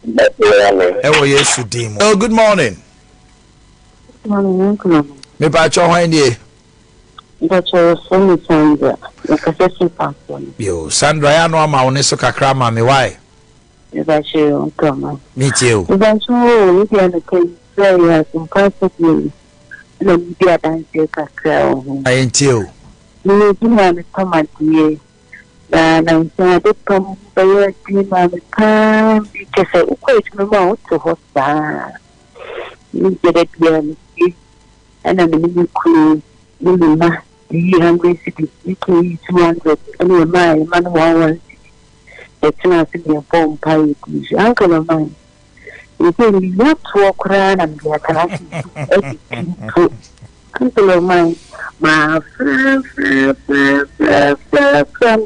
Ɛwɔ Yesu din mu. Oh, good morning. Morning, Uncle. Mepakyɛ hwan nie? Mepakyɛ wɔfrɛ me Sandra. Mekasa fi Pampɔ no. Yo, Sandra, yɛ ano ama wo ne so kakra ma me wae. Mepakyɛ Uncle ma. Metie o. Mepakyɛ o, wo deɛ no kɛ sɛ yɛ asompa asɛdeɛ yi. Na medi adanseɛ kakra wɔ ho. Ayɛntie o. Meyɛ adwuma a metɔm adeɛ. Na nansa ade pam bɛyɛ den maa me paa bi kyɛ sɛ wokɔ adwuma mu a wote hɔ saa. Me deɛ da biara metie ɛna me ne me kunu ne me mma yi 100 cedis, me kunu yi 200, ɛna yɛmaa yɛn mma no 1 1 cedi. Yɛtena ase ne yɛbɔ mpaeɛ guu so. Uncle Oman, ɛsɛ menya toɔ koraa na mede atena ase adidi mpo. Uncle Oman, maa frɛ frɛ frɛ frɛ frɛ frɛ me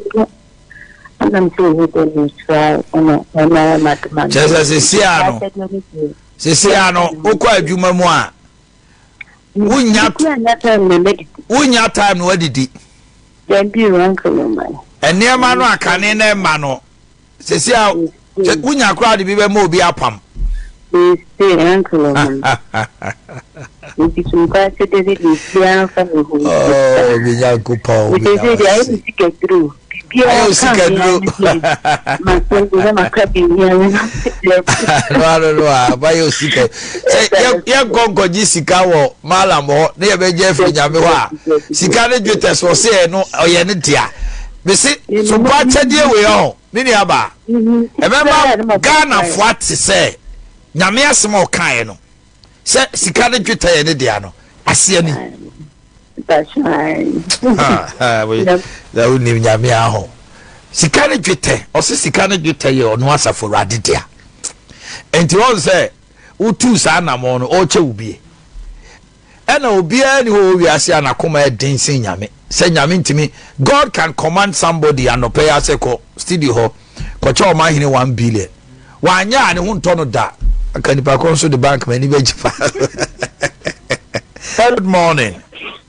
ɛna mesɛ ɛyɛ dɛ mesra ɛna ɛna madoma. Kyerɛ sɛ sesia no wokɔ adwuma mu a, wonya time na wadidi. Dabi o, Uncle Oman. Nneɛma no akane na ɛma no sesia wonya koraa de bi bɛma obi apam. Mese Uncle Oman. Nti sompa sɛ David biribiara mfa me ho. Oh, mi Nyankopɔn. Mese sɛ deɛ ayɛ me sika duro. Ayɛ wo sika duro. Masɛm na maka biribiara. No a bayɛ wo sika sɛ yɛnkɔ nkɔgye sika wɔ malam hɔ na yɛbɛgye afiri Nyame hɔ a, sika ne dwetɛ so ɔsɛ yɛ no ɔyɛ ne dea. Mese sompa akyɛdeɛ wei ɔho me nuabaa ɛbɛma Ghanafoɔ ate sɛ Nyame asɛm a ɔkaeɛ no sɛ sika ne dwetɛ yɛ ne dea no aseɛ ni na wonim Nyame aho. Sika ne dwetɛ, ɔse sika ne dwetɛ yɛ ɔno asafo Awurade dea. Enti wɔn sɛ wotuu saa anammɔn no, ɔrekyɛ wo bie. Ɛna obiara ni hɔ wɔ wiase a n'akoma ɛden sen Nyame sɛ Nyame ntumi. God can command somebody anɔpɛ yi asɛ kɔ studio hɔ kɔkyɛ ɔman hene 1 billion. Wanyɛ a ne ho ntɔ no da. Aka nipa korɔ nso de bank ma ani bɛgye paa. Good morning.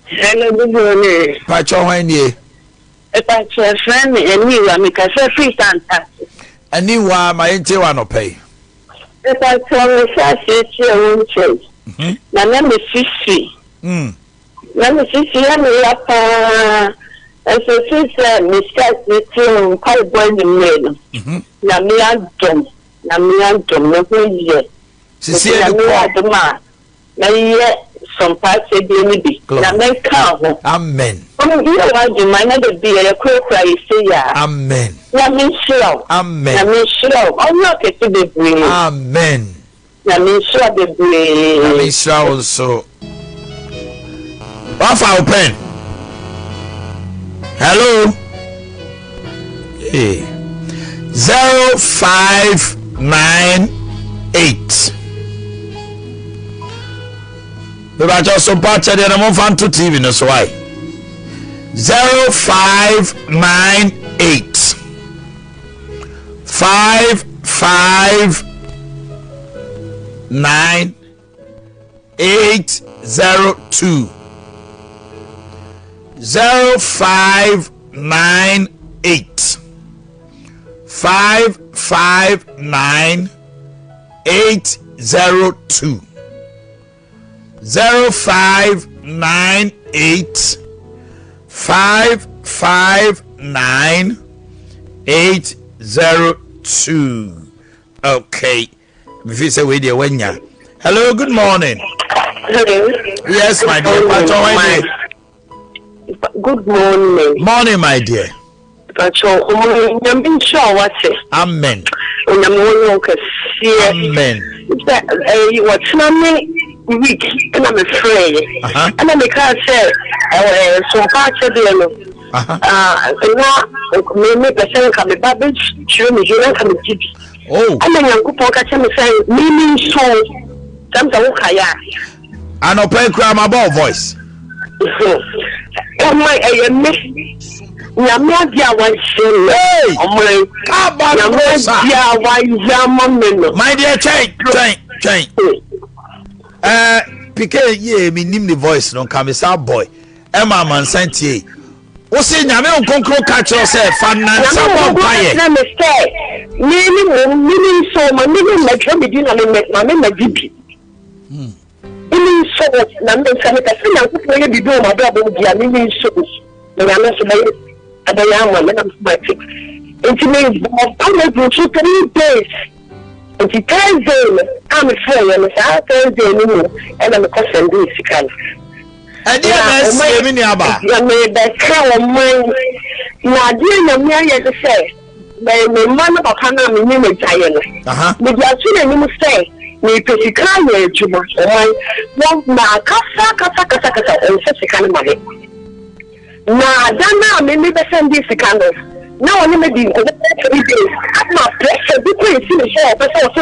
Hello, good morning. Pakyɛ, hwan nie? Pakyɛ, frɛ me Aniwa, mekasa firi Santase. Aniwa, ma yɛntie wɔ anɔpɛ yi. Pakyɛ, mehyɛ aseɛ tie wo nkyɛn. Na mesisi. Na mesisi yɛ me ya paa. Nso firi sɛ mehyɛ aseɛ tie wo mpaebɔ anwummerɛ no. Nyame adom, Nyame adom, me ho yɛ. Sisi Nti ɛdi Nyame kɔ. adom a, mɛyɛ sɔmpa akyɛdeɛ no bi. Glory. Na mɛka ho. Amen. Yɛ w'adwuma na da bi yɛkurakura yɛ se yɛ a. Amen. Nyame nhyira wo. Amen. Nyame nhyira wo. Ɔnyɛ ɔkɛse bebree. Amen. Nyame nhyira bebree. Nyame nhyira wo nso. Wafa wo pen. Hello. Hey. 0598. Mebakyɛ so mpa kyɛdeɛ no momfa nto TV no so wae. 0598 559 802, 0598 559 802, 0598 559 802. Okay, mefi sɛ wei deɛ wanya. Hello, good morning. Hello. Yes, my dear. Pacho, my dear. Good morning. Morning, my dear. Pacho, ọmọ Nyame nhyira wo ase. Amen. Onyame wɔnyɛ wo kɛseɛ. Amen. Sɛ ɛyi wɔtena me week ɛna mefrɛeɛ. Ɛna mekaa sɛ ɛɛ sompa akyɛdeɛ no. Na me mepɛ sɛ nka me ba bɛkyerɛ me hie na nka megye bi. Oh. Ɛna Nyankopɔn ka kyerɛ me sɛ meme nso sɛm sɛ wokaeɛ a. Anɔpa yi koraa mabɔ wo voice. Ɔman, ɛyɛ me Nyame adeɛ a wahyɛ no. Ɔman, Nyame adeɛ a wayɛ ama me no. My dear, twɛn twɛn twɛn. Pike yie, mi nim ne voice no nka mi sa boy ɛma amansan tie. Wose Nyame Honhom Kronkron ka kyerɛ wo sɛ fa nnansa bɔ mpaeɛ. Nyame Honhom Kronkron ka kyerɛ me sɛ me ne mmom me ne nso ma me ne mmɛtwerɛ me din na me ma me mmɛgye bi. Me ne nso na me sɛ mepɛ sɛ Nyankopɔn yɛ biribi wɔ m'abrabɔ mu deɛ a me ne nso na Nyame nso bɛyɛ ɛbɛyɛ ama me na me mate. Nti me bɔ mpaeɛ guu so 3 days. Nti Thursday no a mefrɛeɛ no saa Thursday no mu ɛna mekɔ sɛndee sika no. Ɛdeɛ na asie me nua baa. Na merebɛka ɔman na adeɛ Nyame ayɛ ne sɛ me mma no papa no a me ne no gyaeɛ no mede ato n'anim sɛ mepɛ sika ayɛ adwuma ɔman wɔn makasa kasa kasa kasa ɔmfa sika no ma me. Na da no a me mebɛsan de sika no, na ɔne me di nkɔmmɔ bɛyɛ 3 days, ama pressure bi kɔ esi me so a ɔpɛ sɛ ɔse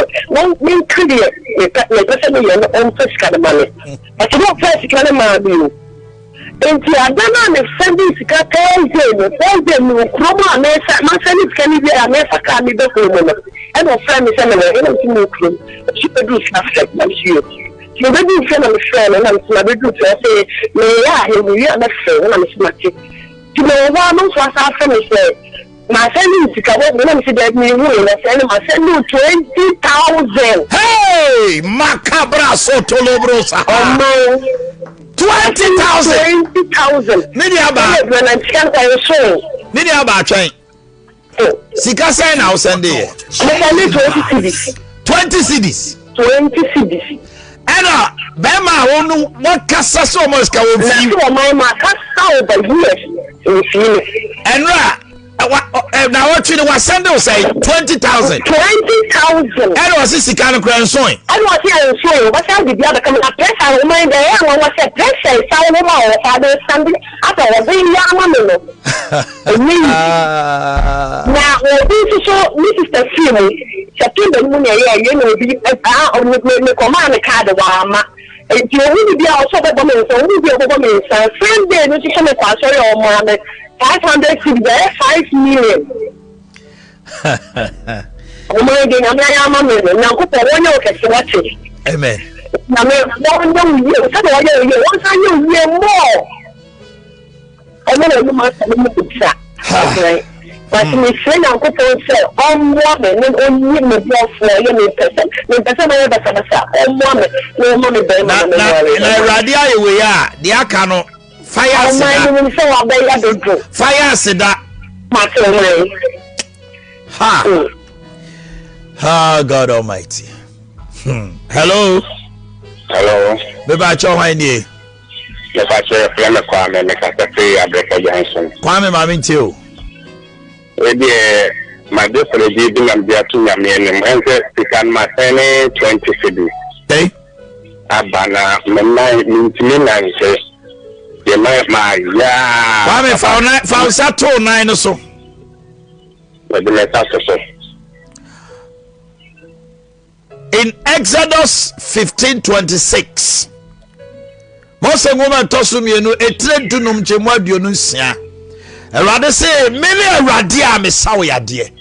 menka deɛ mepɛ mepɛ sɛ meyɛ no ɔmfa sika no ma me. Ɔse na ɔfaa sika no maa me o. Nti ada no a mesan de sika Thursday no, Thursday mewɔ kurom a mesa masan de sika no wie a mefa kaa meba kurom no, ɛna ɔfrɛ me sɛ mewɔ he na mese mewɔ kurom. Ɔse bɛduru fie afrɛ me na mese yoo. Nti mebɛduu fie na mefrɛɛ no na mese mabɛduru fie ɔse meyɛ ahe mewie a mɛfrɛ wo na mese mate. Nti mewɔ hɔ a no nso asan afrɛ me sɛ masɛnde wo sika woahu na mese daabi menhui na ɔsɛ ne masɛnde wo 20,000. Hey! Makabra sotolobro saha. Ɔman. 20,000. 20,000. Me nua baa. Ɛyɛ adwuma na ntia nkwa nso. Me nua baa twɛn. Sika sɛn na wosɛnde yɛ? Mesɛnde 20 cedis. 20 cedis. 20 cedis. Ɛna bɛrima a wɔn no wɔkasa sɛ wɔn sika wɔn fi. Na sɛ wɔn ma kasa over years nfi mi. Ɛnura na wɔtwe no wasɛnde wo sɛn 20,000. 20,000. Ɛna ɔsi sika no kura nson. Ɛna ɔsi nson wɔsan de bi abɛka mu na pressure wɔn ayɛ dɛ ɛyɛ anwanwa sɛ pressure nsa wɔn a wɔfa de sande asɛ wɔde yɛ ama mi no. Ɛnyɛ easy. Na obi nso so ne sister fii mu September no mu na ɛyɛ ɛyɛ na obi ah me me kɔmaa ne card wamma nti ohu ne bi a ɔsɛ ɔbɛbɔ me nsa ohu bi a ɔbɛbɔ me nsa same day no nso so mekɔ asɔre a ɔmaa me 500 cedis ɛyɛ 5 million. Ɔman yi deɛ Nyame ayɛ ama me no Nyankopɔn wɔnyɛ wo kɛse wate. Amen. Nyame wɔnyɛ wo yie sɛdeɛ wɔyɛ wo yie wɔnsan nyɛ wo yie more. Ɔno na ɔnim asɛm no mu bisa. Ɔbrɛ. But mesrɛ Nyankopɔn sɛ ɔmmoa me na ɔnyi me boafoɔ a ɔyɛ me mpɛ sɛ mempɛ sɛ mɛyɛ basabasa ɔmmoa me na ɔmma me bɛrima na Na menware na no. Awurade ayɛ wei a deɛ aka no fa yɛ Ɔman aseda. menim sɛ wabɛyɛ dodo. Fa yɛ aseda. Mate ɔman. Ha. Ha God Almighty. Hello. Hello. Meba kyɛ hwan nie? Mepakyɛ yɛfrɛ me Kwame, mekasa firi Abrɛka Junction. Kwame maame ntie o. Wei deɛ m'adesrɛdeɛ bi na mede ato Nyame anim, ɛne sɛ sika no masɛn ne 20 cedis Okay. aba na me nan mentumi nante deɛ ma mayɛ a. Kwame fa wo nan fa wo nsa to wo nan no so. Mede me nsa to so. In Exodus 15:26, Mose nwoma ɛtɔ so mmienu etire dunum nkyɛmu 26. Awurade se, mene Awurade a mesa wo yadeɛ.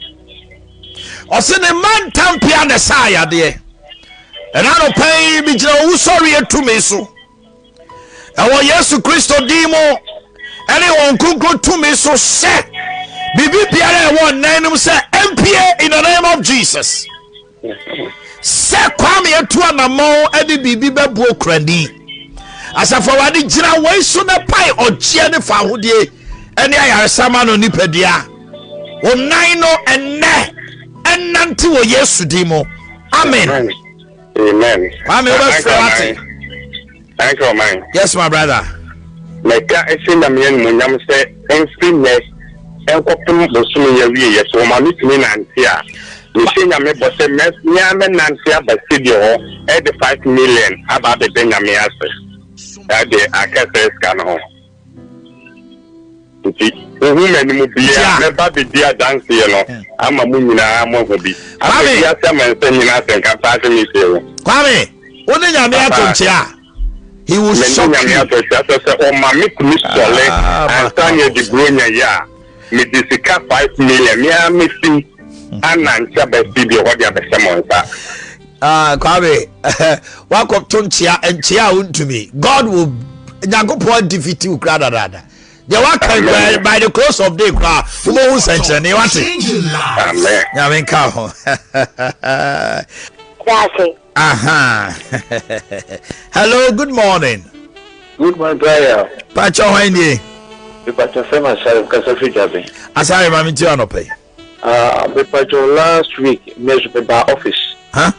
Ɔse ne mma ntampea na ɛsaa yadeɛ. Ɛna anɔpa yi megyina owusɔreɛ tumi so. Ɛwɔ Yesu Kristo din mu ɛne wɔn kronkron tumi so hyɛ biribi biara ɛwɔ nnan no mu sɛ ɛmpie in the name of Jesus. Sɛ Kwame atu anammɔn de biribi bɛboɔ kurani. Asafo Awurade gyina wei so na pae ɔgyeɛ ne fahodie ne ayaresa ma no nipadua. Wo nan no ɛnnɛ ɛnante wɔ Yesu din mu. Amen. Amen. Kwame wobɛfrɛ wate. Thank you, man. Yes, my brother. Mɛka ɛhyɛ Nyame animuonyam sɛ ɛmfiri nnɛ ɛnkɔpem bosome yi awieɛ sɛ wɔma me tumi nante a, mehyɛ Nyame bɔ sɛ mɛ me ara mɛnante aba studio hɔ ɛde 5 million aba abɛda Nyame ase ɛde aka saa sika no ho. Nti wohu m'anim biara mɛba abɛdi adanseɛ no ama mo nyinaa moahu bi. Ama Kwame. wiase amansan nyinaa ate nka paa sɛ metie wo. Kwame, wo ne Nyame ato Papa. nkyea a, he will Mene shock Nyame you. ato nkyea sɛ sɛ ɔma me tumi sɔle Ah, ansa ne adi Buronya yi a, mede sika 5 million me ara mɛsim anante aba studio hɔ de abɛhyɛ mo nsa. Ah, Kwame, wakɔto nkyea nkyea a wontumi. God will, Nyankopɔn defeat wo kura dadaada. Deɛ waka yi koraa by the close of day koraa wobɛhu nsɛnkyerɛnne wate. Amen. Nyame nka ho. Daase. Aha. Hello, good morning. Good morning, Brian. Pacho hwan nie? Mepacho fɛm Asare kasa firi Dwabe. Asare ma me ti anɔpɛ yi. Ah, mepacho last week me nso me ba office. Huh?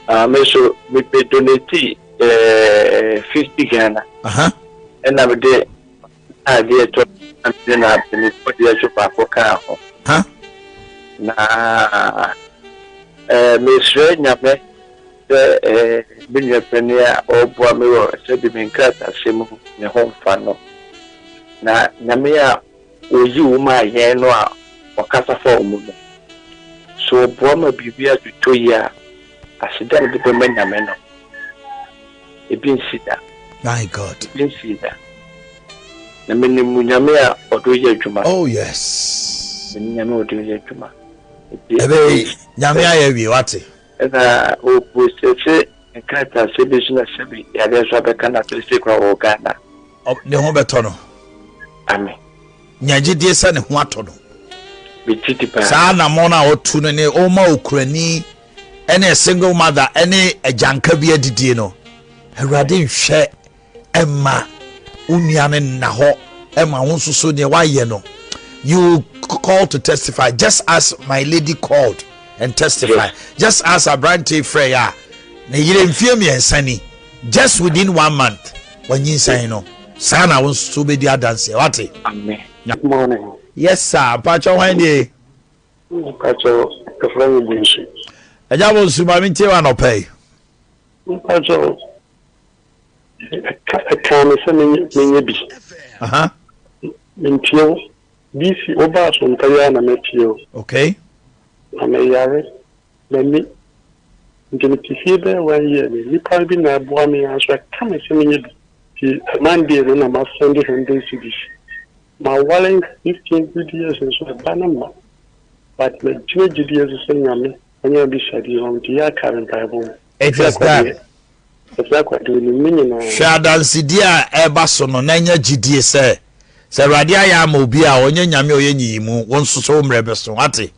Ah, me nso me pe donate eh 50 Ghana. Uh-huh. Ɛna me de adeɛ tɔ na me de na me deɛ nso baako kaa ho. Huh? Na eh mesrɛ Nyame sɛ eh me nua panin a ɔreboa me wɔ sɛbi me nkrataasɛm mu ne ho mfa no. Na Nyame a oyi wo maa yɛn no a ɔkasa fa wo mu no, sɛ ɔboa ma biribi atotɔ yie a, aseda a mede bɛma Nyame no, ebi nsi da. My God. Ebi nsi da. Na menim Nyame a ɔde wo yɛ adwuma. Oh yes. Menim Nyame a ɔde wo yɛ adwuma. Ɛbɛyi Nyame ayɛ awie wate. Ɛna ɔprocesse nkrataasɛm bi nso na sɛbi yareɛ nso abɛka no afei sei koraa ɔwɔ Ghana. Ne ho bɛtɔ no. Amen. Nya gyidie sɛ ne ho atɔ no. Megye di paa. Saa anamɔn a ɔtu no ne ɔma okurani ɛne a single mother ɛne agyanka bi adidie no, Awurade nhwɛ ɛma wo nua no nna hɔ ɛma wo nso so deɛ wayɛ no. You call to testify just as my lady called and testify. Yes. Just as aberante frɛ a ne yere mfie mmiɛnsa ni just within one month wanyinsɛn no saa na wo nso wobɛdi adanseɛ wate. Amen. Good morning. Yes sir, mpakyɛ hwan nie? Mpakyɛ ɛfrɛ me Bonsu. Agya Bonsu ma mentie wa anɔpa yi. Mpakyɛ ɛkaa me sɛ menyɛ bi. Mentie wo. DC wobaa so mpa yi ara na matie wo. Okay. Na meyare. M'ani. Nti mete fie bɛyɛ one year ni, nnipa bi na ɛboa me ara nso ɛka me sɛ menyɛ bi. Nti Monday no na ma sɛnde hundred cedis. Maware 15 good years nso ɛba no mma. But magyina gyidie so sɛ Nyame ɔnyɛ abisadeɛ ma me nti yɛ aka me mpaebɔ mu. It is done. Ɛfiri akwadeɛ nim ne nyinaa. Hwɛ adansedie a ɛreba so no na nya gyidie sɛ, sɛ Awurade ayɛ ama obi a, ɔnyɛ Nyame a ɔyɛ nyiyimu, wo nso so wo mmerɛ bɛso. Wate?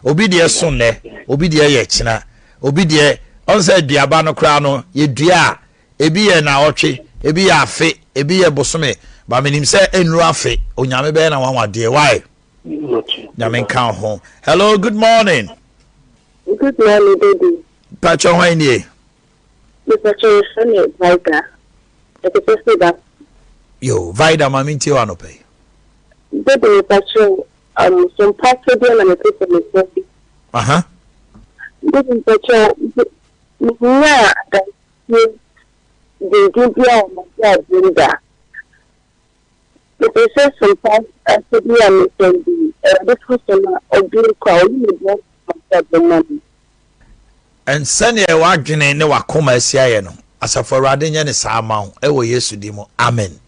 Obi deɛ so nnɛ, obi deɛ yɛ kyena, obi deɛ ɔn sɛ aduaba no koraa no yɛdua a ebi yɛ naawɔtwe, ebi yɛ afe, ebi yɛ bosome, ba menim sɛ ɛnnuru afe, Onyame bɛyɛ na wanwadeɛ, why? Nyame nka wo ho. Hello, good morning. Good morning, daddy. Pacho hwan nie? Mepacho yɛfrɛ me Vida. Ɛkɛsɛ sɛ da. Yo, Vida ma mentie wo anɔpa yi. Daddy mepacho Um, so mpakyɛ deɛ na mepɛ sɛ mebɔ bi. Aha. Baby mpakyɛ menyaa adanseɛ denden bi a wɔ m'abrabɔ mu da. Mepɛ sɛ so mpakyɛ bi a mepɛ bi Awurade fa so na ɔdwen kɔ a ɔyi me bɔ m'abrabɔ ma me. And sɛdeɛ w'adwene ne w'akoma asi ayɛ no, Asafo Awurade nyɛ ne saa mma wo, ɛwɔ Yesu din mu, amen.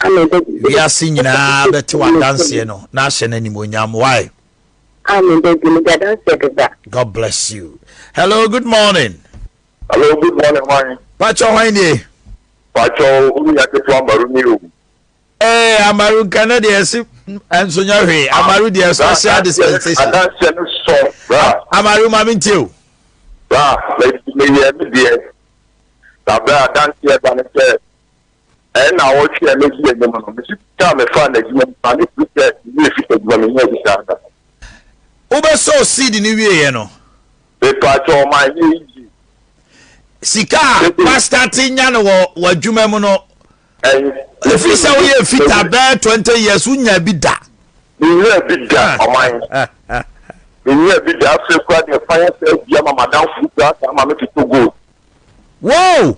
Wiase nyinaa bɛte w'adanseɛ no na ahyɛ no animuonyam. Why? Amen daddy mede adanseɛ bɛba. God bless you. Hello, good morning. Hello, good morning, hwan? Pacho hwan nie? Pacho, wo nua ketewa Amaru ni o. Ee, eh, Amaru nka ne deɛ ɛsi nso nyɛ hwee. Ah, Amaru deɛ special dispensation. Adanseɛ no sɔ, bra. Amaru ma mi ntie o. Bra, meyɛ me deɛ. Na bra adanseɛ ba ne sɛ Ɛyɛ nnawɔtwe a medi anim no, me sika a mefaa no adwuma mu maa me firi sɛ me werɛ fi adwuma menyaa bi saa da. Wobɛsɔɔ seed no wieɛ no. Mepaakyɛw manyɛ easy. Sika a wastarte nya no wɔ w'adwuma mu no, ɛfiri sɛ woyɛ fita bɛɛ 20 years wonya bi da. Menyaa bi da ɔman. Menyaa bi da afei koraa deɛ kwan asɛ abia ma madamfo koraa saa ma me totɔ gold. Whoa!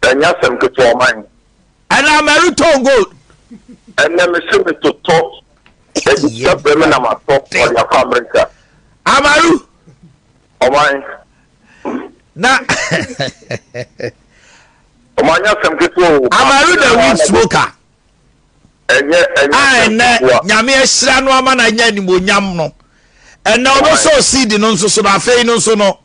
Ɛnyɛ asɛm ketewa ɔman. Ɛna mɛretɔn gold. Ɛnɛ me se metotɔ. Ɛde sika brɛ me na matɔ ɔde akɔ Amerika. Amaru. Ɔman. Na. Ɔman nyɛ asɛm ketewa o. Amaru the weed smoker. Ɛnyɛ ɛnyɛ A asɛm ɛnɛ ketewa. Nyame ahyira no ama no anya animuonyam no. Ɛnɛ ɔbɛsɔ seed no nso so no afei no nso no.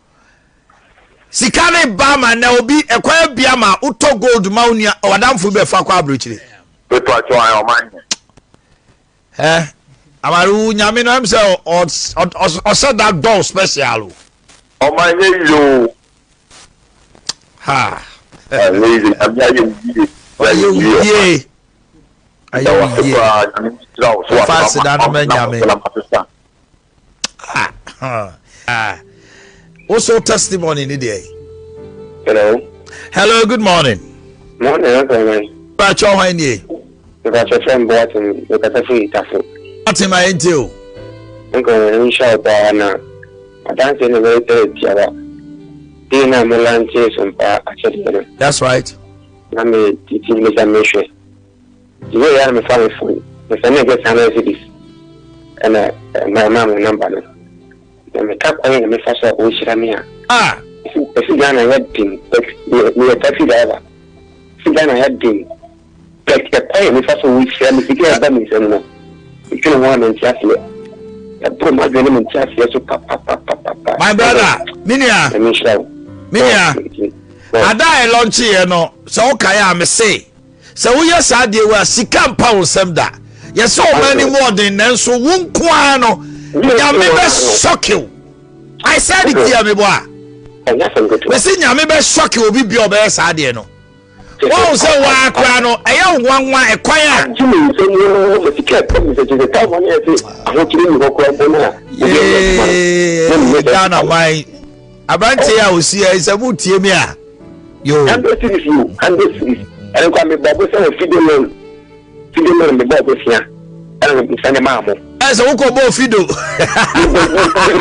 Sika ne ba ma nɛ obi ɛkwan abia ma wotɔ gold ma wo nua wadamfo bi bɛfa kɔ aburokyire. Mepakyɛw ae ɔman he. Ɛ amare wo nyame no ɛm sɛ ɔsɛ da dɔw special o. Ɔman nyɛ yie o. Ha. Ɛnyɛ yie nyame ayɛ wo yie. Wayɛ wo yie. Ayɛ wo yie. Ɛfa aseda no ma nyame. Ah. Also testimony ni deɛ. Hello. Hello, good morning. Morning, Uncle. Bàtchɔ hwan nie? Bàtchɔ fɛn Boateng, mekasa firi Tafo. Boateng ma yɛn tie o. Uncle, nyame nhyira wo paa na adanseɛ na ɛbɛyɛ tɛ tiawa. Dei na mo lankyee sompa akyɛdeɛ no. That's right. Na me titi me sɛ mehwɛ. Nti wei a na mefa me phone me sɛnde just 100 cedis ɛna ɛma ɛmaa me number no na meka kwan na mefa so a ɔrehyira me a Ah. ɛsi Ghana yɛ den but meyɛ taxi driver ɛsi Ghana yɛ den but ɛkwan a mefa so ɔrehyira me sika ɛba me nsam no medwene ho a mente aseɛ ɛboro m'adwene ne mente aseɛ so papapapapa. My brother, me nua, Nyame nhyira wo. Me nua, ada a ɛlɔnkyeeɛ no sɛ wokae a mese Sɛ woyɛ saa adeɛ wei a, sika mpa wo nsam da. Yɛsɛ ɔman no mu ɔden nanso wo nko ara no, Nyame bɛ sɔke wo. I said it here, mebɔ a. Mesi Nyame bɛ sɔke obi bia ɔbɛyɛ saa adeɛ no. Wɔn sɛ waa koraa no, ɛyɛ wo nwanwa ɛkwan a. Yee, Ghana man. Aberanteɛ a ɔsi ɛ sɛ motie me a. Yo. 100 cedis o, 100 cedis. Ɛno nka mebɔ abo sɛ wɔ fido loan. Fido loan mebɔ abo sia. Ɛna mesa ne maa mo. Ɛ sɛ wokɔ bɔɔ fido.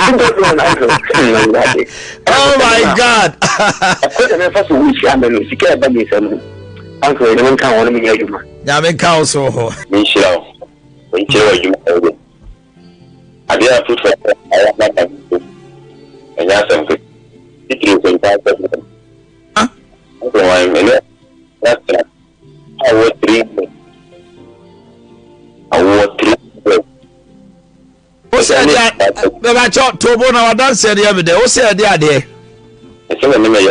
Fido loan uncle. Oh my God. Ɛkɔ na mɛfa so wo hyia me no sika ɛba mi nsam no. Uncle ɛna menka wɔn menyɛ adwuma. Nyame nka wo so ho. Menhyira wo. Menkyerɛ w'adwuma a wode. Adeɛ a foforɔ sɛ ayɛ ama da no ɛnyɛ asɛm ketewa. Titiriw sɛ nka asɛm no. Nso wɔn mene natena awɔ 3 years. Awɔ 3 years. Wo sɛ ɛde bɛbɛkyɛ tobo na wadanseɛ deɛ medɛ wo sɛ ɛde adeɛ. Ɛsɛ na ne mɛyɛ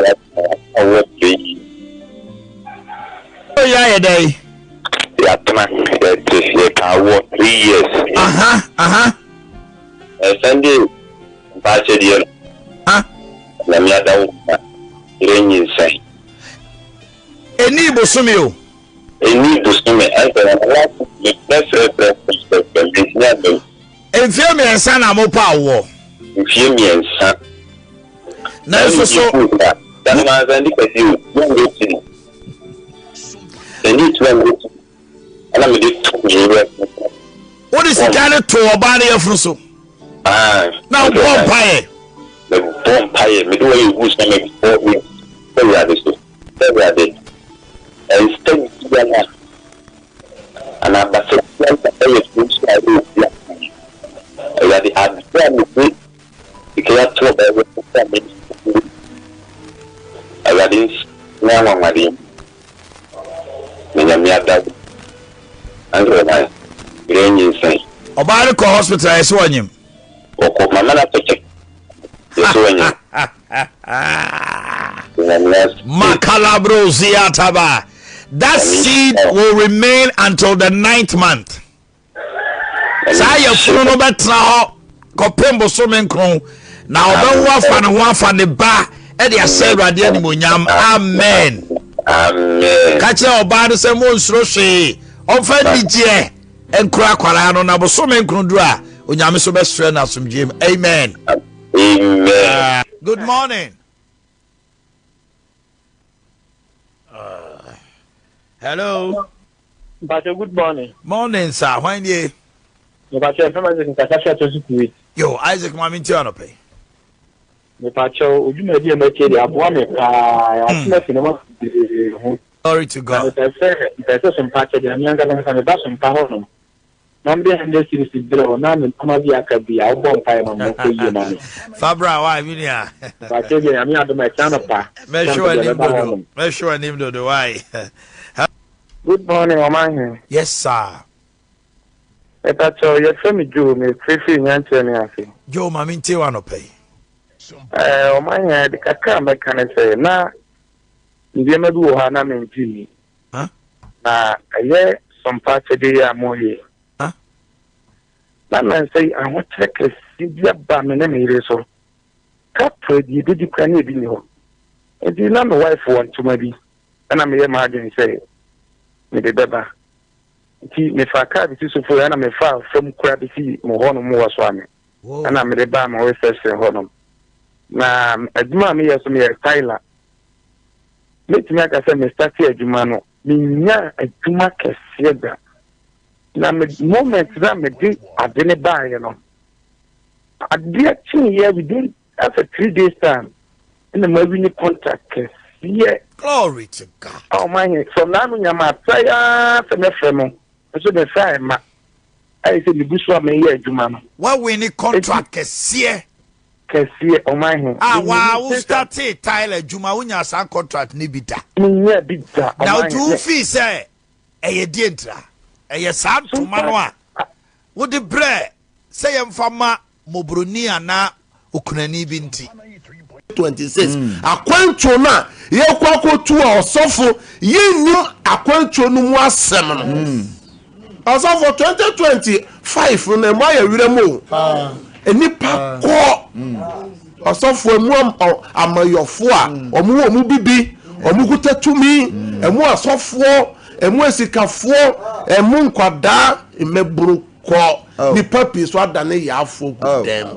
awɔ 3 years. Oyɛ ayɛ dɛn? Yɛatena yɛte yɛka awoɔ 3 years. Aha aha. Sunday mpaakyɛdeɛ no. Ah. Nyame ada wo ma yerɛ nyinsɛn. Ɛnii bosome o. Ɛnii bosome ɛnsɛ na na mefrɛ frɛ frɛ frɛ frɛ mentumi aba mu. Mfie 3 na mopɛ awoɔ. Mfie 3. Nanso so. Dane mansa ndi kɛse o, mo nyɛ ti. Wode sika no to ɔbaa no yafunu so na wobɔ mpaeɛ. Mebɔ mpaeɛ mede wɔyɛ gu sɛ mebɔ Awurade so sɛ Awurade ɛnsa biara anaa basa biara ɛyɛ funu so a ɛyɛ bi Awurade adeɛ a mede sika ato ɔbaa yafunu so a mede Awurade nhyɛ anwanwadeɛ na Nyame ada wo ansa na berɛ nyinsɛn. Ɔbaa no kɔ hospital a yɛsɛ ɔnyem. Ɔkɔ mama no akɔkyɛ yɛsɛ ɔnyem. Nyame ase. Makalabro ziataba. That seed will remain until the ninth month. Saa yafunu no bɛtena hɔ kɔpem bosome 9 na ɔbɛwo afa ne ho afa ne ba de ahyɛ Awurade animonyam. Amen. Amen. Ka kyerɛ ɔbaa no sɛ monsuro hwee, ɔmfa anigyeɛ nkura akwaraa no na bosome 9 duru a Onyame so bɛsrɛ no asomdwoeɛ mu. Amen. Amen. Good morning. Hello. Mpacho good morning. Morning sir, hwan nie? Mepacho ɛfɛ Isaac nkasa fi ato so Kuwait. Yo, Isaac maame nti anɔpɛ. Mepacho odwumadi a matie de aboa me paa, yɛatena fi nneɛma bebree ho. Glory to God. Na mepɛ sɛ mepɛ sɛ sompa akyɛdeɛ me ankasa ankasa meba sompa hɔ nom na mede 100 cedis brɛ wo na me mpama bi aka bi a wobɔ mpaeɛ ma me na ɔkɔ yie ma me. Fa bra why me nua. Mepacho deɛ Nyame adom a ɛkyɛ anɔpa. Mɛhwɛ w'anim dodo, mɛhwɛ w'anim dodo why. Good morning ɔmanhene. Yes sir. Mepakyɛw yɛfrɛ me Joe me frefiri Nyankyerɛ ne ase. Joe ma me ntie wo anɔpa yi. Ɛɛ ɔmanhene ade kakra a mɛka ne sɛ na nneɛma bi wɔ hɔ a na mengye nni. Huh? Na ɛyɛ. Sompa akyɛdeɛ yi a moreyɛ yi. Na nnansa yi ahokyerɛ kɛseɛ bi aba me ne me yere so. Kaprɛ deɛ yɛbɛdi koraa na ebi nni hɔ. Nti na me wife wɔ ntoma bi ɛna meyɛ m'adwene sɛ mede bɛba. Nti mefaa kaa bɛsi Sofo ɛna mefaa fam koraa bɛsi mo hɔnom wɔ Soame. Ɛna mede baa mo reception hɔnom. Na adwuma a meyɛ so meyɛ styler. Mɛtumi aka sɛ me starte adwuma no menyaa adwuma kɛseɛ da. Na me moment na mede ade ne baeɛ no, adeɛ kyeeɛ within after 3 days time ɛna mawi ne contract kɛseɛ. Glory to God. A ɔmo ahe from n'ano nyama atra yaa sɛ mɛfrɛ mo nso mefrɛ a ɛma ayɛ sɛ megu so a meyɛ adwuma no. Wawi ne contract kɛseɛ. Kɛseɛ, ɔmo ahe. A waa wo starte tile adwuma, wonya saa contract ne bi da? Menya bi da, ɔmo Na ahe. wotu wo fii sɛ ɛyɛ deɛ ntira ɛyɛ saa ntoma no a wode brɛ sɛ yɛmfa ma mmɔborɔni anaa okunani bi nti. 26 akwantuo no a yɛkɔ akɔtu a, ɔsɔfo, yɛnnim akwantuo no mu asɛm no. Ɔsɔfo, 2025 no ɛmu ayɛ werɛ mu o, nipa kɔ. Ɔsɔfo, ɛmu amayɔfo a ɔmo wɔ ɔmo bibi, ɔmo kuta tumi, ɛmu asɔfoɔ, ɛmu asikafoɔ, ɛmu nkwadaa mmɛburu kɔ, nipa pii so adane yaafoɔ gu dɛm.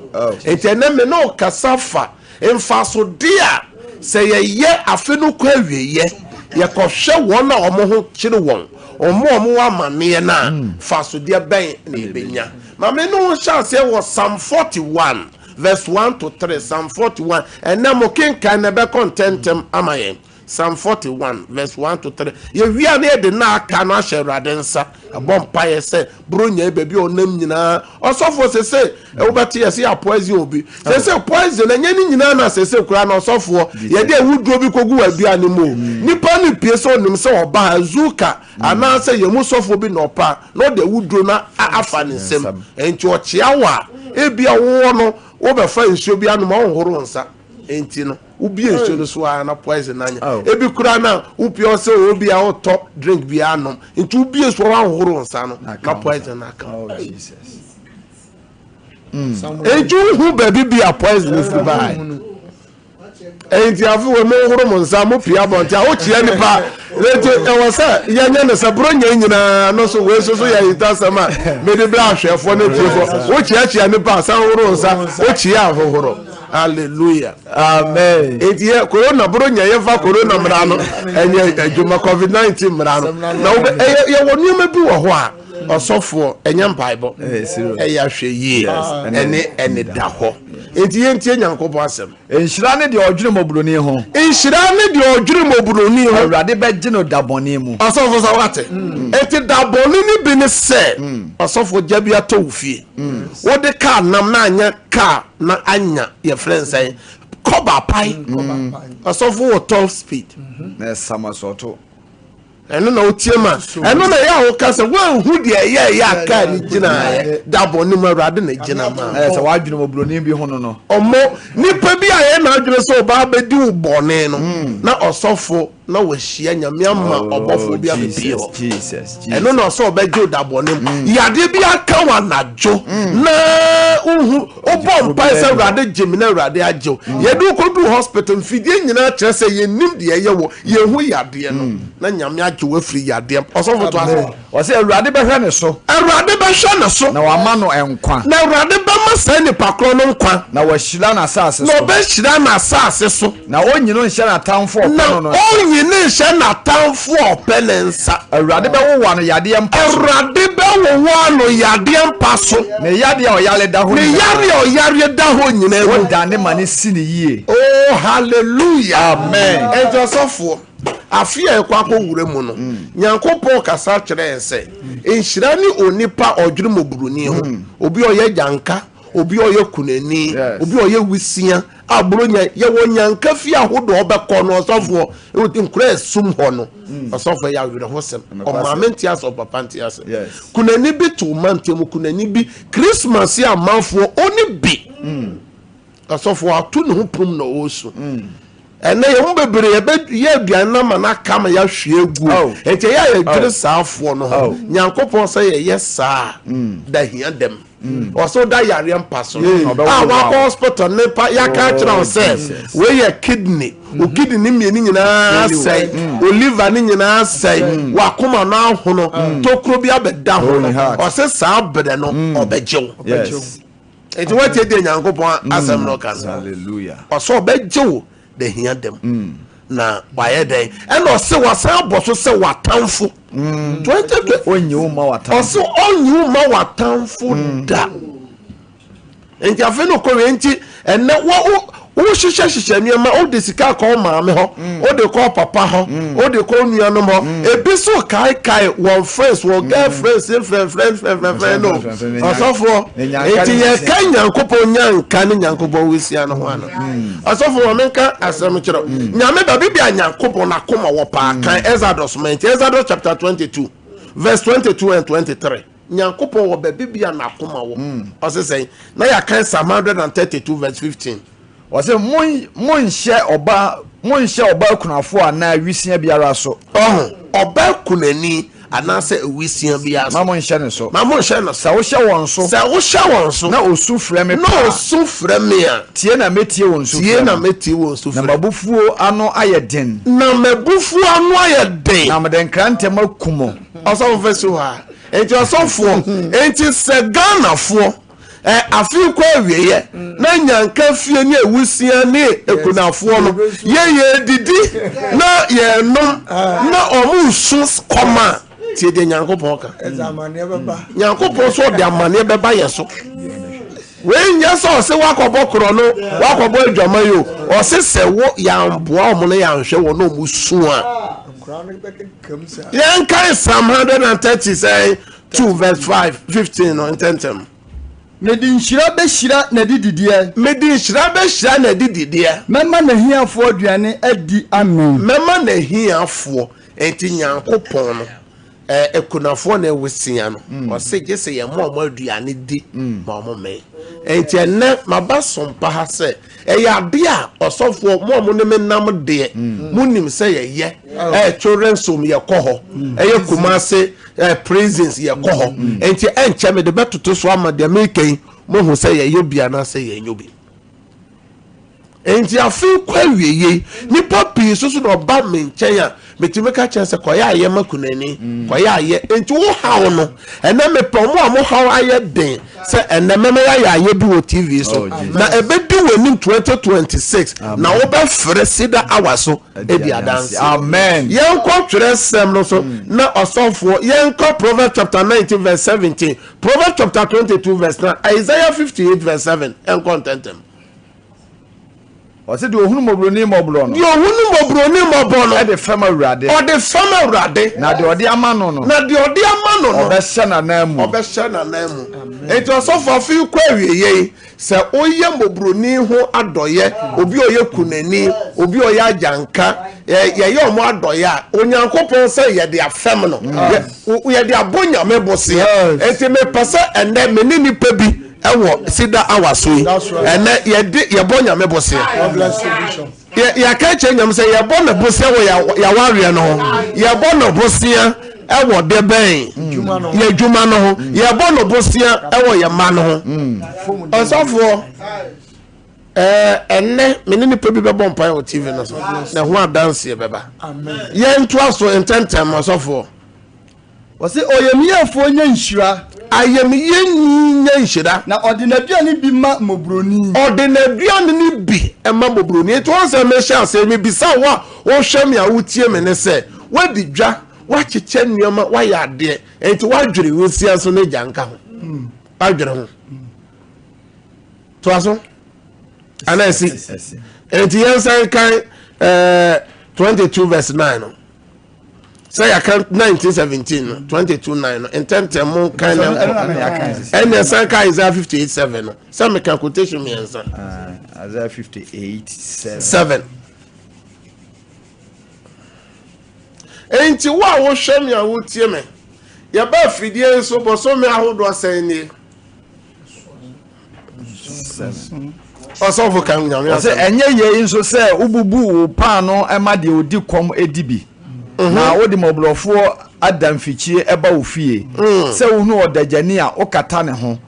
Nti ɛnɛ me ne ɔkasa fa mfasode a sɛ yɛyɛ afe no kɔ awieyɛ, yɛkɔhwɛ wɔn a wɔn ho kyere wɔn, wɔn a wɔn wɔ amanneɛ no a, mfasodeɛ bɛn na yɛbɛnya? Maame ne ho hyɛ aseɛ wɔ Psalm 41 verse 1 to 3. Psalm 41, ɛnɛ mo kenkan na ɛbɛkɔ ntɛntɛm ama yɛn. Psalm 41 verse 1 to 3. Yɛwia ne yɛde na aka no ahyɛ Awurade nsa, ɛbɔ mpaeɛ sɛ buronya yi, baabi a ɔnam nyinaa. Ɔsɔfoɔ, sese wobɛte yɛ sɛ yɛ poison obi sese poison ɛnyɛ ne nyinaa na sese koraa na, ɔsɔfoɔ, yɛde awuduro bi kɔgu w'aduane mu o. Nipa no pie sɛ ɔnim sɛ ɔba ha zuka anaasɛ yɛn mu sɔfoɔ bi na ɔpa na ɔde awuduro no afa ne nsam. Nti ɔkyea wɔ a, ebi a wowɔ no wobɛfa nsuo bi anom a ɔnhoro nsa, nti no wobie nsuo no so a na poison anya. Ebi koraa na wopie ɔsɛ obi a ɔtɔ drink bi anom, nti wobie so a wanhoro nsa no na poison aka. Nti wohu baabi bi a poison firi baa. Nti afe wɔ mo nhoro mo nsa, mo pie abɔnten a wokyia nipa. Nti ɛwɔ sɛ yɛnyɛ no sɛ buronya nyinaa no so. Wei nso so yɛ ahintasɛm a mede brɛ ahwɛfoɔ ne tiefoɔ. Wokyiakyia nipa a, san horo nsa. Wokyia ahohoro. Hallelujah. Amen. Nti yɛ corona buronya, yɛmfa corona mmara no ɛnyɛ adwuma, COVID 19 mmara no na wobɛ ɛyɛ. Yɛwɔ nneɛma bi wɔ hɔ a, ɔsɔfoɔ, ɛnyɛ mpaebɔ, ɛyɛ ahwɛ yie ɛne ɛne da hɔ. Nti yɛntie Nyankopɔn asɛm. Nhyira ne deɛ ɔdwene mmɔborɔni ho. Nhyira ne deɛ ɔdwene mmɔborɔni ho. Awurade bɛgye no da bɔne mu. Ɔsɔfo, sɛ wate, eti da bɔne no bi ne sɛ, ɔsɔfo, gya bi atɔ wo fie, wode kaa nam na anyɛ kaa na anya yɛfrɛ nsɛn kɔba pae. Ɔsɔfo, wɔ top speed na ɛsamasɔto. Ɛno na wotie ma ɛno na ɛyɛ a woka sɛ woanhu deɛ ɛyɛ ɛyɛ a kaa ne gyinaeɛ da bɔne mu, Awurade na gyina ma. Ɛyɛ sɛ wadwene mmɔborɔni bi ho no. Ɔmɔ nipa bi a yɛ n'adwene sɛ ɔbaa bɛdi wo bɔne no na, ɔsɔfo, na wahyia Nyame ama ɔbɔfoɔ bi abɛpie hɔ. Jesus. Ɛno na ɔsɛ ɔbɛgye wo da bɔne mu. Yadeɛ bi aka wo anadwo na wohu, wobɔ mpae sɛ, "Awurade, gye me," na Awurade agye wo. Yɛde wo kɔduru hospital, mfidie nyinaa kyerɛ sɛ yɛnnim deɛ ɛyɛ wɔ yɛhu yadeɛ no, na Nyame agye wo afiri yadeɛ. Ɔsɔfo, to ase. Ɔsɛ Awurade bɛhwɛ ne so. Awurade bɛhwɛ ne so. Na wama no nkwa. Na Awurade bɛma saa nipa korɔ no nkwa. Na wahyira n'asase Na so. ɔbɛhyira n'asase so. Na ɔnyi no nhyɛ n'atamfo a ɔpɛ Na no nsa. ɔnyi ne nhyɛ n'atamfo a ɔpɛ ne nsa. Awurade bɛwowa no yadeɛ mpa so. Awurade bɛwowa no yadeɛ mpa so. Ne yadeɛ a ɔyare da hɔ Ne nyinaa. yareɛ a ɔyareɛ da hɔ nyinaa mu. Wodane ma ne si ne yie. Oh, hallelujah. Amen. Ɛnti ɔsɔfoɔ, afe a ɛkɔ akɔwura mu no, Nyankopɔn kasa kyerɛ yɛn sɛ nhyira ne onipa a ɔdwene mmɔborɔni ho, obi a ɔyɛ gyanka, obi a ɔyɛ kunani, obi a ɔyɛ wisia a buronya. Yɛwɔ nyanka fie ahodoɔ ɔbɛkɔ no, ɔsɔfoɔ, nkura esum hɔ no, ɔsɔfoɔ, yɛ awerɛhosɛm. Ɔmaame nte ase, ɔpapa nte ase. Kunani bi to ma ntɛm, kunani bi Christmas yɛ amanfoɔ ɔne bi. Ɔsɔfoɔ, ato ne ho pum na ɔresu. Ɛnɛ yɛn mu bebree yɛbɛyɛ aduane no ama no aka ma yɛahwie agu. Oh. Nti ɛyɛ a yɛdwene Oh. saa afoɔ no ho. Oh. Nyankopɔn sɛ yɛyɛ saa a, da hia dɛm. Ɔsɛ woda yareɛ mpa so no. Mm. Ɔbɛwo A wo wakɔ a. hospital ne pa yɛaka akyerɛ wo sɛ Jesus. wei yɛ kidney. Wo kidney ne mmienu nyinaa Failure. sɛe. Wo liver ne nyinaa sɛe. W'akoma no ahono. Tokuro bi abɛda ho Holy no. heart. Ɔsɛ saa berɛ no ɔbɛgye wo. Yes. Nti woatie deɛ Nyankopɔn asɛm no ka no. Hallelujah. Ɔsɛ ɔbɛgye wo da hia dam. Na wayɛ dɛn? Ɛna ɔsɛ wasan abɔ so sɛ w'atamfo. 2020. Ɔnyi wo mma w'atamfo. Ɔsɛ ɔnyi wo mma w'atamfo da. Nti afei no kɔwie nti ɛnɛ wo wo wohyehyɛhyehyɛ nneɛma wode sika kɔ wo maame hɔ wode kɔ wo papa hɔ wode kɔ wo nuanom hɔ ebi so kaekae wɔn friends wɔn girlfriends mfrɛmfrɛ mfrɛmfrɛ no ɔsɔfoɔ nti yɛka nyankopɔn nyanka ne nyankopɔn wusia no ho ano ɔsɔfoɔ ma menka asɛm kyerɛ wo. Nyame baabi bi a nyankopɔn n'akoma wɔ paa kan Exodus ma nti Exodus chapter 22 verse 22 and 23 Nyankopɔn wɔ baabi bi a n'akoma wɔ. Ɔse sɛn? Na yɛakan Psalm 132 verse 15. Ɔse, Mon, monhyɛ ɔbaa, monhyɛ ɔbaa kunafoɔ anaa awisia biara so. Ɔho, ɔbaa kunani anaasɛ awisia biara so. Ma monhyɛ no so. Ma monhyɛ no so. Sɛ wohyɛ wɔn so. Sɛ wohyɛ wɔn so. Na osu frɛ me Na paa. osu frɛ me a. Tie na mɛtie wɔn sufrɛ Tie na no. mɛtie wɔn sufrɛ. Na m'abufuo ano ayɛ den. Na m'abufuo ano ayɛ den. Na mede nkrantɛ maku mo. Ɔsɔfo fɛ si hɔ a. Enti ɔsɔfoɔ, enti sɛ Ghanafoɔ ɛ afe kɔ awieɛ na nyanka fie ne awusia ne akunafoɔ no yɛ yɛdidi na yɛnom na ɔmo nsu kɔm a, tie deɛ Nyankopɔn ka. Nyankopɔn so ɔde amaneɛ bɛba yɛ so. Wei nyɛ sɛ ɔse wakɔbɔ korɔ no, wakɔbɔ adwama yi o. Ɔse sɛ wo yɛamboa ɔmo na yɛanhwɛ wɔn na ɔmo su a. Yɛnkae Psalm 130 sɛn 2 verse 5 15 no ntɛntɛm. Mede nhyira bɛhyira n'adidideɛ. Mede nhyira bɛhyira n'adidideɛ. Mɛma n'ahiafoɔ aduane adi amee. Mɛma n'ahiafoɔ. Enti Nyankopɔn no, eh, akunafoɔ na awusia no, ɔse gye sɛ yɛma wɔn aduane di ma wɔn mee. Enti ɛnnɛ maba sompa ha sɛ ɛyɛ adeɛ a ɔsɔfoɔ mo a mo ne me nam deɛ monim sɛ yɛyɛ ɛyɛ children's home yɛkɔ hɔ, ɛyɛ Kumasi eh, prisons yɛkɔ hɔ. Enti ɛnkyɛ mede bɛtoto so ama deɛ meka yi moahu sɛ yɛyɛ bi anaasɛ yɛnyɛ bi. Enti afe kɔ awieeɛ yi, nnipa pii nso so na ɔba me nkyɛn a, metumi ka kyerɛ sɛ kɔyɛ ayɛ ma kunani, mm. kɔyɛ ayɛ. Enti wo haw no, ɛnɛ mepɛ ɔmo a mo haw ayɛ den sɛ ɛnɛ mɛmɛ yɛayɛ ayɛ bi wɔ TV so. Oh, na ɛbɛdi w'anim 2026 na wobɛfrɛ sida awa so edi adanse. Amen. Yɛnkɔ twerɛsɛm no so mm. na ɔsɔfoɔ yɛnkɔ Proverbs chapter 19 verse 17, Proverbs chapter 22 verse 9, Isaiah 58 verse 7. Ɛnkɔ ntɛntɛm. Ɔse deɛ ɔhunu mmɔborɔni mmɔborɔ no. Deɛ ɔhunu mmɔborɔni mmɔbɔ no. Ɛde fɛm Awurade. Ɔde fɛm Awurade. Na deɛ ɔde ama no no. Na deɛ ɔde ama no no. Ɔbɛhyɛ n'anan mu. Ɔbɛhyɛ n'anan mu. Enti ɔsɔfo afe yi kɔ awieeɛ yi, sɛ woyɛ mmɔborɔni ho adɔeɛ, obi a ɔyɛ kunani, obi a ɔyɛ agyanka, yɛyɛ wɔn adɔeɛ a, Onyankopɔn sɛ yɛde afɛm no. Yɛde abɔ Nyame bosea. Enti mepɛ sɛ ɛnnɛ me ne nnipa bi ɛwɔ sida awa so yi. Ɛnnɛ yɛde yɛbɔ Nyame bosea. Yɛka kyerɛ Nyame sɛ yɛbɔ ne bosea wɔ yɛawareɛ no ho. Yɛbɔ ne bosea ɛwɔ de bɛn yɛ adwuma no ho. Yɛbɔ ne bosea ɛwɔ yɛ mma no ho. Ɔsɔfoɔ. Ɛɛ, ɛnnɛ me ne nipa bi bɛbɔ mpaeɛ wɔ TV no so, na ɛho adanseɛ bɛba. Yɛntoa so ntɛntɛm, ɔsɔfoɔ. Wɔse oyamyiefoɔ nya nhyira. Ayamyɛni nya nhyira. Na ɔde n'aduane bi ma mmɔborɔni. Ɔde n'aduane no bi ma mmɔborɔni. Enti wɔn sɛ mehyɛ aseɛ mebisa wo a wohwɛ me a wotie me ne sɛ, woadi dwa, woakyekyɛ nneɛma, woayɛ adeɛ, enti woadwene wosia nso n'agya nka ho. Woadwene ho. Toa so. Ana ɛsi. Enti yɛnsan kan ɛɛ 22 verse 9 no. Sɛ yɛaka 1917 no 22 9 no ntɛntɛm mo kan na nkɔ. Ɛnna ɛsan ka Isaiah 58 7 no. Sɛ meka quotation mmiɛnsa. Ah, Isaiah 58 7. 7. Enti wo a wohwɛ me a wotie me, yɛba afidie nso bɔsome ahodoɔ sɛn nie? Ɔsɔfo ka Nyame Ɔsɛ asɛm. ɛnyɛ yei nso sɛ wobubu wo paano ma deɛ ɔdi kɔm di bi, na wode mmɔborɔfoɔ ada mfikyie ba wo fie, sɛ wohunu ɔdagyani a, wokata ne ho,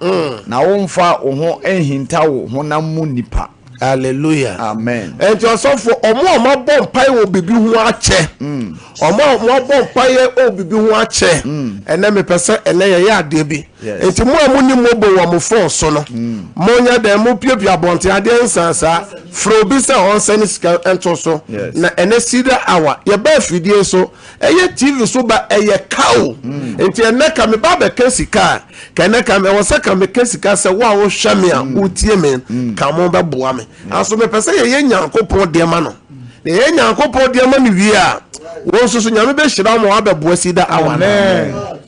na womfa wo ho nhinta wo honam mu nnipa. Hallelujah. Amen. Enti ɔsɔfo, ɔmo a ɔmo abɔ mpae wɔ biribi ho akyɛ, ɔmo a ɔmo abɔ mpaeɛ wɔ biribi ho akyɛ, ɛnɛ mepɛ sɛ ɛnɛ yɛyɛ adeɛ bi. Enti mo a monni mobo wɔ mo fon so no, monyɛ dɛn? Mopiapia abɔnten adeɛ nsan saa. Frɛ obi sɛ ɔnsɛne sika nto so. Na ɛnɛ Cedar Hour, yɛba afidie so, ɛyɛ TV so ba, ɛyɛ ka o. Enti ɛnɛ ka meba abɛka sika a, ka ɛnɛ ka ɛwɔ sɛ ka meka sika sɛ wo a wohwɛ me a wotie me, ka mo bɛboa me. Nanso mepɛ sɛ yɛyɛ Nyankopɔn deɛ ma no. Na yɛyɛ Nyankopɔn deɛ ma no wie a, wo nso so Nyame bɛhyira wo ma woabɛboa Cedar Hour no.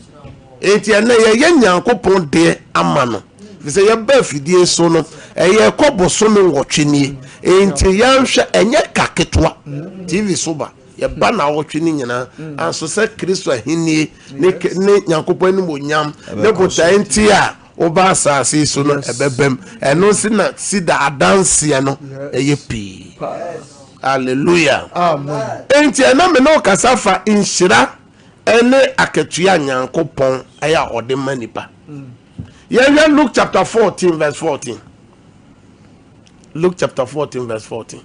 Enti ɛnnɛ yɛyɛ Nyankopɔn deɛ ama no, ɛfiri sɛ yɛba afidie so no, ɛyɛ kɔ bosome nwɔtwe nie. Enti yɛnhwɛ, ɛnyɛ ka ketewa, TV so ba, yɛba naawɔtwe no nyinaa, anso sɛ Kristo ahennie ne, ne Nyankopɔn animuonyam ne botaeɛ nti a woba asase yi so no ɛbɛbam. Ɛno nti na sida adanseɛ no ɛyɛ pii. Hallelujah. Enti ɛna me ne wo kasa fa nhyira ne akatua a Nyankopɔn ayɛ a ɔde ma nipa. Yɛhwɛ Luke chapter 14 verse 14. Luke chapter 14 verse 14.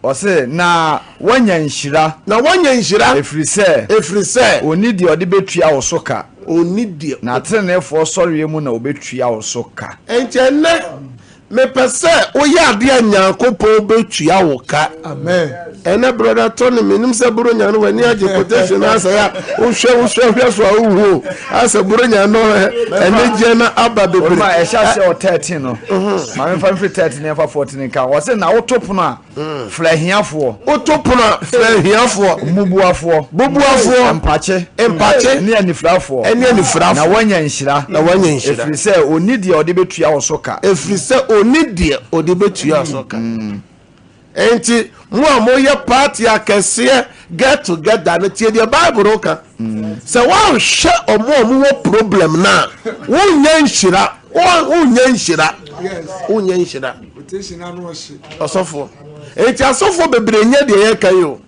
Ɔse, na woanya nhyira. Na woanya nhyira. Ɛfiri sɛ. Ɛfiri sɛ. Ɔnni deɛ ɔde bɛtua wo so ka. Ɔnni deɛ. Na ateneneefoɔ sɔreɛ mu na ɔbɛtua wo so ka. Enti ɛnnɛ, Mepɛ sɛ woyɛ adeɛ a Nyankopɔn bɛtua wo ka. Ɛnɛ brother Tony menim sɛ Buronya no w'ani agye quotation no asɛ a wohwɛ wohwɛ hwɛ so a wohu o asɛ Buronya no anigyeɛ no aba bebree. Ɔma ɛhyɛ aseɛ wɔ 13 no. Ma memfa mfiri 13 na ɛmfa 14 nka. Ɔse na woto pono a Frɛ ahiafoɔ. Woto pono a, frɛ ahiafoɔ. Mmubuafoɔ. Bubuafoɔ. Mpakye. Mpakye. Ne anifirafoɔ. Ɛne anifirafoɔ. Na woanya nhyira. Na woanya nhyira. Ɛfiri sɛ ɔnni deɛ ɔde bɛtua wo so ka. Ɛfiri sɛ ɔnni deɛ ɔde bɛtua wo so ka. Enti, mo a moyɛ party akɛseɛ get together no, tie deɛ Bible no ka. Sɛ woanhwɛ ɔmo a ɔmo wɔ problem no a, wonnya nhyira. Wonnya nhyira. Wonnya nhyira. Ɔsɔfoɔ. Enti asɔfoɔ bebree nyɛ deɛ yɛka yi o.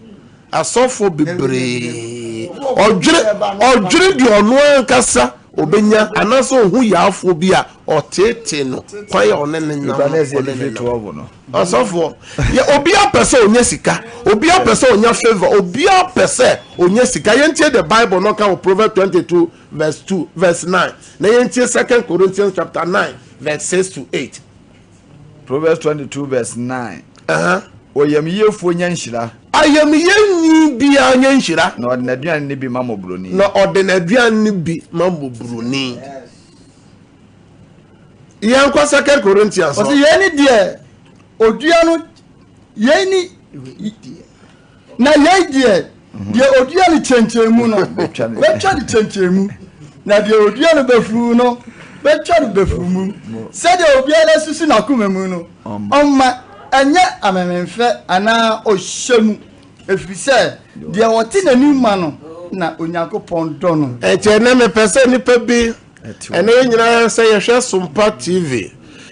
Asɔfoɔ bebree. Ɔdwene ɔdwene deɛ ɔno ankasa ɔbɛnya anaasɛ ɔhu yaafoɔ bi a ɔteetee no kwan a ɔne ne nam no ɔne ne nam. Ɔsɔfoɔ, yɛ obiara pɛ sɛ ɔnya sika, obiara pɛ sɛ ɔnya favour, obiara pɛ sɛ ɔnya sika. Yɛntie the Bible no ka wɔ Proverbs 22 verse 2 verse 9 na yɛntie Second Corinthians chapter 9 verse 6 to 8. Proverbs 22 verse 9. Oyamyiefoɔ nya nhyira. Ayamyɛnyi biara nya nhyira. Na ɔde n'aduane no bi ma mmɔborɔni. Na ɔde n'aduane no bi ma mmɔborɔni. Yɛnkɔ Second Corinthians. Ɔsɛ yei ne deɛ odua no yei ne na yei deɛ deɛ odua no kyɛnkyɛn mu no bɛtwa no kyɛnkyɛn mu na deɛ odua no bɛfuu no bɛtwa no bɛfuu mu sɛdeɛ obiara susu n'akoma mu no ɔmma ɛnyɛ amememfɛ anaa ɔhyɛ mu ɛfiri sɛ deɛ ɔte n'anim ma no na Onyankopɔn dɔ no. Ɛnti ɛnɛ mepɛ sɛ nnipa bi Ɛnɛ yɛn nyinaa sɛ yɛhwɛ Sompa TV,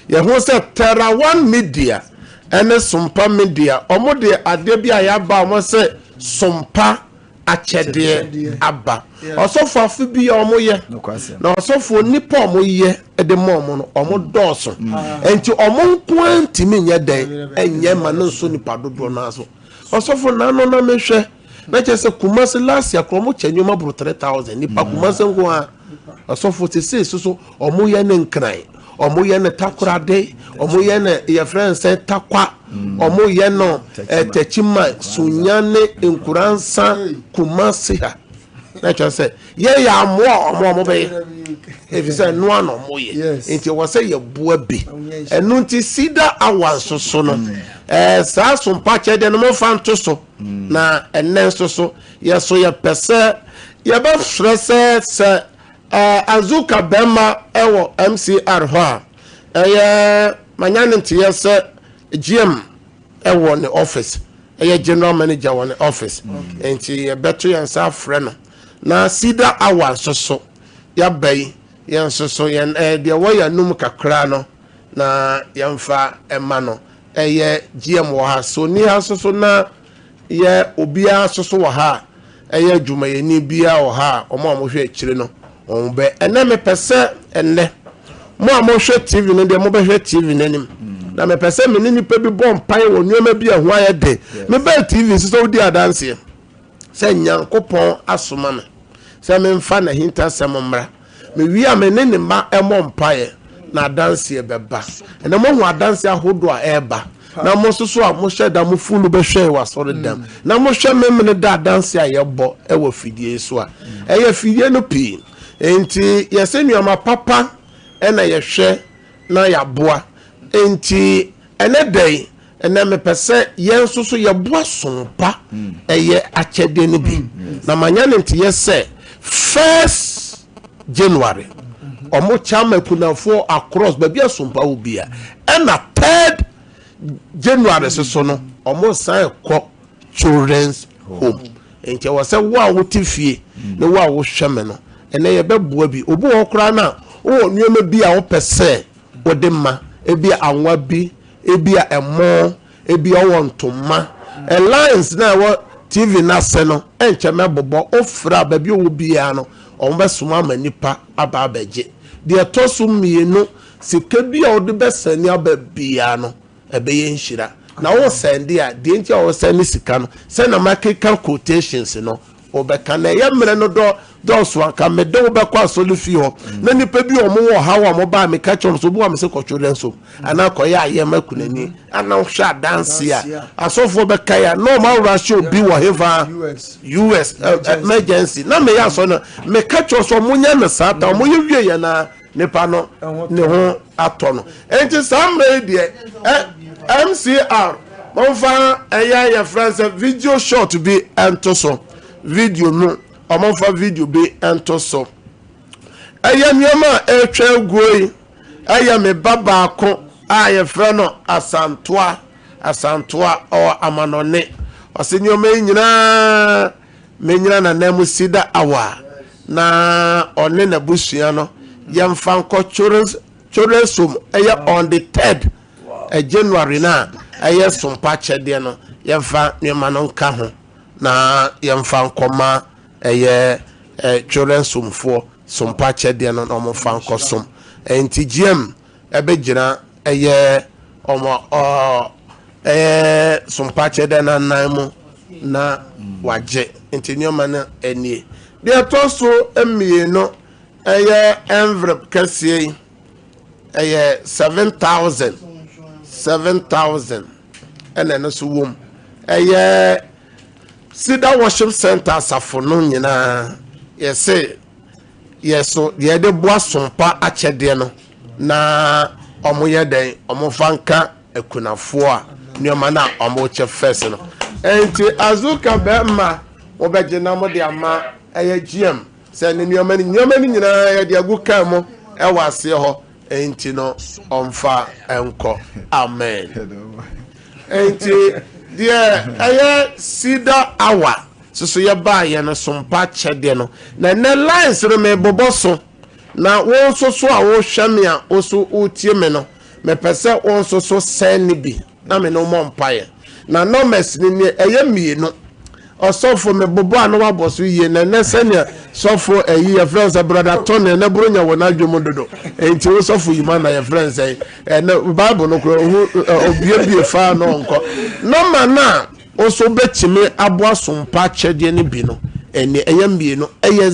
yɛho sɛ Terra One Media ɛne Sompa Media, wɔn de adeɛ bi a yɛaba wɔn sɛ Sompa akyɛdeɛ aba. Ɔsɔfo afe bi a wɔn yɛ, na ɔsɔfo nipa a wɔn yɛ de ma wɔn no, wɔn dɔɔso. Nti wɔn nko ara ntumi nyɛ dɛn ɛnyɛ ma no nso nipa dodoɔ no aso. Ɔsɔfo nano na mehwɛ. Na kyerɛ sɛ Kumasi last year korɔ ɔmo kyɛ nneɛma boro 3000 nipa mm. Kumasi nko a ɔsɔfo sese soso ɔmo yɛ ne nkran ɔmo yɛ ne takorade ɔmo yɛ ne yɛfrɛ nsɛ takwa mm. ɔmo yɛ no ɛtɛkyima eh, sunyane nkuransa Kumasi ha na kyerɛ sɛ yɛyɛ amoa ɔmo ɔmo bɛyɛ efisɛ ɛnoa na ɔmo yɛ nti ɛwɔ sɛ yɛboa bi ɛno nti sida awa nso so no ɛɛ eh, saa sompa kyɛ deɛ no mo fa nto so. Na ɛnnɛ nso so, yɛ so yɛpɛ sɛ yɛbɛfrɛ sɛ sɛ Azuka bɛrima wɔ MCR hɔ a, ɛyɛ manya ne nteɛ sɛ GM wɔ ne office, ɛyɛ general manager wɔ ne office, nti yɛbɛto yɛn nsa afrɛ no. Na Cedar Hour nso so, yɛaba yi. Yɛn nso so yɛn ɛɛ deɛ ɛwɔ yɛn anum kakra no na yɛmfa ɛma no. Ɛyɛ GM wɔ ha. So ni ha nso so na yɛ obiara nso so wɔ ha a ɛyɛ adwumayɛni biara wɔ ha a wɔn a wɔhwɛ akyire no wɔn bɛ. Ɛnɛ mepɛ sɛ ɛnɛ mo a mohwɛ TV no deɛ mobɛhwɛ TV no anim. Na mepɛ sɛ me ne nipa bi bɔ mpaeɛ wɔ nneɛma bi a ɛho ayɛ den. Mebɛɛ TV so sɛ wodi adanseɛ. sɛ Nyankopɔn asoma me sɛ memfa n'ahintasɛm mmra. Mewie a, me ne ne mma mmɔ mpaeɛ, na adanseɛ bɛba. Ɛnnɛ moahu adanseɛ ahodoɔ a ɛreba, na mo nso so a mohyɛ da mo funu bɛhwɛɛ wɔ asɔredam, na mohwɛ Memene da adanseɛ a yɛbɔ wɔ afidie yi so a, ɛyɛ afidie no pii. Enti yɛsɛ nneɛma papa na yɛhwɛ na yɛaboa. Enti ɛnɛ da yi, ɛnɛ mepɛ sɛ yɛn nso so yɛboa som pa ɛyɛ akyɛdeɛ no bi. Na manya ne nteyɛ sɛ first January ɔmo kyɛ ama akunafoɔ across baabi a som pa wɔ bia, ɛna third January soso no ɔmo san kɔ children's home. Nti ɛwɔ sɛ wo a wote fie ne wo a wohwɛ me no, ɛnɛ yɛbɛboa bi. Obi wɔ hɔ koraa no a wowɔ nneɛma bi a wopɛ sɛ wode ma, ebi a anwa bi, ebi a ɛmo, ebi a ɔwɔ ntoma. Lines na ɛwɔ TV no ase no, ɛnkyɛ mɛbobɔ. Wofrɛ a, baabi a ɔwɔ biara no, wɔbɛsoma ama nnipa aba abɛgye. Deɛ ɛtɔ so mmienu, sika bi a wode bɛsɛne aba biara no, ɛbɛyɛ nhyira. Na wo sɛnde a, deɛ nti a wo sɛnde sika no, sɛnea makeka quotations no, wobɛka. Na ɛyɛ mmerɛ no dɔ dɔɔso a, nka mede wo bɛkɔ asɔre fie hɔ. Na nnipa bi a wɔn wɔ ɔhaw a wɔn baa meka kyerɛ wɔn sɛ, obi wɔ a mese kɔ children's home, anaa kɔyɛ ayɛ ma kunani, anaa wohwɛ adanse a, asɔfoɔ bɛka yɛ a, na wɔn awura hyɛ obi wɔ hefa? US emergency. Na meyɛ asɔre no, meka kyerɛ sɛ wɔn nyɛ no saa ta, wɔn yɛ wie yɛ naa. nipa no ne ho atɔ no. Enti saa mmerɛ yi deɛ ɛ MCR momfa ɛyɛ yɛfrɛ sɛ video short bi nto so. Video no wɔmfa video bi nto so. Ɛyɛ nneɛma a ɛretwa aguo yi ɛyɛ me ba baako a yɛfrɛ no Asantoa. Asantoa ɔwɔ amanɔne. Ɔse nneɛma yi nyinaa Menyina n'ananmusi da awa na ɔne n'abusua no yɛmfa nkɔ Children's Home ɛyɛ on the third January no a ɛyɛ sompa akyɛdeɛ no yɛmfa nneɛma no nka ho na yɛmfa nkɔma ɛyɛ Children's Home foɔ sompa akyɛdeɛ no na wɔmfa nkɔsom. Nti GM ɛbɛgyina ɛyɛ ɔmo ɔɔ ɛyɛ sompakyɛ dɛ n'anan mu na wagye nti nneɛma no nie. Deɛ ɛtɔ so mmienu ɛyɛ envelope kɛseɛ yi ɛyɛ 7000 7000 ɛna ɛno nso wɔ mu. Ɛyɛ Cedar Worship Center asafo no nyinaa yɛse yɛ so deɛ yɛde boa sompa akyɛdeɛ no na wɔn yɛ dɛn wɔn fa nka akunafoɔ a nneɛma no a wɔn kyɛ fɛs no. Nti azuka bɛrima wɔbɛgye na wɔde ama ɛyɛ GM sɛ ne nneɛma no nneɛma no nyinaa yɛde agu kaa mu ɛwɔ aseɛ hɔ nti no ɔmfa nkɔ amen. Nti deɛ ɛyɛ cedar hour soso yɛbaayɛ no sompa kyɛdeɛ no na ɛnɛ lines no mebobɔ so. Na wo nso so a wohwɛ me a wo so wotie me no, mepɛ sɛ wo nso so sɛn ne bi na me ne wo mmɔ mpaeɛ. Na numbers no nie, ɛyɛ mmienu. Ɔsɔfo mebobɔ a na wabɔ so yie, na ɛnɛ sɛnea sɔfo ɛyi yɛfrɛ no sɛ brother Tony, ɛnɛ Buronya wɔ n'adwene mu dodo, enti wo sɔfo Yima na yɛfrɛ no sɛ ɛnɛ Bible no koraa ohu obiebie faa na ɔnkɔ. Nɔma no a Wo nso wobɛtumi aboa sompa akyɛdeɛ no bi no, ɛnne ɛyɛ mmienu, ɛyɛ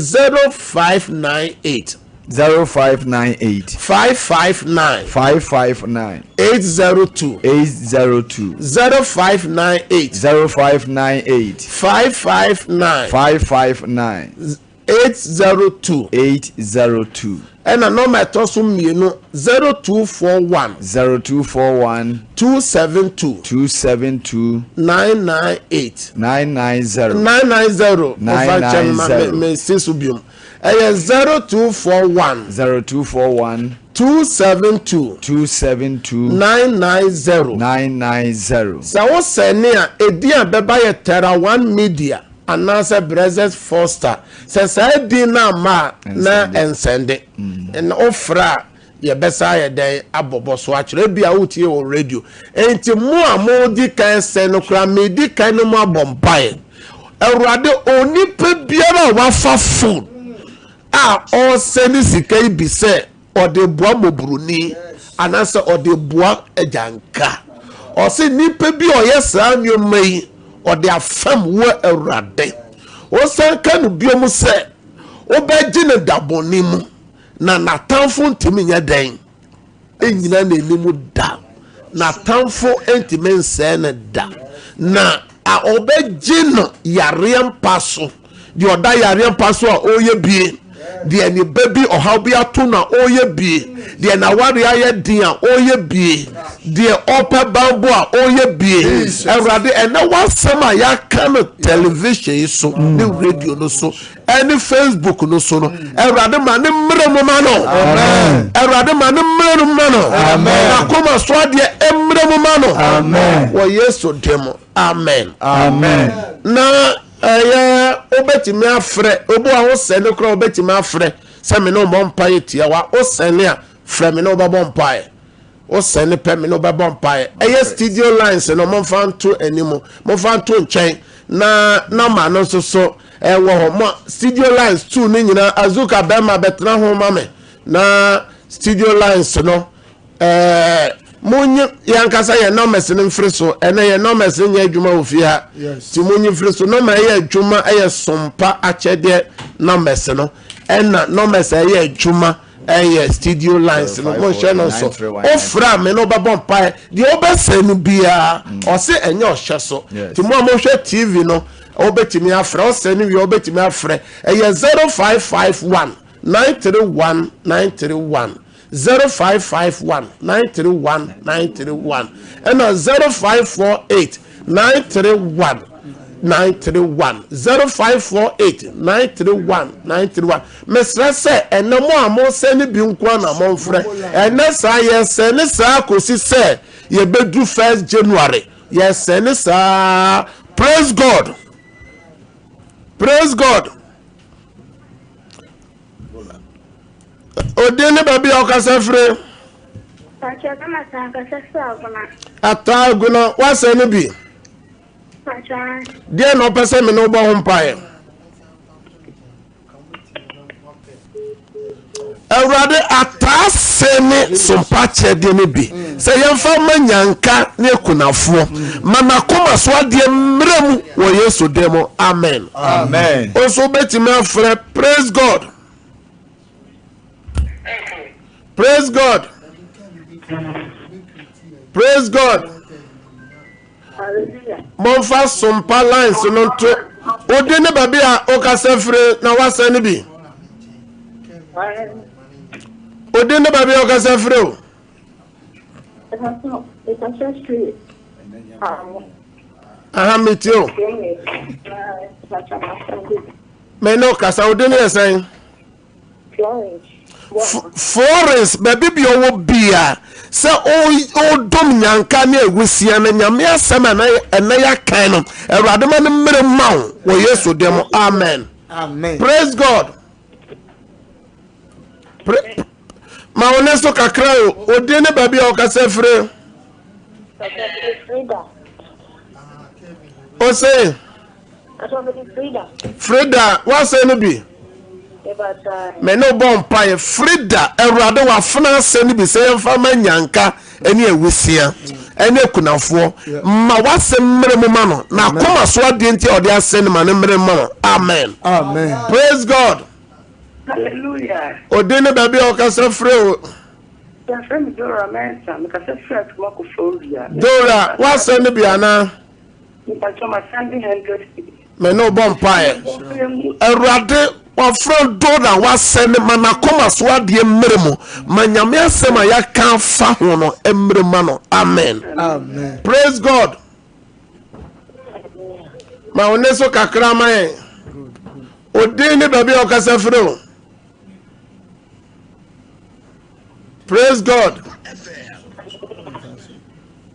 0598. 0598. 559. 559. 802. 802. 0598. 0598. 559. 559. 802. 802. Ɛna nɔma ɛtɔ so mmienu, 0241. 0241. 272. 272. 998. 990. 990. Ɔfa nkyɛn ma me me si so biom. Ɛyɛ 0241. 0241. 272. 272. 990. 990. Sɛ wo sɛne a, edin a ɛbɛba yɛ Terra One Media. anaasɛ Brexit Foster. Sɛ saa din no amma a, na ɛnsɛnde. Na wofrɛ a, yɛbɛsa ayɛ dɛn abɔbɔ so akyerɛ. Ebia wotie wɔ radio. Enti mo a modi kan sɛn no koraa, medi kan ne mo abɔ mpaeɛ. Awurade, onipa biara a wafa phone a ɔresɛne sika yi bi sɛ ɔde boa mmɔborɔni anaasɛ ɔde boa agyanka. Ɔse nipa bi a ɔyɛ saa nneɛma yi, ɔde afam wo Awurade. Wosan ka no biom sɛ wobɛgye no da bɔne mu na n'atamfo ntumi nyɛ dɛn nnyina n'anim da. N'atamfo ntumi nsɛe no da. Na ɔbɛgye no yareɛ mpa so. Deɛ ɔda yareɛ mpa so a ɔreyɛ bie, deɛ ne ba bi ɔhaw bi ato no a ɔreyɛ bie, deɛ n'awareɛ ayɛ den a ɔreyɛ bie, deɛ ɔpɛ banbɔ a ɔreyɛ bie. Awurade, ɛnɛ w'asɛm a yɛaka no television yi so ne radio no so ɛne Facebook no so no, Awurade ma ne mmerɛ mu ma no. Awurade ma ne mmerɛ no ma no. N'akoma so adeɛ mmerɛ mu ma no. Wɔ Yesu din mu. Amen. Amen. Na ɛyɛ wobɛtumi afrɛ obi a wosɛne koraa wobɛtumi afrɛ sɛ me ne wobɔ mpaeɛ tiawa. Wosɛne a, frɛ me ne wobɛbɔ mpaeɛ. Wosɛne pɛ, me ne wobɛbɔ mpaeɛ. Ɛyɛ studio lines no, momfa nto anim, momfa nto nkyɛn na nɔma no nso so ɛwɔ hɔ. Mo studio lines 2 no nyinaa, Azuka bɛrima bɛtena ho ma me na studio lines no ɛɛ monyi yɛn ankasa yɛn numbers no mfiri so. Ɛnɛ yɛn numbers no nyɛ adwuma wɔ fie ha, nti monyi mfiri so. Nɔma ɛyɛ adwuma ɛyɛ sompa akyɛdeɛ numbers no, ɛna numbers ɛyɛ adwuma ɛyɛ studio lines no. Monhyɛ no nso. Wofrɛ a, me no wobɛbɔ mpaeɛ. Deɛ wobɛsɛe no biara, ɔse ɛnyɛ ɔhyɛ so. Nti mo a mohwɛ TV no, wobɛtumi afrɛ. Wosɛe no wie, wobɛtumi afrɛ. Ɛyɛ 0551 931 931, 0551 931 931, ɛna 0548 931 931, 0548 931 931. Mesrɛ sɛ ɛnɛ mo a mosɛ ne bi nko a na momfrɛ ɛnɛ saa. Yɛsɛ ne saa kɔsi sɛ yɛbɛdu 1 January, yɛsɛ ne saa. Praise God, praise God. Odin ne baabi a ɔkasa firi? Ataa Agona, woasɛe no bi? Deɛ na ɔpɛ sɛ me ne wobɔ ho mpaeɛ. Awurade, ataa se ne sompa kyɛdeɛ no bi sɛ yɛmfa ma nyanka ne akunafoɔ. Ma n'akoma so adeɛ mmerɛ mu wɔ Yesu din mu, amen. Amen. Nso wobɛtumi afrɛ. Praise God, praise God, praise God. Momfa sompa lines no nto. Wode ne baabi a wokasa firi na woasɛn no bi. Wode ne baabi a wokasa firi o. Aha, metie o. Me ne wokasa. Wode ne yɛ sɛn? Florence. Baabi bi ɔwɔ bia sɛ ɔdom nyanka ne awusia no, Nyame asɛm a ɛnɛ yɛakan no, Awurade ma no mmerɛ ma wo wɔ Yesu din mu, amen. Praise God. Ma wo ne so kakra o. Odin ne baabi a ɔkasa firi? Ose Frida, woasɛe no bi? Me ne wobɔ mpaeɛ Frida. Awurade wafena asɛ no bi sɛ yɛmfa ma nyanka ne awusia ne akunafoɔ. Ma w'asɛm mmerɛ mu ma no na akoma so adeɛ nti a ɔde asɛ no, ma no mmerɛ ma no, amen. Praise God. Hallelujah. Odin ne baabi a ɔkasa firi o? Yɛfrɛ me Dora Mensah, mekasa firi Atuma Koforidua. Dora, woasɛ no bi anaa? Mpakyɛ ma Sunday 100 cedis. Me ne wobɔ mpaeɛ. Awurade wafrɛ Dora, wasɛ ne ma n'akoma so adeɛ mmerɛ mu. Ma Nyame asɛm a yɛaka afa ho no mmerɛ ma no, amen. Praise God. Ma wo ne so kakra ma yɛn. Odin ne baabi a ɔkasa firi o? Praise God.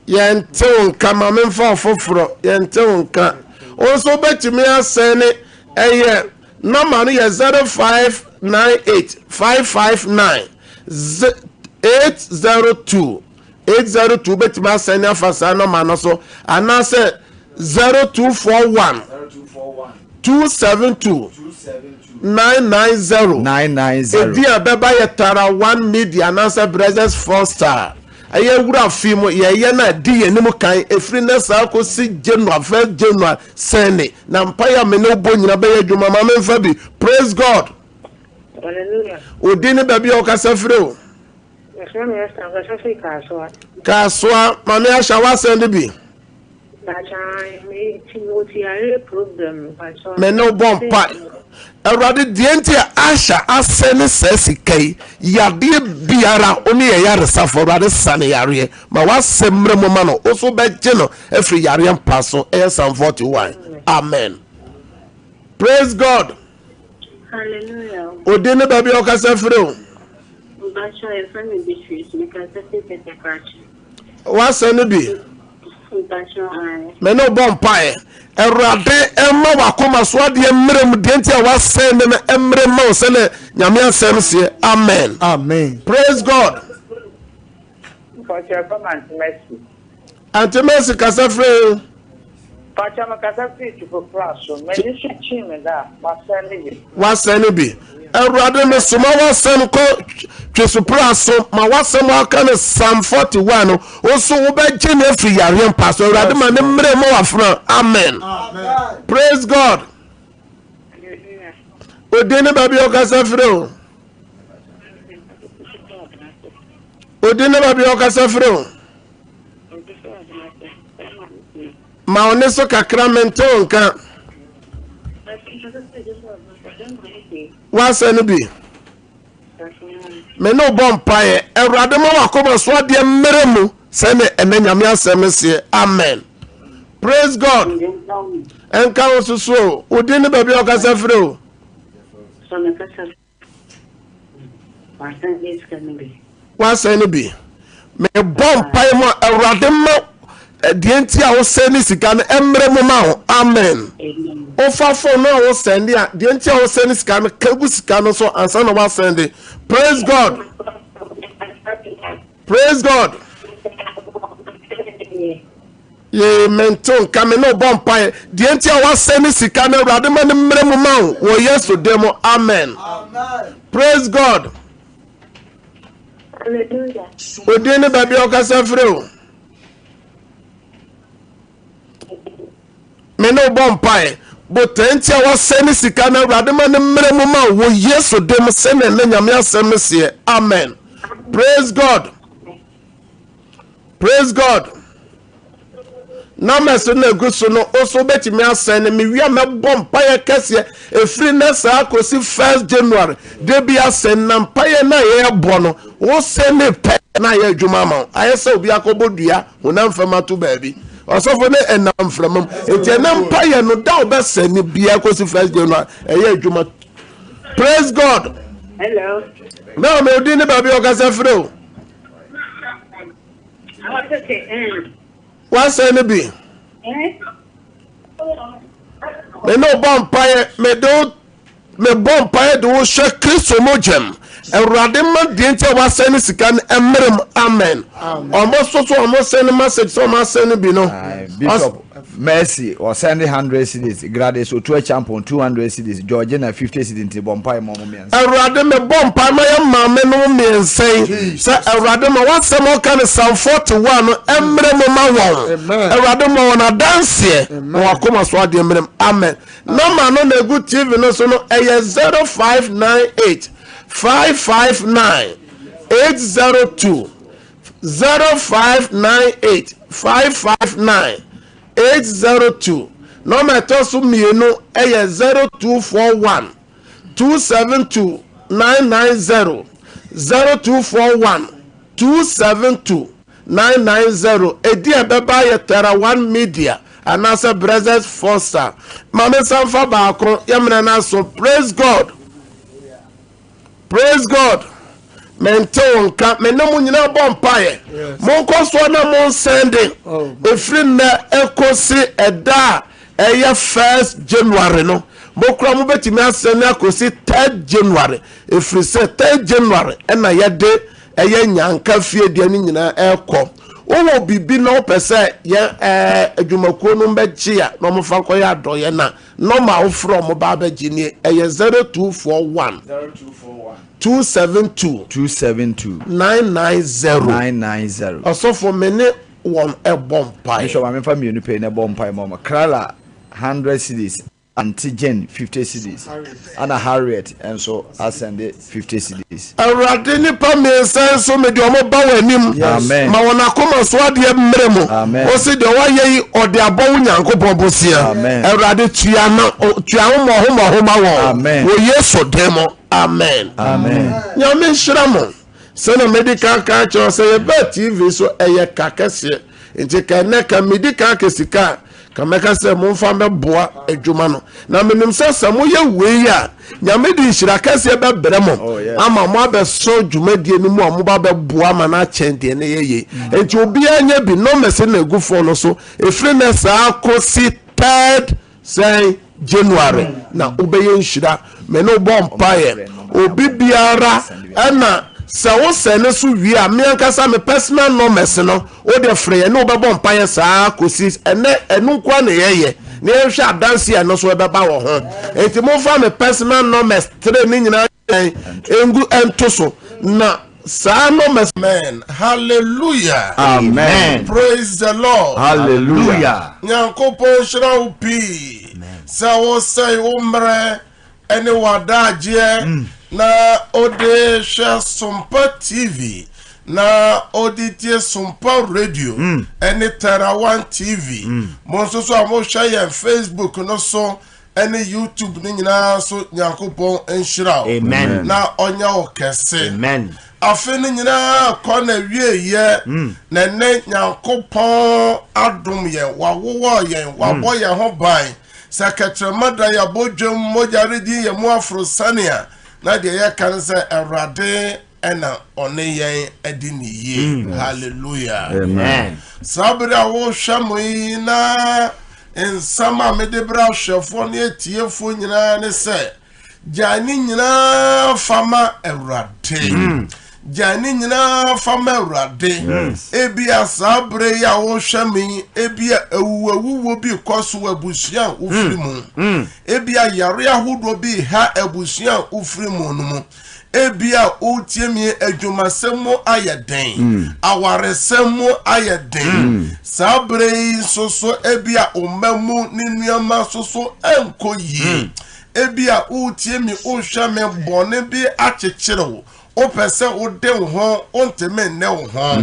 Yɛnte wo nka. Ma memfa ɔfoforɔ. Yɛnte wo nka. Wo nso wobɛtumi asɛne ɛyɛ nɔma no yɛ 0598 559 802 802 wobɛtumi asɛne afa saa nɔma no so anaasɛ 0241 272 990 990. Edin a ɛbɛba yɛ Tara One Media anaasɛ Brothers Foster. Ɛyɛ wura fi mu yɛyɛ no a di yɛn anim kan ɛfiri nnɛ saa kɔsi January first January sɛne na mpaeɛ a me ne wobɔ nyina bɛyɛ adwuma ma memfa bi praise God. Hallelujah. Odin ne baabi a wokasa firi o. Yɛfrɛ me Esther, mekasa firi Kasoa. Kasoa, Maame Asha woasɛn de bi. Me ne wo bɔ mpa. Awurade, deɛ nti a Asha asɛ ne saa sika yi, yadeɛ biara, wo ne yɛ yaresafo, Awurade sa ne yareɛ. Ma w'asɛm mmerɛ mu ma no, wo so bɛgye no afiri yareɛ mpa so. Ɛyɛ Psalm 41. Amen. Praise God. Hallelujah. Odi ne baabi a ɔkasa firi o. Mpakyɛ yɛfrɛ me Beatrice, mekasa firi Pɛtɛkrakye. W'asɛm no bi. Me ne wo bɔ mpaeɛ. Awurade mma w'akoma so adeɛ mmerɛ mu deɛ nti a w'asɛn ne no mmerɛ mma wo sɛdeɛ Nyame asɛm seɛ. Amen. Amen. Praise God. Mpakyɛ ɛfam Auntie Mercy. Auntie Mercy kasa firi he? Mpakyɛ me kasa firi Twifo Praso. M'ani so kyii me da a, m'asɛn ne bi. W'asɛn no bi. Awurade mesoma w'asɛm kɔ Twesopra so ma w'asɛm aka no Psalm 41 no wo nso wobɛgye no afiri yareɛ mpa so Awurade ma ne mmerɛ ma wafena amen praise God odin ne baabi a ɔkasa firi o odin ne baabi a ɔkasa firi o Ma wo nne so kakra mente wo nka. Woasɛ no bi. Me ne wo bɔ mpaeɛ. Awurade ma wakoma so adeɛ mmerɛ mu sɛne ɛnɛ Nyame asɛm no seɛ. Amen. Praise God. Ɛnka wo soso o. Wo din ne baabi a ɔkasa firi o. Woasɛe no bi. Mebɔ mpae ma Awurade ma deɛ nti a wosɛe ne sika no mmerɛ mu ma wo. Amen. Wofa fon no a wosɛnde a deɛ nti a wosɛe ne sika no ka gu sika no so ansa na woasɛnde. Praise God. Praise God. Yee mente wo nka me ne wo bɔ mpaeɛ deɛ nti a wasɛ ne sika no awurade ma ne mmerɛ mu ma wo wɔ yesu din mu amen praise god odin ne baabi a ɔkasa firi o me ne wo bɔ mpaeɛ botae nti a wasɛ ne sika no awurade ma ne mmerɛ mu ma wo wɔ yesu din mu sɛnea ne nyame asɛm no seɛ amen praise god Praise God. Numbers no egu so no, wo so wobɛtumi asɛn no. Mewie a mɛbɔ mpaeɛ kɛseɛ ɛfiri nnɛ saa kɔsi first January. Da bi asɛn na mpaeɛ no a yɛrebɔ no, wo sɛn ne pɛ na ayɛ adwuma ama wo. Ayɛ sɛ obi akɔbɔ dua honam fam ato baabi. Ɔsɔfo ne ɛnam mframa mu. Nti ɛnɛ mpaeɛ no da wobɛsɛn no biara kɔsi first January ɛyɛ adwuma. Praise God. Hello. Náà mi ò dín ní baabi ɔkasa firi o. Woasɛe no bi. Me ne wobɔ mpaeɛ, mede wo mebɔ mpaeɛ de wo hyɛ Kristo mogyam. Awurade ma deɛ nti a wasɛe ne sika no mmerɛ mu. Amen. Ɔmo so so ɔmo sɛn ne message sɛ ɔmo asɛn no bi no. Bishop Mercy ɔsɛnde hundred cedis, Gladys Otu Acheampong 200 cedis, Georgina 50 cedis nti bɔ mpae ma ɔmo mmiɛnsa. Awurade mebɔ mpae ma yɛn maame nom mmiɛnsa yi sɛ Awurade ma w'asɛm a ɔka no Psalm 41 no mmrɛ mu ma wɔn. Awurade ma wɔn adanseɛ ma wɔn akoma so adeɛ mmrɛ mu. Amen. Nɔma no na egu TV no so no ɛyɛ 0598 559 802 0598 559 802. Nɔma ɛtɔ so mmienu yɛ 0241 272 990, 0241 272 990. Edin a ɛbɛba yɛ Terra One Media anaasɛ Brothers Foster. Ma me nsa mfa baako, yɛmena no aso. Praise God. Praise God. Mente wo nka. Me ne mo nyinaa bɔ mpaeɛ. Monkɔ soɔ na monsɛnde. Ɛfiri nnɛ ɛkɔsi ɛda a ɛyɛ first January no, mo koraa mobɛtumi asɛne akɔsi third January, ɛfiri sɛ third January ɛna yɛde ɛyɛ nyanka fie deɛ no nyinaa ɛrekɔ. Wowɔ biribi na wopɛ sɛ yɛn ɛɛ adwumakuo no bɛgye a na wɔfa nkɔyɛ adɔeɛ no a, nɔma a wofrɛ wɔn ba abɛgye nie, ɛyɛ 0241 272 272 990. 990. Ɔsɔfo, me ne wɔn ɛbɔ mpaeɛ. Bishop, ma memfa mmienu pɛ yi na ɛbɔ mpaeɛ ma wɔn. Clara, 100 cedis. Aunty Jane 50 cedis ɛna Harriet nso asɛnde 50 cedis. Awurade nnipa mmiensa yi nso mede wɔn ba w'anim. Amen. Ma wɔn akoma so adeɛ mmere mo. Amen. Wose deɛ woayɛ yi ɔde abɔ wo Nyankopɔn bosea. Amen. Awurade tua no tua ho mmɔho mmɔho ma wɔn. Amen. Wɔ Yesu din mu. Amen. Amen. Nyame nhyira mo. Sɛnea medi kan ka akyerɛ wo sɛ yɛbaa TV so ɛyɛ ka kɛseɛ nti ka ɛnɛ ka medi kan aka sika a ka mɛka sɛ momfa mɛboa adwuma no na menim sɛ sɛ moyɛ wei a Nyame de nhyira kɛseɛ bɛbrɛ mo Oh, ama mo abɛsɔ dwumadie no mu a moba bɛboa ma no akyɛn deɛ ne yɛyɛ nti obiara nyɛ bi nɔmɛse na ɛgu fon no so ɛfiri nɛ saa kɔsi third Sɛn January na wobɛyɛ nhyira me ne wobɔ mpaeɛ obi biara ɛna sɛ wo sɛ ne so wie a me ankasa me personal numbers no wode frɛ yɛ ne wobɛbɔ mpaeɛ saa kɔsi ɛnɛ ɛno nkoa na yɛyɛ na yɛnhwɛ adanse a ɛno so ɛbɛba wɔ ho nti momfa me personal numbers tere ne nyinaa ngu nto so na saa numbers. Amen hallelujah. Amen. Praise the Lord. Hallelujah. Nyankopɔn nhyira wo pii sɛ wosɛe wo mmerɛ ne w'adagyeɛ mm. na ode hwɛ Sompa TV na ode tie Sompa Radio mm. ne Terra One TV. Mm. Mo nso so a mohwɛ yɛn Facebook no so ɛne YouTube no nyinaa so Nyankopɔn nhyira wo Amen. na ɔnyɛ wo kɛse. Amen. Afe no nyinaa kɔ na wieɛ mm. na ɛnɛ Nyankopɔn adom yɛn, wawowɔ yɛn, wabɔ mm. yɛn ho ban. Sɛ kɛtrɛma da yɛabɔ dwam, mogya redi yɛn mu aforo sɛnea na deɛ yɛka no sɛ Awurade ɛna ɔne yɛn adi ne yie. Mm. Hallelujah. Amen. Saa bere a wohwɛ mo yi na nsɛm a mede brɛ ahwɛfoɔ ne atiefoɔ nyinaa ne sɛ gyae ne nyinaa fa ma Awurade. Mm. Gyae ne nyinaa fa ma Awurade. Ebia saa bere yi a wohwɛ me yi, ebia awuwawuwo bi kɔ so wɔ abusua a wofiri mm. mu. Mm. Ebia yare ahodoɔ bi ha abusua a wofiri mu no mu. Ebia woretie me adwumasɛm mu ayɛ den, mm. awaresɛm mu ayɛ den. Mm. Saa bere yi nso so ebia wo mma mu ne nneɛma nso so nkɔ yie. Mm. Ebia woretie me wohwɛ me bɔne bi akyekyere wo. Wopɛ sɛ wode wo ho, wontumi nne wo ho.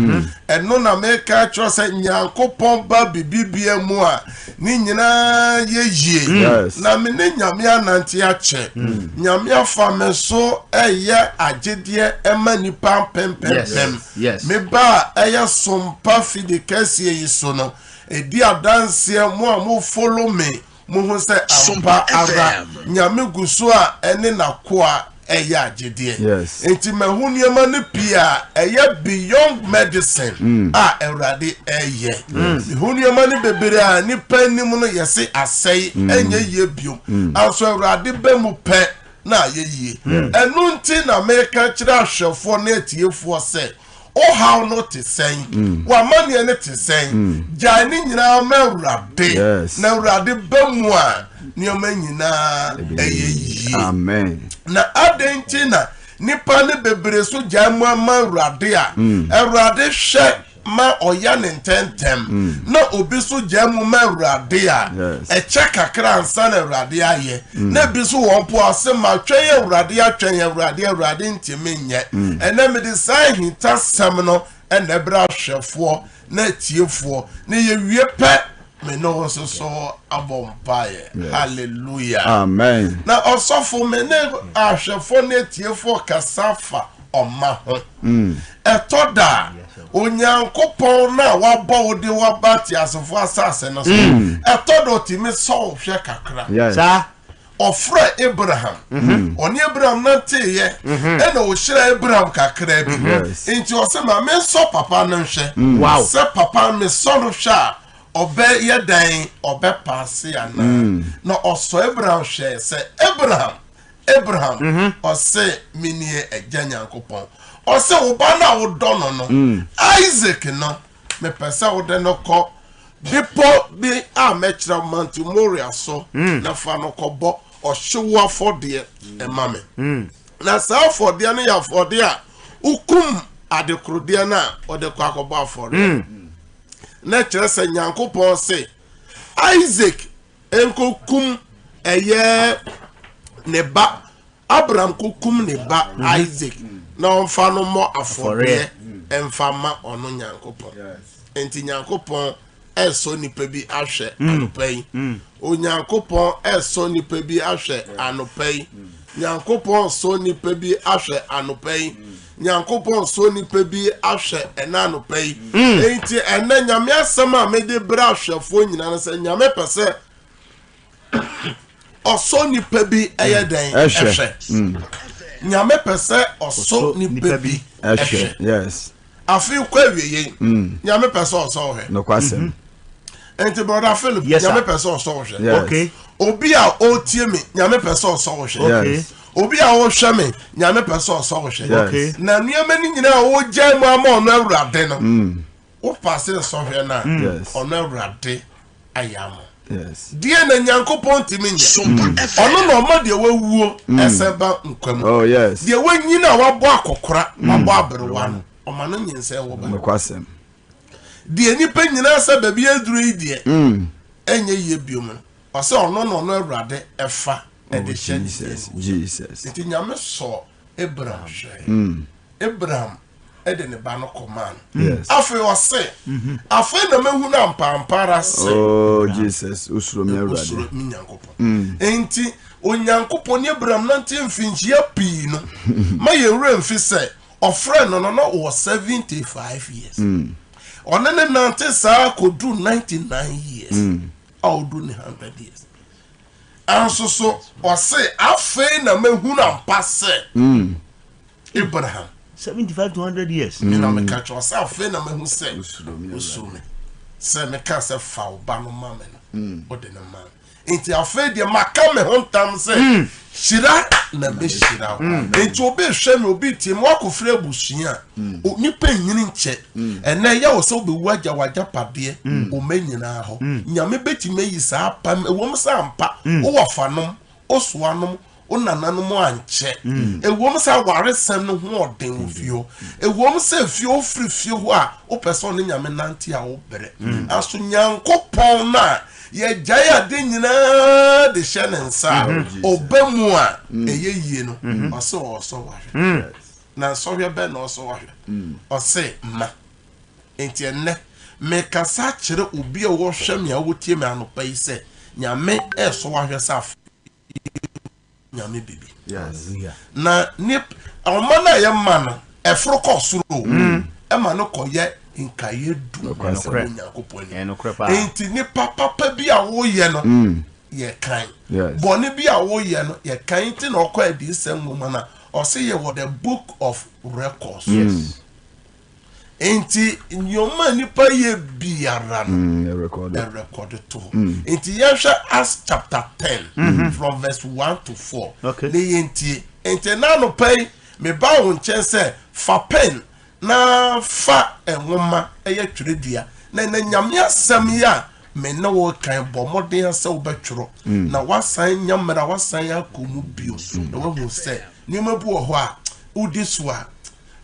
Ɛno na meka kyerɛ sɛ Nyankopɔn ba bibibia mu a ne nyinaa yɛ yie. Na me ne Nyame anante akyɛ. Mm. Nyame afa me so ɛyɛ agyedeɛ ɛma nipa mpempempem. Me ba a ɛyɛ sompa fidi kɛseɛ yi so no, ɛdi adanseɛ mo a mo follow me Mohu sɛ ampa ara Nyame gu so a ɛne n'akoa ɛyɛ agyedeɛ. Nti mahu nneɛma no pii a ɛyɛ beyond medicine mm. a Awurade ɛyɛ. Mehu nneɛma no bebree a nipa anim no yɛse asɛe mm. ɛnyɛ yie biom. Mm. Anso Awurade bɛ mu pɛ na ayɛ yie. Ɛno nti na meka kyerɛ ahwɛfoɔ ne atiefoɔ sɛ Wo haw no te sɛn? Mm. W'amanneɛ no te sɛn? Mm. Gyae ne nyinaa ma Awurade. Na Awurade ba mu a nneɛma nyinaa ɛyɛ yie. Amen. Na adɛn nti na nipa no bebree so gyae mu ama Awurade a mm. Awurade hwɛ ma ɔyɛ ne ntɛntɛm mm. na obi so gyae mu ma Awurade a ɛkyɛ kakra ansa na Awurade ayɛ. Mm. Na ebi nso wɔn po ase ma twɛn Awurade atwɛn Awurade Awurade ntumi nyɛ. Mm. Ɛnɛ mede saa ahintasɛm no ɛna ɛbrɛ ahwɛfoɔ na atiefoɔ na yɛwie pɛ me ne wo nso so abɔ mpaeɛ. Hallelujah. Amen. Na ɔsɔfo me ne ahwɛfoɔ ne atiefoɔ kasa fa ɔma ho. Mm. Ɛtɔ da a, Onyankopɔn no a wabɔ wo de waba ateasefo asase no so, mm. ɛtɔ da ɔtumi sɔ wo hwɛ kakra. Saa. Ɔfrɛ Abraham. Mm-hmm. Ɔne Abraham nanteeɛ mm-hmm. ɛna ɔhyira Abraham kakra bi. Nti ɔsɛ ma mensɔ papa no nhwɛ. Mm. Sɛ papa mesɔ no hwɛ a, Ɔbɛyɛ dɛn? Ɔbɛpaase anaa? Na ɔsɔ Abraham hwɛɛ sɛ, Abraham, Abraham, ɔse, Menie Agya Nyankopɔn. Ɔse, Wo ba no a wodɔ no no, Isaac no, mepɛ sɛ wode no kɔ bepɔ bi a mɛkyerɛ wo, Mount Moria so, na fa no kɔbɔ ɔhyew afɔdeɛ ma me. Na saa afɔdeɛ no yɛ afɔdeɛ a wokum adekorodeɛ no a wɔde kɔ akɔbɔ afɔdeɛ. Na kyerɛ sɛ Nyankopɔn se Isaac nkokum ɛyɛ ne ba Abraham kokum ne ba Isaac na ɔmfa no mmɔ afɔdeɛ mfa ma ɔno Nyankopɔn. Nti Nyankopɔn ɛsɔ nipa bi ahwɛ anɔpa yi. Onyankopɔn ɛsɔ nipa bi ahwɛ anɔpa yi. Nyankopɔn sɔ nipa bi ahwɛ anɔpa yi. Nyankopɔn sɔ nipa bi ahwɛ ɛna anɔpa yi. Enti ɛnɛ Nyame asɛm a mede brɛ ahwɛfoɔ nyinaa no sɛ Nyame pɛ sɛ ɔsɔ nipa bi ɛyɛ dɛn ɛhwɛ. Nyame pɛ sɛ ɔsɔ nipa bi ɛhwɛ. Yes. Afei kɔ awie yei. Nyame pɛ sɛ ɔsɔ wo hwɛ. Nokwasɛm. Nti brother Philip, Yes, sir. Nyame pɛ sɛ ɔsɔ wo hwɛ. Yes. Okay. Obi a ɔretie me, Nyame pɛ sɛ ɔsɔ wo hwɛ. Okay. Yes. Obi a ɔrehwɛ me, Nyame pɛ sɛ ɔsɔ wo hwɛ. Yes. Okay. Na nneɛma no nyinaa a wogyae mu ama ɔno Awurade no, wo paase nsɔhwɛ no a, Yes. ɔno Awurade ayɛ ama wo. Yes. Deɛ na Nyankopɔn ntumi nyɛ. Ɔno na ɔma deɛ wawuo ɛsɛn ba nkwa mu. Oh yes. Deɛ wanyini a wabɔ akɔkora, wabɔ aberewa no, ɔma no nyinsɛn wo ba. Nokwasɛm. Deɛ nnipa nyinaa sɛ baabi aduru yi deɛ, ɛnyɛ yie biom no, ɔsɛ ɔno na ɔno Awurade ɛfa ɛde hyɛ ne Jesus. din. Jesus. Nti Nyame sɔɔ Abraham hwɛe. Abraham de ne ba no kɔmaa no. Yes. Afei ɔse, afei na mahu no ampaampa ara sɛ Oh Jesus, usuro me Awurade. osuro me Nyankopɔn. Enti Onyankopɔn ne Abraham nante mfinhyia pii no, ma yɛn werɛ mfi sɛ ɔfrɛ no no na ɔwɔ 75 years. Ɔne ne nante saa kɔduru 99 years a ɔduru ne 100 years. Anso so ɔse afei na mahu no ampa sɛ Abraham 75 to 100 years. Me na meka kyerɛ ɔsɛ afei na mahu sɛ wosuro me sɛ meka sɛ fa wo ba no ma me no wode no ma me nti afei deɛ maka me ho ntam sɛ hyira na mɛhyira wo nti obi hwɛ me obi tie me wakɔfiri abusua a nipa nyini nkyɛ ɛnɛ ɛyɛ wo sɛ wobɛwu agya w'agyapadeɛ ɔma nyinaa hɔ Nyame bɛtumi ayi saa apam ɛwom sɛ ampa wowɔ fanom wosoanom wo nananom ankyɛ. Ɛwom sɛ awaresɛm no ho ɔden wɔ fie hɔ. Ɛwom sɛ fie wofiri fie hɔ a wopɛ sɛ ɔne Nyame nante a wobrɛ. Nanso Nyankopɔn no a yɛgyae ade nyinaa de hyɛ ne nsa a ɔba mu a ɛyɛ yie no, ɔse ɔresɔ wo ahwɛ. Na nsɔhwɛ bɛn na ɔsɔ wo ahwɛ? Ɔse ma. Enti ɛnnɛ, mekasa akyerɛ obi a ɔhwɛ me a ɔtie me anɔpa yi sɛ, Nyame resɔ wo ahwɛ sɛ afei Nyame bibi. Na ne ɔma no a yɛma no, ɛforo kɔ soro o, mm. ɛma no kɔyɛ nkaeɛ dum wɔ Onyankopɔn anim. Enti nipa papa bi a woyɛ no, mm. yɛ kan. Bɔne bi a woyɛ no, yɛ kan. Nti na ɔkɔ adiyisɛm nwoma no a, ɔse yɛwɔ the book of records. Yes. Nti nneɛma a nipa yɛ biara no mm, ɛrekɔde to hɔ. Mm. Nti yɛhwɛ Acts chapter 10 mm-hmm. from verse 1 to 4. Okay. Ne yɛntie. Nti n'anɔpa yi meba wo nkyɛn sɛ fa pen na fa nwoma ɛyɛ twerɛdua na ɛnɛ Nyame asɛm yi a me ne wo kan bɔ mmɔden sɛ wobɛtwerɛ mm. na wasan nya mmerɛ a wasan akɔ mu bio na wahu sɛ nneɛma bi wɔ hɔ a wodi so a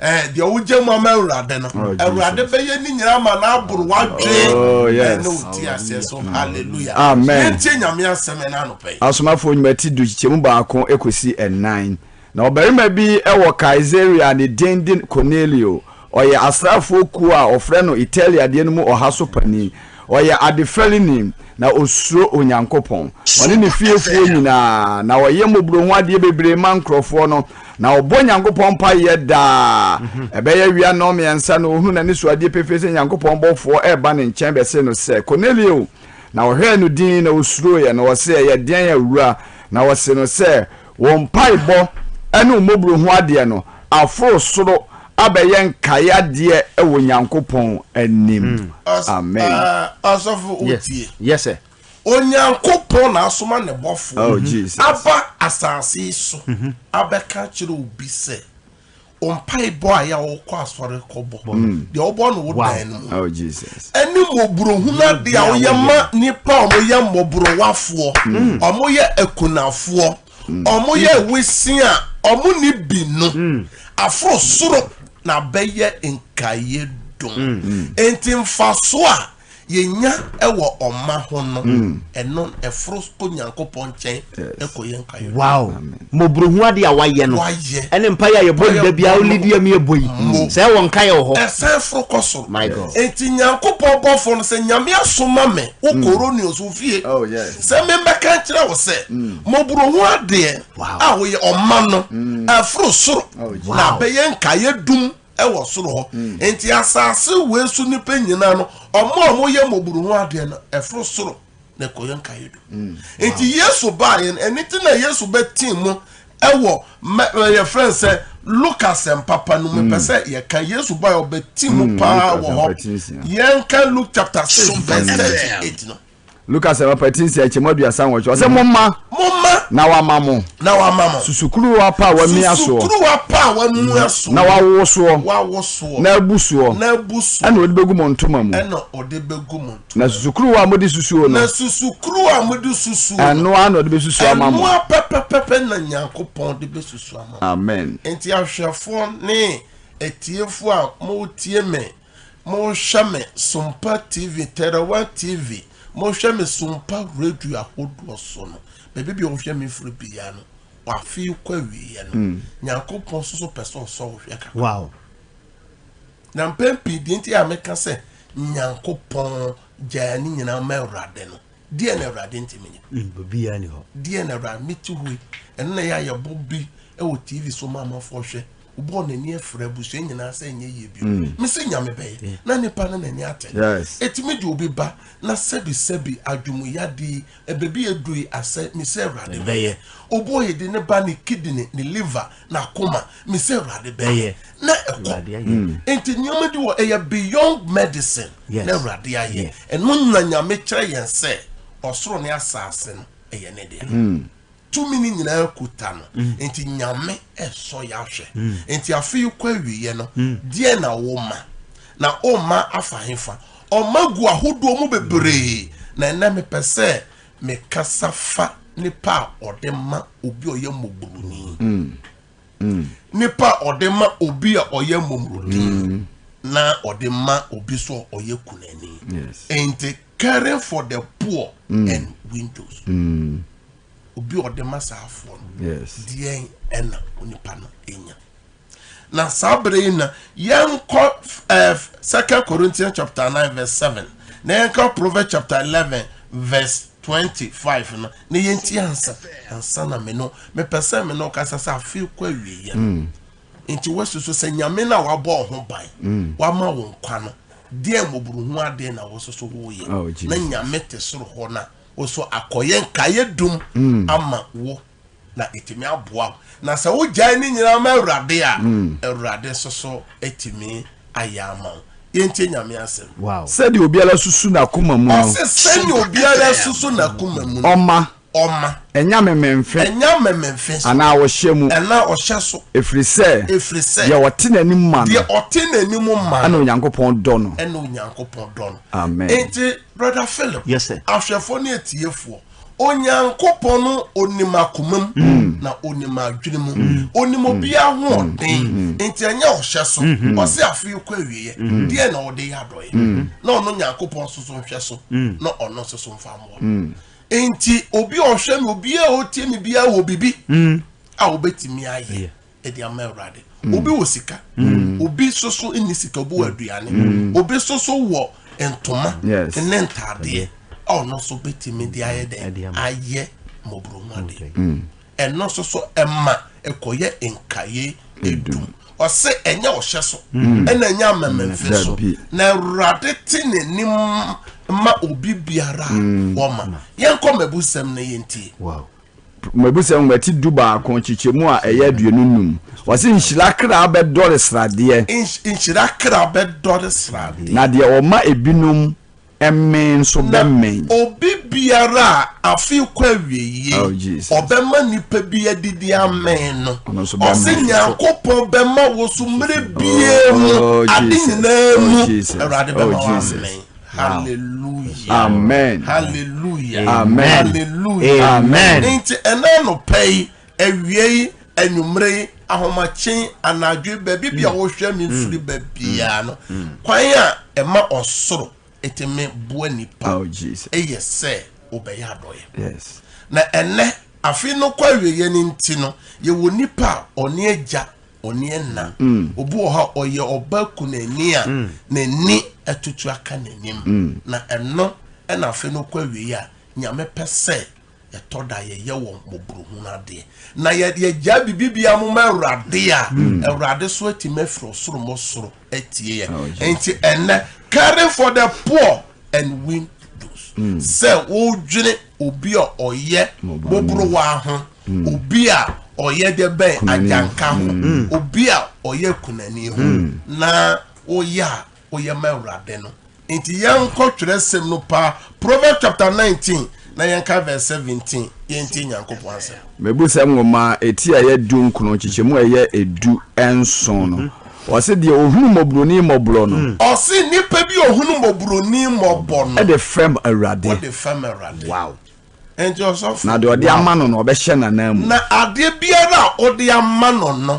Eh, deɛ wogya mu ama Awurade no, Oh, Awurade Jesus. bɛyɛ ne nyinaa ma no aboro w'adwen Oh, yes. ɛne wo ti aseɛ so. Hallelujah. Amen. Yɛntie Nyame asɛm ɛna anɔpa yi. Asomafoɔ Nnwuma ti du kyekyɛmu baako kɔsi ɛnan. Na ɔbarima bi wɔ Kaesarea a ne din de Kornelio. Ɔyɛ asraafoɔ kuo a wɔfrɛ no Italia deɛ no mu ɔha so panin. Ɔyɛ adefɛreni, na ɔsuro Onyankopɔn. Ɔne ne fiefoɔ nyinaa, na ɔyɛ mmɔborɔhunu adeɛ bebree ma nkurɔfoɔ no, na ɔbɔ Nyankopɔn mpaeɛ daa. Ɛbɛyɛ awia nnɔnmiɛnsa na ɔhunu n'anisoadeɛ pefee sɛ Nyankopɔn bɔfoɔ reba ne nkyɛn bɛsee no sɛ, Kornelio! Na ɔhwɛɛ no dinn, na ɔsuroeɛ, na ɔse, Ɛyɛ deɛn, Awura? Na ɔsee no sɛ, Wo mpaebɔ ne wo mmɔborɔhunu adeɛ no aforo soro. abɛyɛ nkae adeɛ wɔ Nyankopɔn anim. Amen. Ɔsɔfo wotie. Yes sir. Onyankopɔn na asoma ne bɔfoɔ Oh, Jesus. aba asase yi so abɛka akyerɛ obi sɛ wo mpaebɔ a yɛ a wokɔ asɔre kɔbɔ, deɛ wobɔ no wo dan no mu, Oh, Jesus. ɛne mmɔborɔhunu adeɛ a woyɛ ma nnipa a wɔyɛ mmɔborɔwafoɔ, wɔyɛ akunafoɔ, wɔyɛ awisiaa a wɔnni bi no, aforo soro na abɛyɛ nkaeɛ dum. Enti mfasoɔ a yɛnya wɔ ɔma ho no, ɛno ɛforo kɔ Nyankopɔn nkyɛn kɔyɛ nkaeɛ. Wow! Mmɔborɔhu adeɛ a wayɛ no, ɛne mpaeɛ a yɛbɔ no da biara, wolidi a meyɛbɔ yi, sɛ ɛwɔ nkaeɛ wɔ hɔ. Ɛsan foro kɔ soro. My God. Enti Nyankopɔn bɔfoɔ no sɛ, Nyame asoma me wo Koronios wo fie sɛ memmɛka nkyerɛ wo sɛ, mmɔborɔhu adeɛ a woyɛ ɔma no, ɛforo soro na abɛyɛ nkaeɛ dum wɔ soro hɔ. Enti asase wei so nnipa nyinaa no, ɔmo a wɔyɛ mmɔborɔhu adeɛ no, ɛforo soro na ɛkɔyɛ nkaeɛ dum. Enti Yesu baeɛ no, ɛno nti na Yesu bɛtee mu ɛwɔ mɛ yɛfrɛ no sɛ Luka asɛmpa pa no mu. Mepɛ sɛ yɛka Yesu baeɛ ɔbɛtee mu paa wɔ hɔ. Yɛnka Luke chapter 6 verse 38 no. Luka asɛmpa ti nsia nkyɛmu 38 ɔsɛ momma. Momma. Na wama mo. Na wama mo. Susukuruwa pa a wamia soɔ. Susukuruwa pa a wamia soɔ. Na wawo soɔ. Wawo soɔ. Na abu soɔ. Na abu soɔ. Ɛna ɔde bɛgu mo ntoma mu. Ɛna ɔde bɛgu mo ntoma Na susukuruwa a mode susuo no. Na susukuruwa a mode susuo no. Ɛno ara na ɔde bɛsusu ama mo. Ɛno ara pɛpɛpɛpɛ na Nyankopɔn de bɛsusu ama mo. Amen. Enti ahwɛfoɔ ne atiefoɔ a moretie me, mohwɛ me Sompa TV, Tɛrɛwa TV, mohwɛ me Sompa Radio ahodoɔ so no, baabi biara wohwɛ me firi biara no, afe yi kɔ awieɛ no, Nyankopɔn nso so pɛ sɛ ɔsɔ wo hwɛ kakra. Wow. Na mpɛn pii deɛ nti a meka sɛ Nyankopɔn gyaa ne nyinaa ma Awurade no, deɛ na Awurade ntumi nyɛ? Biribiara ni hɔ. Deɛ na Awurade mete hɔ yi, ɛno na ɛyɛ a yɛbɔ bi wɔ TV so ma amanfoɔ hwɛ. Wobɔɔ n'ani afira abusua nyinaa sɛ ɛnyɛ yie bio. Mese Nyame bɛyɛ na nipa no n'ani ate. Ɛtumi de obi ba na sɛbi sɛbi adwumuyade yi baabi a ɛduru yi asɛ mese Awurade bɛyɛ. Obi wɔ yɛde ne ba ne kidney ne liver n'akoma mese Awurade bɛyɛ na ɛkɔ. Nti nneɛma bi wɔ ɛyɛ beyond medicine na Awurade ayɛ. Ɛno na Nyame kyerɛ yɛn sɛ ɔsoro ne asase no ɛyɛ ne dea. Tumi no nyinaa kuta no. Nti Nyame ɛsɔ yɛ ahwɛ. Nti afe yi kɔ awieɛ no, deɛn na woma? Na woma afa hefa? Ɔma gu ahodoɔ mu bebree. Na ɛnɛ mepɛ sɛ mekasa fa nipa a ɔde ma obi a ɔyɛ mmɔborɔni. Nipa a ɔde ma obi a ɔyɛ mmɔborɔni na ɔde ma obi so a ɔyɛ kunani. Nti caring for the poor and widows. Obi a ɔde ma saa afoɔ no, deɛn ɛna onipa no nya? Na saa bere yi na yɛnkɔ eh, Second Corinthians chapter 9 verse 7 na yɛnkɔ Proverbs chapter 11 verse 25 no na yɛnti ansa ansa na me no mepɛ sɛ me no kasa sɛ afei kɔ awieɛ no mm. nti woasusu sɛ nyame no a wabɔ wo ho ban mm. wama wo nkwa no deɛ mmɔborohu adeɛ na wososo woyɛ oh, na nyame te soro hɔ no a wo so akɔyɛ nkaeɛ dum mm. ama wo na ɛtumi aboa wo na sɛ wogyae ne nyinaa ma awurade a mm. awurade nso so atumi ayɛ ama wo yɛntie nyame asɛm wow. sɛdeɛ obiara susu n'akoma mu no ɔse sɛdeɛ obiara susu n'akoma mu no ɔma ɔma ɛnyɛ amememfe ɛnyɛ amememfe so anaa ɔhyɛ mu anaa ɔhyɛ so ɛfiri sɛ ɛfiri sɛ deɛ ɔte n'anim ma no deɛ ɔte n'anim ma no ɛna onyankopɔn dɔ no ɛna onyankopɔn dɔ no amen enti brother philip yes sir ahwɛfoɔ ne atiefoɔ Onyankopɔn no onim akoma mu mm. na onim adwene mu mm. onim mm. obiara hoɔden nti ɛnyɛ ɔhyɛ so ɔse afei kɔ awieɛ deɛ na ɔde yɛ adɔeɛ na ɔno Nyankopɔn nso so nhwɛ so na ɔno nso so mfa mmoa nti obi a ɔhwɛ me obiara a ɔtie me biara wɔ biribi a wobɛtumi ayɛ de ama awurade mm. obi wɔ sika mm. obi soso nni sika obi wɔ mm. aduane obi soso wɔ ntoma ne ntaadeɛ a ɔno nso bɛtumi de ayɛ dɛ ayɛ mmɔborɔhu adeɛ ɛno nso so ɛma ɛkɔyɛ nkaye edum ɔse ɛnyɛ ɔhyɛ so ɛna ɛnyɛ amamamfe so na awurade te n'anim ma obi biara wɔma yɛnkɔ mabusɛm no yɛntie. Wow. Mmebusɛm nwoma ti 11 nkyekyɛmu a ɛyɛ 25. Ɔse nhyira kra bɛdɔre sradeɛ. Nhyira kra bɛdɔre sradeɛ. Na deɛ ɔma ebinom mmee nso bɛmee. Na obi biara a afe rekɔ awieie Oh, Jesus. ɔbɛma nnipa bi adidi amee no, Ɔno nso ɔse bɛmee. Nyankopɔn bɛma wo so mmerɛ biara mu, Oh, ade Jesus. nyinaa Oh, mu, Jesus. Awurade Oh, bɛma wo Jesus. amee. Hallelujah. Amen. Hallelujah. Amen. Hallelujah. Amen. Nti ɛna anɔpa yi, awia yi, anwummerɛ yi, ahomakye, anadwo yi, baabi bi a wohwɛ me firi baabiara no, kwan a ɛma ɔsoro ɛtumi boa nipa Oh, Jesus. ɛyɛ sɛ wobɛyɛ adɔeɛ. Yes. Na ɛnɛ afe no kɔ awieɛ no nti no, yɛwɔ nipa a ɔne agya ɔne ɛna. Obi wɔ hɔ a ɔyɛ ɔba kunani a n'ani atutu aka n'anim. Na ɛno ɛna afe no kɔ awieɛ a Nyame pɛ sɛ ɛtɔ da yɛyɛ wɔ mmɔborɔhunu adeɛ. Na yɛ yɛgyaa biribi biara mo ma Awurade a, Awurade so atumi afiri ɔsoro mo soro atie yɛn. Enti ɛnɛ, caring for the poor and widows, sɛ wodwene obi a ɔyɛ mmɔborɔwa ho, obi a ɔyɛ deɛ bɛn agyanka ho, obi a ɔyɛ kunani ho, na woyɛ a woyɛ ma Awurade no. Nti yɛnkɔ twerɛsɛm no paa, Proverbs chapter 19 na yɛnka verse 17, yɛntie Nyankopɔn asɛm. Mebusɛm nwoma eti a ɛyɛ dunkron nkyekyɛmu a ɛyɛ 17 no, ɔse deɛ ɔhunu mmɔborɔni mmɔborɔ no. Ɔse nipa bi a ɔhunu mmɔborɔni mmɔbɔ no. De fɛm Awurade. Ɔde fɛm Awurade. Wow. Enti ɔsɔfo. Na deɛ ɔde ama no no, ɔbɛhyɛ n'ananmu. Na adeɛ biara a ɔde ama no no,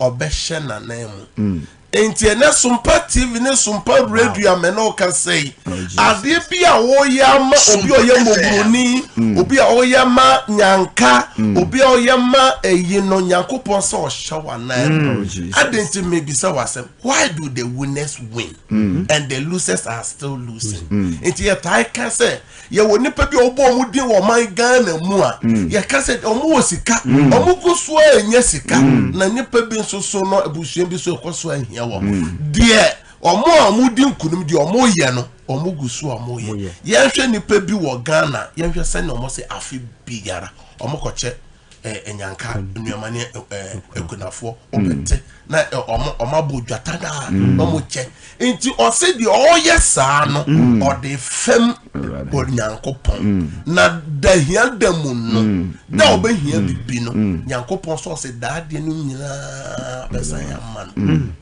ɔbɛhyɛ n'ananmu. Enti ɛnɛ Sompa TV ne Sompa Radio a me ne wo kasa yi, Oh, adeɛ bi a wɔyɛ ama obi a ɔyɛ mmɔborɔni, Mm. obi a ɔyɛ ma nyanka, obi a ɔyɛ ma ɛyi no, Nyankopɔn sɛ ɔhyɛ w'anan mu. Oh, Adɛn nti mebisa w'asɛm, why do the winners win Mm. and the losers are still losing? Nti yɛtae ka sɛ Yɛwɔ nnipa bi a wɔbɔ wɔn din wɔ ɔman Ghana mu a, mm. yɛka sɛ wɔn wɔ sika, mm. wɔn gu so a ɛnyɛ sika, mm. na nnipa bi nso so no abusua bi so ɛkɔ so ahia wɔn. Deɛ wɔn a wɔn di nkunim deɛ wɔn yɛ no, wɔn gu so a wɔn yɛ. Yɛnhwɛ nnipa bi wɔ Ghana, yɛnhwɛ sɛnea wɔn sɛ afe biara wɔn kɔkyɛ nyanka nneɛma ne akunafoɔ wɔbɛte na wɔn wɔn abɔ dwata naa na wɔn kyɛ nti ɔsɛ deɛ ɔyɛ saa no ɔde fɛm Onyankopɔn na da hia da mu no da ɔbɛhia bibi no Nyankopɔn sɛ ɔsɛ daa deɛ no nyinaa bɛsan ama no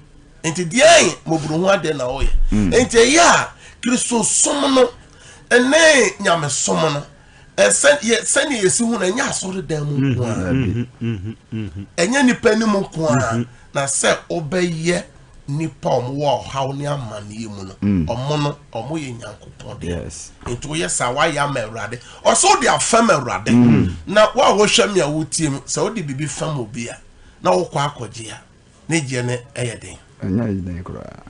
nti deɛ mmɔborɔhu adeɛ na ɔyɛ nti ɛyɛ a Kristosom no ɛne nyamesom no Ɛsɛ yɛ sɛnea yɛsi hu no ɛnyɛ asɔredan mu nko ara mm-hmm. Mm-hmm. Mm-hmm. ɛnyɛ nipa anim nko ara na sɛ wobɛyɛ nipa a wɔwɔ ɔhaw ne amanneɛ mu no mm. ɔmo no ɔmo yɛ nyankopɔn deɛ nti woyɛ saa woayɛ ama awurade ɔsɛ wode afɛm awurade mm. na wo a wohwɛ me a wotie mu sɛ wode biribi fam obi a na wokɔ akɔgye a ne gyeɛ no yɛ den. Ɛnyɛ den koraa.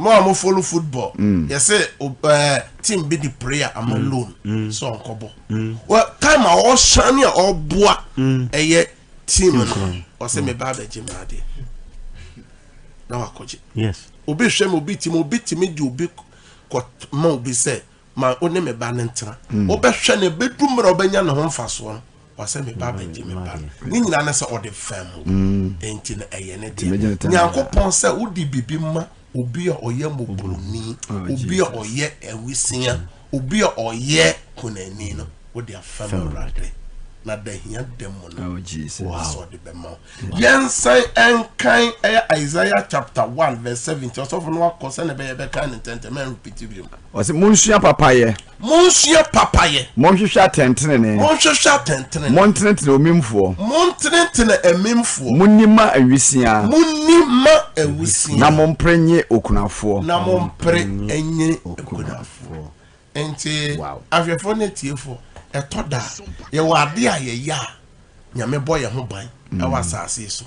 Mo a mo follow football, mm. yɛsɛ uh, team bi de prayer ama mm. loan mm. sɛ ɔnkɔbɔ. Mm. Well, time a ɔhyɛn a ɔboa ɛyɛ team no, ɔsɛ me ba abɛgye me adeɛ na wakɔgye. Yes. Obi hwɛ mi, obi ti mi, obi ti mi di obi kɔ ma obi sɛ ma wo ne me ba no ntena. Wobɛhwɛ no ɛbɛdu mmerɛ a wobɛnya ne ho mfasoɔ no, ɔsɛ me ba bɛgye me ba no. Ne nyinaa ne sɛ ɔde fam wo. Enti no ɛyɛ ne deɛ. Nyankopɔn sɛ wode biribi ma obi a ɔyɛ mmɔborɔni, obi a ɔyɛ awisia, obi a ɔyɛ kunani no, wode afam Awurade. Na da hia da mu no, sɛ ɔde bɛma wo. Yɛnsan nkan ɛyɛ Isaiah chapter 1 verse 17. Ɔsɔfo no akɔ sɛnea ɛbɛyɛ bɛkan ne ntɛntɛm ɛnrepiti bio. Ɔse monsua papayɛ. Monsua papayɛ. Monhwehwɛ atɛntenenee. Monhwehwɛ atɛntenenee. Montenetene omimfoɔ. Montenetene amimfoɔ. Monni mma awisiaa. Monni mma awisiaa. Na mompere nnye okunafoɔ. Na mompere nnye okunafoɔ. Enti ahwɛfoɔ ne atiefoɔ, ɛtɔ da a, yɛwɔ adeɛ a yɛyɛ a Nyame bɔ yɛn ho ban ɛwɔ asase yi so.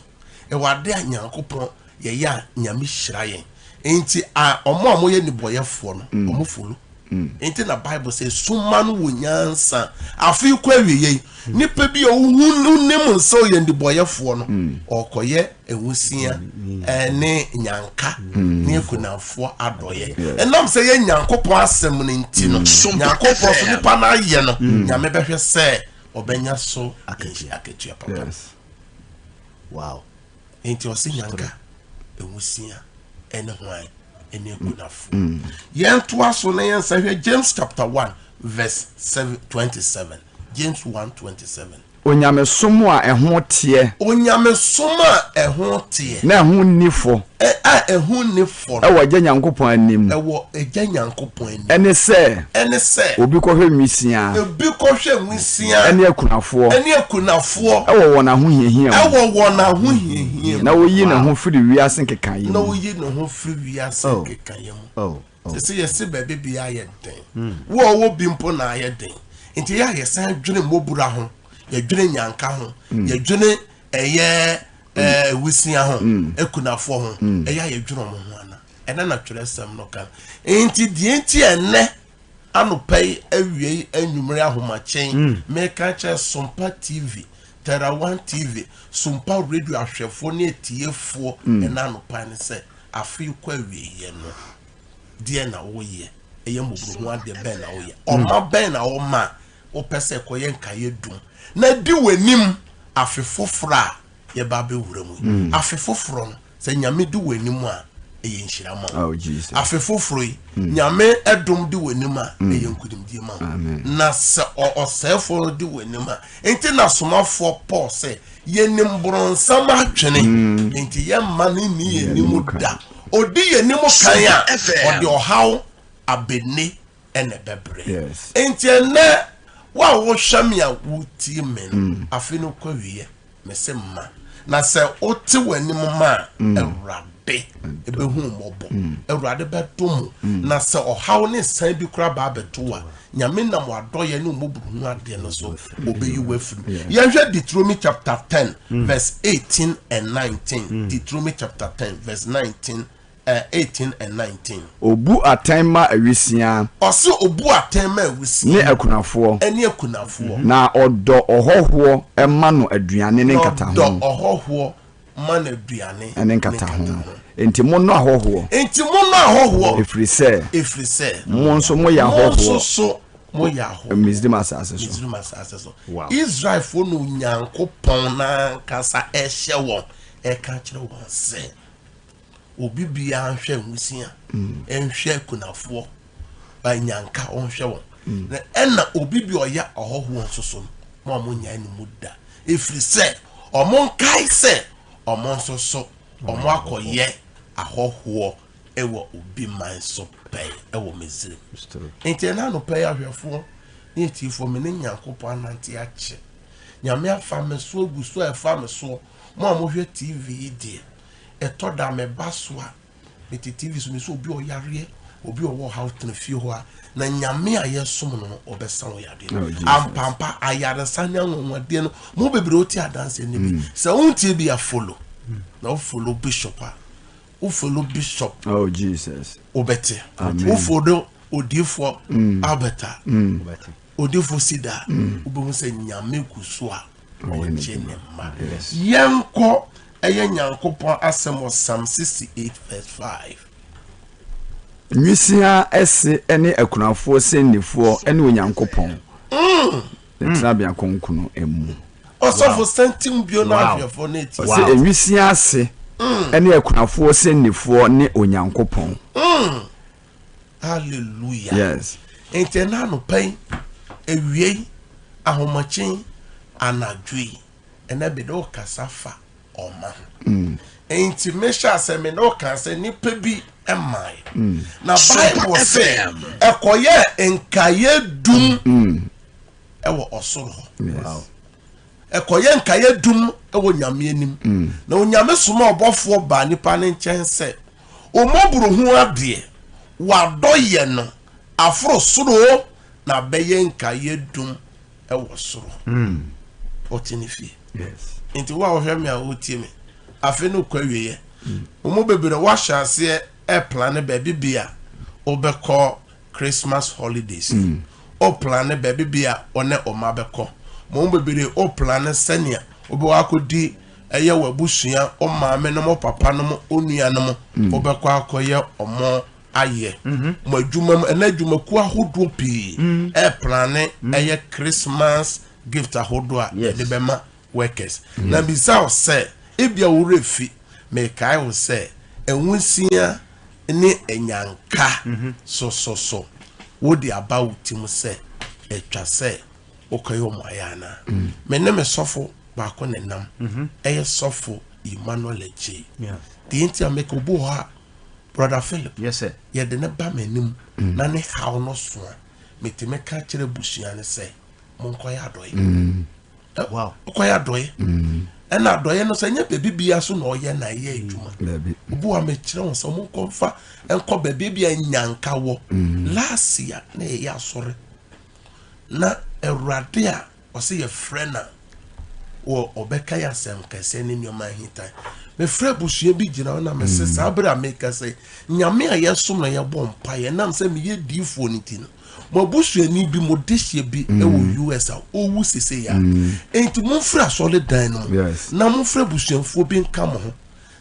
Ɛwɔ adeɛ a Nyankopɔn yɛyɛ a Nyame hyira yɛn. Enti a ɔmo a wɔyɛ nnebɔyɛfoɔ no, mm. ɔmo folo. Mm. Enti na Bible sɛ suma no wɔ nyansa. Afe yi kɔ awieɛ yi, mm. nipa bi a wohu wonim sɛ ɔyɛ nnebɔyɛfoɔ no, ɔkɔyɛ nwusia ne nyanka ne akunafoɔ adɔyɛ. Ɛnam sɛ yɛ Nyankopɔn asɛm no nti no, Nyankopɔn so nipa no ayɛ no, Nyame bɛhwɛ sɛ. Ɔbɛnya so akatua papa. Wow. Enti ɔse nyanka, nwusia, ɛne hwan? Ɛne akunafo. Yɛntoa so na yɛnsa hwɛ James chapter 1 verse 7, 27. James 1 27. Onyamesom a ɛho teɛ. Onyamesom a ɛho teɛ. Na ɛho nni fɔ. Ɛ, a ɛho nni fɔ no. Ɛwɔ Agya Nyankopɔn anim. Ɛwɔ Agya Nyankopɔn anim. Ɛne sɛ. Ɛne sɛ. Obi kɔhwɛ nwisiaa. Obi kɔhwɛ nwisiaa. Ɛne akunafoɔ. Ɛne akunafoɔ. Ɛwɔ wɔn ahohiahia mu. Ɛwɔ wɔn ahohiahia mu. Na oyi ne ho firi wiase nkekaeɛ mu. Na oyi ne ho firi wiase nkekaeɛ mu. Oh. Sese yɛse baabi bia ayɛ den. Wo a ɔwɔ bi mpo na ayɛ den. Nti yɛ a yɛsan dwene mmɔbura ho, yɛdwene nyanka ho, yɛdwene ɛyɛ ɛɛ wusia ho, akunafoɔ ho, ɛyɛ a yɛdwene wɔn ho ana? Ɛnɛ na twerɛsɛm no ka. Nti deɛ nti ɛnɛ anɔpa yi, awia yi, anwummere ahomakyen, meka kyerɛ Sompa TV, Terra One TV, Sompa Radio ahwɛfoɔ ne atiefoɔ ɛnɛ anɔpa ne sɛ, Afe yi kɔ awieeɛ no, deɛn na woyɛ? Ɛyɛ mmɔborɔhunu adeɛ bɛn na woyɛ? Ɔma bɛn na woma a wopɛ sɛ ɛkɔyɛ nkaeɛ dum na di w'anim afe foforɔ a yɛba abɛwura mu yi? Afe foforɔ no, sɛ Nyame di w'anim a, ɛyɛ nhyira ma wo. Oh, Jesus. Afe foforɔ yi, Nyame dom di w'anim a, ɛyɛ nkonimdie ma wo. Na sɛ ɔsɛefoɔ no di w'anim a, Enti na somafoɔ Paul sɛ, Yɛnim boronsam adwene, enti yɛmma no nni yɛn anim da. Ɔdi yɛn anim kan a, ɔde ɔhaw abɛnne na ɛbɛbrɛ. Enti ɛnnɛ, wo a wohwɛ me a wotie me no, afe no kɔ awieɛ. Mese mma. Na sɛ wote w'anim ma a, Awurade bɛhu wo mmɔbɔ. Awurade bɛdom wo. Na sɛ ɔhaw ne san bi koraa ba abɛto wo a, Nyame nam w'adɔeɛ ne wo mmɔborɔhunu adeɛ no so, ɔbɛyi wo afiri mu. Yɛnhwɛ Deuteronomy chapter 10 verse 18 and 19. Deuteronomy chapter 10 verse 19 18 and 19. Obu atɛn ma awisiaa. Ɔse obu atɛn ma awisiaa. Ne akunafoɔ. Ɛne akunafoɔ. Na ɔdɔ ɔhɔhoɔ ma no aduane ne nkataho. Na ɔdɔ ɔhɔhoɔ ma no aduane ne nkataho. Enti monnɔ ahɔhoɔ. Enti monnɔ ahɔhoɔ. Ɛfiri sɛ. Ɛfiri sɛ. Mo nso moyɛ ahɔhoɔ. Mo nso so moyɛ ahɔhoɔ. Misraim asase so. Misraim asase so. Israelfoɔ na Onyankopɔn n'ankasa ɛhyɛ wɔn ɛka kyerɛ wɔn sɛ. Obi biara nhwɛ nwusia, nhwɛ akunafoɔ, ba nyanka ɔnhwɛ wɔn. Na ɛna obi bi ɔyɛ ɔhɔhoɔ nso so no, mo a monyae no mu da. Ɛfiri sɛ, ɔmo nkae sɛ ɔmo nso so ɔmo akɔyɛ ahɔhoɔ wɔ obi man so pɛn wɔ Misraim. Nti ɛna anɔpa yi ahwɛfoɔ ne atiefoɔ, me ne Nyankopɔn anante akyɛ. Nyame afa me so agu so a ɛfa me soɔ. Mo a mohwɛ TV yi deɛ, Ɛtɔ da a meba so a, mete TV so, mesɛ obi a ɔyareɛ, obi a ɔwɔ ɔhaw tena fie hɔ a, na Nyame a yɛsom no no, ɔbɛsa wo yadeɛ. Oh, Ampampa, ayaresa ne anwanwadeɛ no, mo bebree wote adanseɛ no bi. Mm. Sɛ wontie bi a follow. Mm. Na wo follow bishop a, wo follow bishop. Oh, Jesus. Wobɛte. Wo follow odiifoɔ mm. Albert a, mm. odiifoɔ Sida a, mm. wobɛhu sɛ Nyame gu so a ɔgye ne mma. Yɛnkɔ Ɛyɛ Nyankopɔn asɛm wɔ Psalm 68 verse 5. Nwisiaa ɛse ne akunafoɔ sɛnnifoɔ ne Onyankopɔn ne tenabea kronkron mu. Ɔsɔfo santim bio na ahwɛfoɔ no atie. Ɔse nwisiaa ase ne akunafoɔ sɛnnifoɔ ne Onyankopɔn. Hallelujah. Yes. Nti ɛna anɔpa yi, awia yi, ahomakye yi, anadwo yi. Ɛnɛ me ne wo kasa fa ɔma ho. Enti mehyɛ asɛ me ne wo ka sɛ nipa bi mae. Na Bible sɛ ɛkɔyɛ nkaeɛ dum ɛwɔ ɔsoro hɔ. Ɛkɔyɛ nkaeɛ dum ɛwɔ Nyame anim. Na Onyame soma ɔbɔfoɔ baa nipa ne nkyɛn sɛ omɔboro ho adeɛ wadɔ yɛ no aforo soro na abɛyɛ nkaeɛ dum wɔ soro. Ɔte ne fie. Nti wo a wohwɛ me a wotie me, afe no kɔ awieɛ. Wɔn mu bebree wɔahyɛ aseɛ ɛplane baabi bi a wobɛkɔ Christmas holidays. Woplane baabi bi a wɔne wɔn mma bɛkɔ. Wɔn mu bebree woplane sɛnea wobɛwɔ akɔdi ɛyɛ w'abusua, wo maame nom, wo papa nom, wo nua nom, wobɛkɔ akɔyɛ wɔn ayɛ mo adwuma mu ɛnɛ adwumakuo ahodoɔ pii ɛreplane ɛyɛ Christmas. gift ahodoɔ a yɛde bɛma workers. Na bisa wo sɛ, ebia wo werɛ fi, mekae wo sɛ, nwisiaa ne anyanka so so so wode aba wo tirim sɛ ɛtwa sɛ wokɔyɛ wɔn ayɛ anaa? Me ne me sɔfo baako na ɛnam, ɛyɛ sɔfo Emmanuel Agyei. Deɛ nti a meka obi wɔ hɔ a, Brother Philip, yɛde no ba m'anim na ne haw no so a, metumi ka kyerɛ abusua no sɛ, monkɔyɛ adɔeɛ. Mm. Wokɔyɛ adɔeɛ. Mm. Ɛna adɔeɛ no sɛ nyɛ baabi bia so na ɔyɛ na ɛyɛ adwuma. Obi wa mekyerɛ wɔn sɛ wɔn nkɔmfa nkɔ baabi bi a nyanka wɔ. Mm. Last year na yɛyɛ asɔre na awurade a ɔsɛ yɛfrɛ na wɔ ɔbɛka yɛ asɛm kɛseɛ ne nneɛma ahintan. Mefrɛ abusua bi gyina hɔ na mese mm. saa bere a meka sɛ nyame a yɛsom na yɛbɔ mpa yɛ nam sɛ meyɛ diifoɔ no ti no mo abusuani bi mo dehyeɛ bi mm. wɔ US a ɔwu sese ya mm. enti momfiri asɔre dan no mu na momfiri abusuafoɔ bi nka mo ho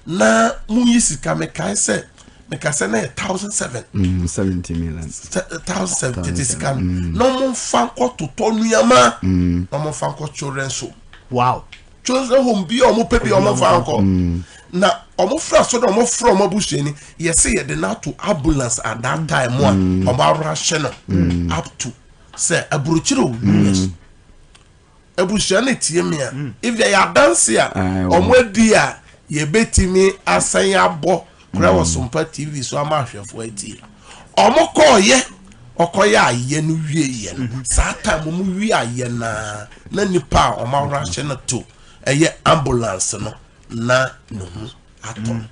na monyi sika mekae sɛ meka sɛ na yɛ 1007 1007 tete sika no na momfa nkɔ totɔ nneɛma na momfa nkɔ children's home wow children home bi a wɔn pɛ bi a wɔn fa nkɔ mm. na wɔn fura so na wɔn fura wɔn abusuani yɛsɛ yɛde no ato ambulance at that time a mm. wɔn arahyɛ no mm. up to sɛ aburokyire o us abusua no tie mi a if yɛ adanse a wɔn adi a yɛbɛtumi asan abɔ kura wɔ sompa tv so ama ahwɛfoɔ atie wɔn kɔɔyɛ ɔkɔyɛ ayɛ no wie yɛ no mhm. saa time wɔn wie ayɛ naa na nipa a wɔn ahoro ahyɛ no to ɛyɛ ambulance no na ne ho atɔ no. Mm.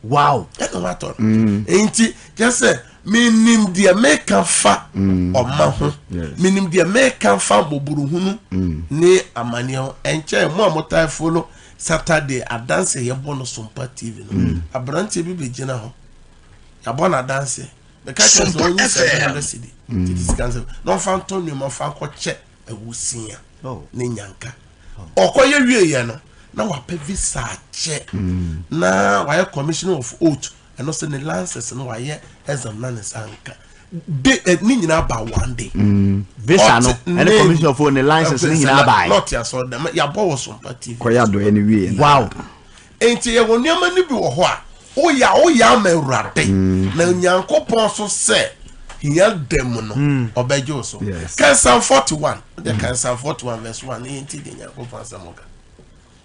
Wow. Ɛna ho atɔ no. Mm. Nti kyɛ sɛ menim deɛ meka fa mm. ɔma ho menim deɛ meka fa mmɔborohunu ne amanneɛ ho ɛnkyɛn mo a motae follow Saturday adanse yɛbɔ no Sompa TV no aberanteɛ bi bɛgyina hɔ yɛabɔ no adanse meka kyerɛ sɛ ɔnyi 700 cedi tete sika nsɛm na ɔmfa ntɔ nneɛma ɔfa nkɔkyɛ awusia oh. ne nyanka oh. ɔkɔyɛ wieɛ no na wapɛ visa akyɛ mm. na wayɛ commissioner of oath ɛno sɛ ne license no wayɛ exam na ne nsa nka de eh, ne nyinaa ba one day. Mm. visa no ɛne commissioner of oath ne license ne nyinaa ba yɛ. n'ɔte asɔrɔ dɛm yabɔ wɔ sompa tv. kɔyɛ adɔyɛ no wie. wow. Enti yɛwɔ nneɛma no bi wɔ hɔ a, woyɛ a woyɛ ama Awurade, mm. na Onyankopɔn so sɛ hia da mu no, mm. ɔbɛgye wo so. Kan Psalm 41, wode mm. kan Psalm 41 verse 1, ne yɛnti deɛ Nyankopɔn asɛm ka.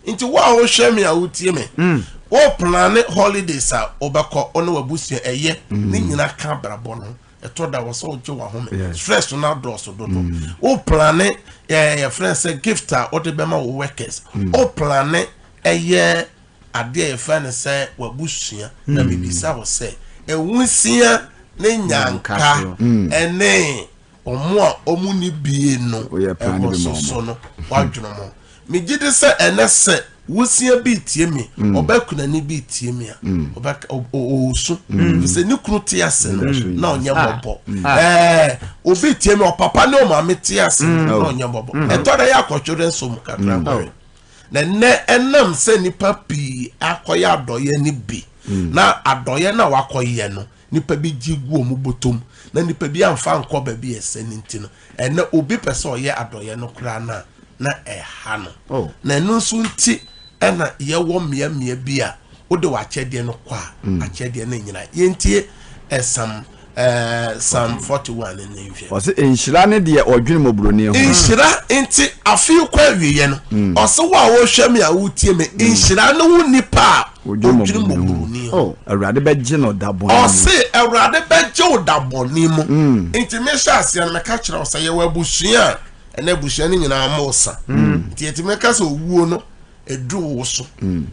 Nti wo a wohwɛ me a wotie me, wo plane holidays a wobɛkɔ, wo ne w'abusua ɛyɛ, ne nyina ka abrabɔ no ho. ɛtɔ da wɔ sɛ wogye w'ahome stress no adɔɔso dodo wo plane yɛfrɛ sɛ gift a wode bɛma wo workers wo plane ɛyɛ adeɛ a yɛfrɛ no sɛ w'abusua na mebisa wo sɛ nwusia ne nyanka ɛne ɔmo a ɔmo ni bie no ɛwɔ soso no wadwono mo megye di sɛ ɛnɛ sɛ wusia bi tie mi ɔbɛ kunani bi tie mi a ɔbɛ ɔɔsu sɛ ne kunu te ase no na ɔnyɛ mmɔbɔ ɛɛ obi tie mi ɔpapa ne ɔmaame te ase no na ɔnyɛ mmɔbɔ ɛtɔ da yɛ akɔtwerɛ nso mu kakra nkɔhwɛ. Na nnɛ ɛnam sɛ nnipa pii akɔyɛ adɔeɛ no bi, mm. na adɔeɛ no a wakɔyɛ no, nnipa bi gye gu wɔn bɔtɔm, na nnipa bi amfa nkɔ baabi ɛsɛ no nti no, ɛnɛ obi pɛ sɛ ɔyɛ adɔeɛ no koraa no a, na ɛha no. Oh. Na ɛno nso nti ɛna yɛwɔ mmeammea bi a wode w'akyɛdeɛ no kɔ a, mm. akyɛdeɛ no nyina. Yɛntie ɛsam Eh, Psalm 41 ne nhwɛ. Ɔse nhyira ne deɛ ɔdwene mmɔborɔni ho. Nhyira nti afe kɔ awieɛ no mm. ɔse wo a wohwɛ me a wotie me mm. nhyira ne wo nipa a ɔdwene mmɔborɔni ho. Oh, Awurade bɛgye no da bɔne mu. Ɔse Awurade bɛgye wo da bɔne mu. Mm. Nti mehyɛ aseɛ no meka kyerɛ wo sɛ yɛwɔ abusua a ɛnɛ abusua no nyinaa mo sa. Nti yɛtumi ka sɛ owuo no ɛduru wo so.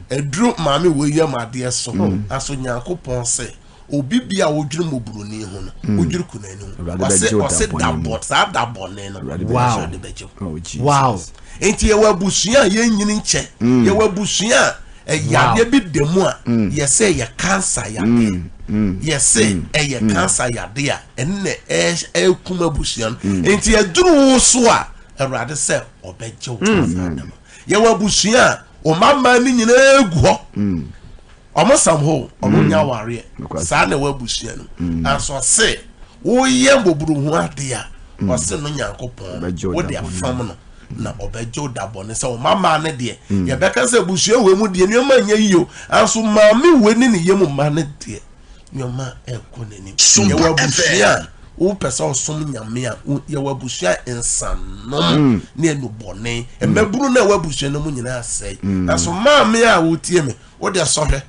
Ɛduru maame wɔ yam adeɛ so. Aso Nyankopɔn sɛ Obi bia a wodwene mmɔborɔni ho no, mm. wodwene kunani ho. Ɔse ɔse da bɔ saa da bɔne no. Wow. Awurade bɛgye wo. Oh, wow. Nti yɛwɔ abusua a yɛnyini nkyɛ. Mm. Yɛwɔ abusua a yadeɛ bi da mu a mm. yɛsɛ yɛ cancer yadeɛ. Yɛsɛ ɛyɛ cancer yadeɛ a ɛne na ɛkum abusua no. Nti yɛduru wo so a Awurade sɛ ɔbɛgye wo. Yɛwɔ abusua a wɔn mma no nyinaa gu hɔ. Ɔmo sam hɔ o, ɔmo mm. nya awareɛ. Saa na ɛwɔ abusua no. Mm. Nanso ɔse woyɛ mmɔborohu adeɛ a, mm. ɔse no Nyankopɔn wode afam no. Na ɔbɛgye wo da bɔne sɛ wo mmammaa no deɛ, yɛbɛka sɛ abusua wei mu deɛ nneɛma nyɛ yie o, nanso maame wei ne ne yam mma no deɛ, nneɛma ɛrekɔ n'anim. Yɛwɔ abusua a wopɛ sɛ ɔsom nyame a, yɛwɔ abusua a nsanom ne anubɔne, mmabunu no a ɛwɔ abusua no mu nyinaa asɛe. Nanso maame a wotie me, wo deɛ sɔhwɛ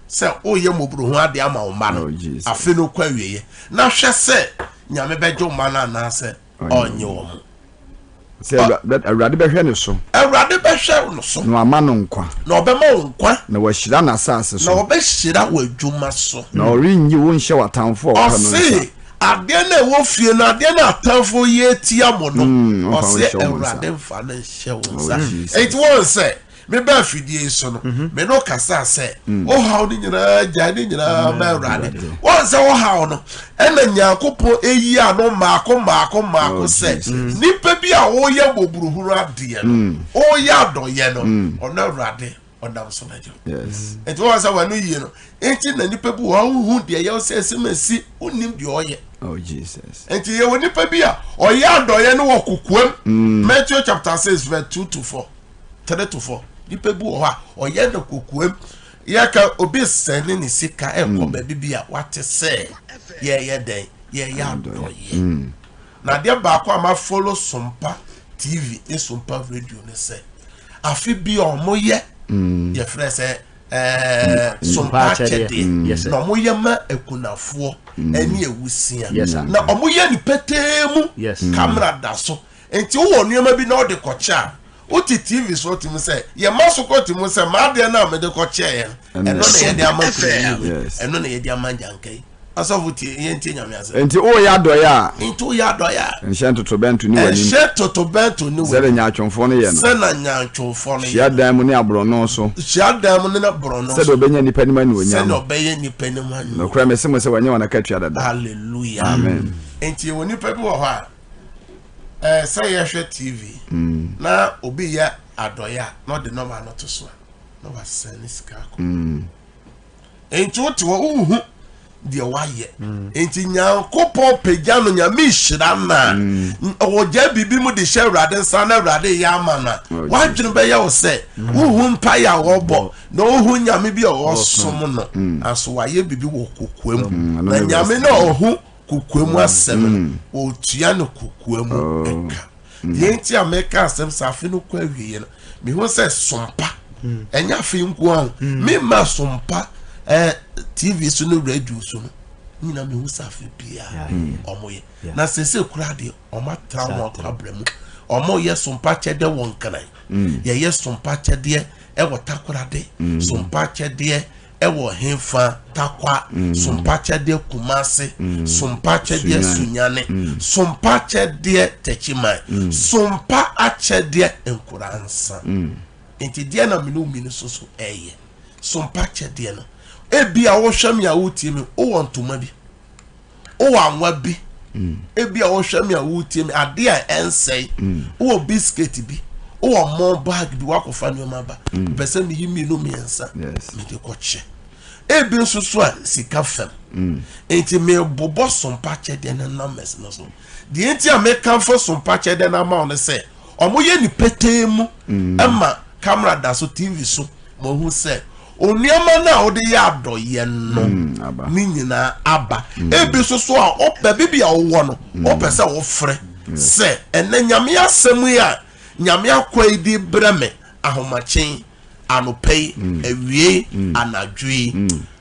sɛ woyɛ mmɔborɔhu adeɛ ama wo mma no, Oh, afe no kɔ awieɛ, na hwɛ sɛ Nyame bɛgye wo mma no anaasɛ ɔnnye wɔn. Sɛ Awurade bɛhwɛ ne so. Awurade bɛhwɛ no so. Na wama no nkwa. Na ɔbɛma wo nkwa. Na wahyira n'asase so. Na ɔbɛhyira w'adwuma so. Na ɔrenyi wo nhyɛ w'atamfo a wɔpɛ no nsa. Ɔse adeɛ no a ɛwɔ fie no, adeɛ no a atamfo yɛ tia mo no, ɔse Awurade mfa no nhyɛ wo nsa. Enti wɔn sɛ Mebaa afidie yi so no, mhm. me ne wo kasaa sɛ mm. wo haw no nyinaa gyae ne nyinaa ma Awurade. Wɔn sɛ wo haw no, ɛna Nyankopɔn eyi ano mmaako mmaako mmaako oh, sɛ nipa bi a wɔyɛ mmɔborɔhunu adeɛ no, mm. wɔyɛ adɔyɛ no, mm. ɔno Awurade ɔnam so bɛgye. Nti wɔn sɛ wɔn ano yie no, nti na nipa bi wɔ hɔ ahohu deɛ yɛwɔ sɛ ɛsɛ ma si, wonim deɛ ɔyɛ. Oh, Jesus. Nti yɛwɔ nipa bi a ɔyɛ adɔyɛ no wɔ kokoam. Matthew chapter 6 verse 2 to 4. 3 to 4. Nipa bi wɔ hɔ a ɔyɛ no kokoam, yɛka obi sɛne ne sika ɛkɔ mm. baabi bi a wate sɛ yɛyɛ dɛn, yɛyɛ adɔyɛ mm. Na adeɛ baako a ma follow Sompa TV ne Sompa Radio ne sɛ afe bi a wɔyɛ mm. yɛfrɛ sɛ ɛɛ Sompa akyɛdeɛ na wɔyɛ ma akunafoɔ ɛne awusia, na wɔyɛ ne petee mu, kamera da so. Nti wowɔ nneɛma bi na ɔde kɔkyɛ a, wote TV so te mu sɛ yɛma so kɔ te mu sɛ m'adeɛ no a mede kɔkyɛeɛ no, ɛno na yɛde ama kunani wei, ɛno na yɛde ama ngyanka yi. Asɔfo tie, yɛntie Nyame asɛm. Nti woyɛ adɔeɛ a. Nti woyɛ adɔeɛ a. Nhyɛ ntotorobɛnto ne w'anim. Nhyɛ totorobɛnto ne w'anim. Sɛdeɛ nyaatwomfoɔ no yɛ no. Sɛdeɛ nyaatwomfoɔ no yɛ no. Hyiadan mu ne aborɔno so. Hyiadan mu ne aborɔno so. Sɛdeɛ ɔbɛnya nnipa anim animuonyam. Sɛdeɛ ɔbɛyɛ nnipa anim animuonyam. Nokorɛ mese mo sɛ wanya wɔn akatua dada. Hallelujah. Amen. Nti yɛwɔ nnipa bi wɔ hɔ a. ɛɛ sɛ yɛhwɛ TV mm. na obi yɛ adɔyɛ a na ɔde nɔma no to so a na wasɛn ne sika akɔ. Mm. Nti wote hɔ wohu deɛ wayɛ mm. Nti Nyankopɔn pagya no, Nyame hyira no a ɔgya biribi mu de hyɛ Awurade nsa na Awurade yɛ ama no a oh, wadwene bɛyɛ wo sɛ wohu mpaeɛ a wɔbɔ na wohu Nyame bi a ɔsom no, aso wayɛ biribi wɔ kokoa mu na Nyame na ɔhu kokoa mu asɛm no, mm. ɔtua no kokoa mu oh. ɛka mm. Deɛ nti a meka asɛm sɛ afe no kɔ awieɛ no, mehu sɛ sompa mm. ɛnyɛ afe nko a ho mema sompa eh, TV so ne radio so no nyina, mehu sɛ afe biaa ɔmoyɛ na sese kora deɛ ɔmo atra wɔn akɔ abrɛ mu, ɔmo yɛ sompa kyɛdeɛ wɔ Nkran, yɛyɛ sompa kyɛdeɛ ɛwɔ Takorade, sompa kyɛdeɛ ɛwɔ hefa Takwa, sompa kyɛdeɛ Kumase, sompa kyɛdeɛ Sunyane, sompa kyɛdeɛ Tɛkyiman, sompa akyɛdeɛ Nkoransa. Nti deɛ na mene mmienu so so ɛyɛ sompa kyɛdeɛ no, ebi a wɔhwɛ mi a wotie mi, wowɔ ntoma bi, wowɔ anwa bi, ebi a wɔhwɛ mi a wotie mi, adeɛ a ɛnsɛe, wowɔ biscuit bi, wowɔ mɔ bag bi, wakɔfa nneɛma ba, pɛ sɛ meyi mmienu mmiɛnsa mede kɔkyɛ. Ebi nso so a sika fam nti mebobɔ sompa kyɛdeɛ no numbers no so. Deɛ nti a mekamfo sompa kyɛdeɛ no ama wo no sɛ ɔmoyɛ ne petee mu ɛma camera da so TV so ma ohu sɛ onneɛma no a wode yɛ adɔyɛ no ne nyinaa aba. Ebi nso so a baabi bi a wowɔ no, wopɛ sɛ wofrɛ sɛ ɛnɛ Nyame asɛm yi a Nyame akwa yi de brɛ me ahomakyen anɔpa yi, awiei anadwo yi,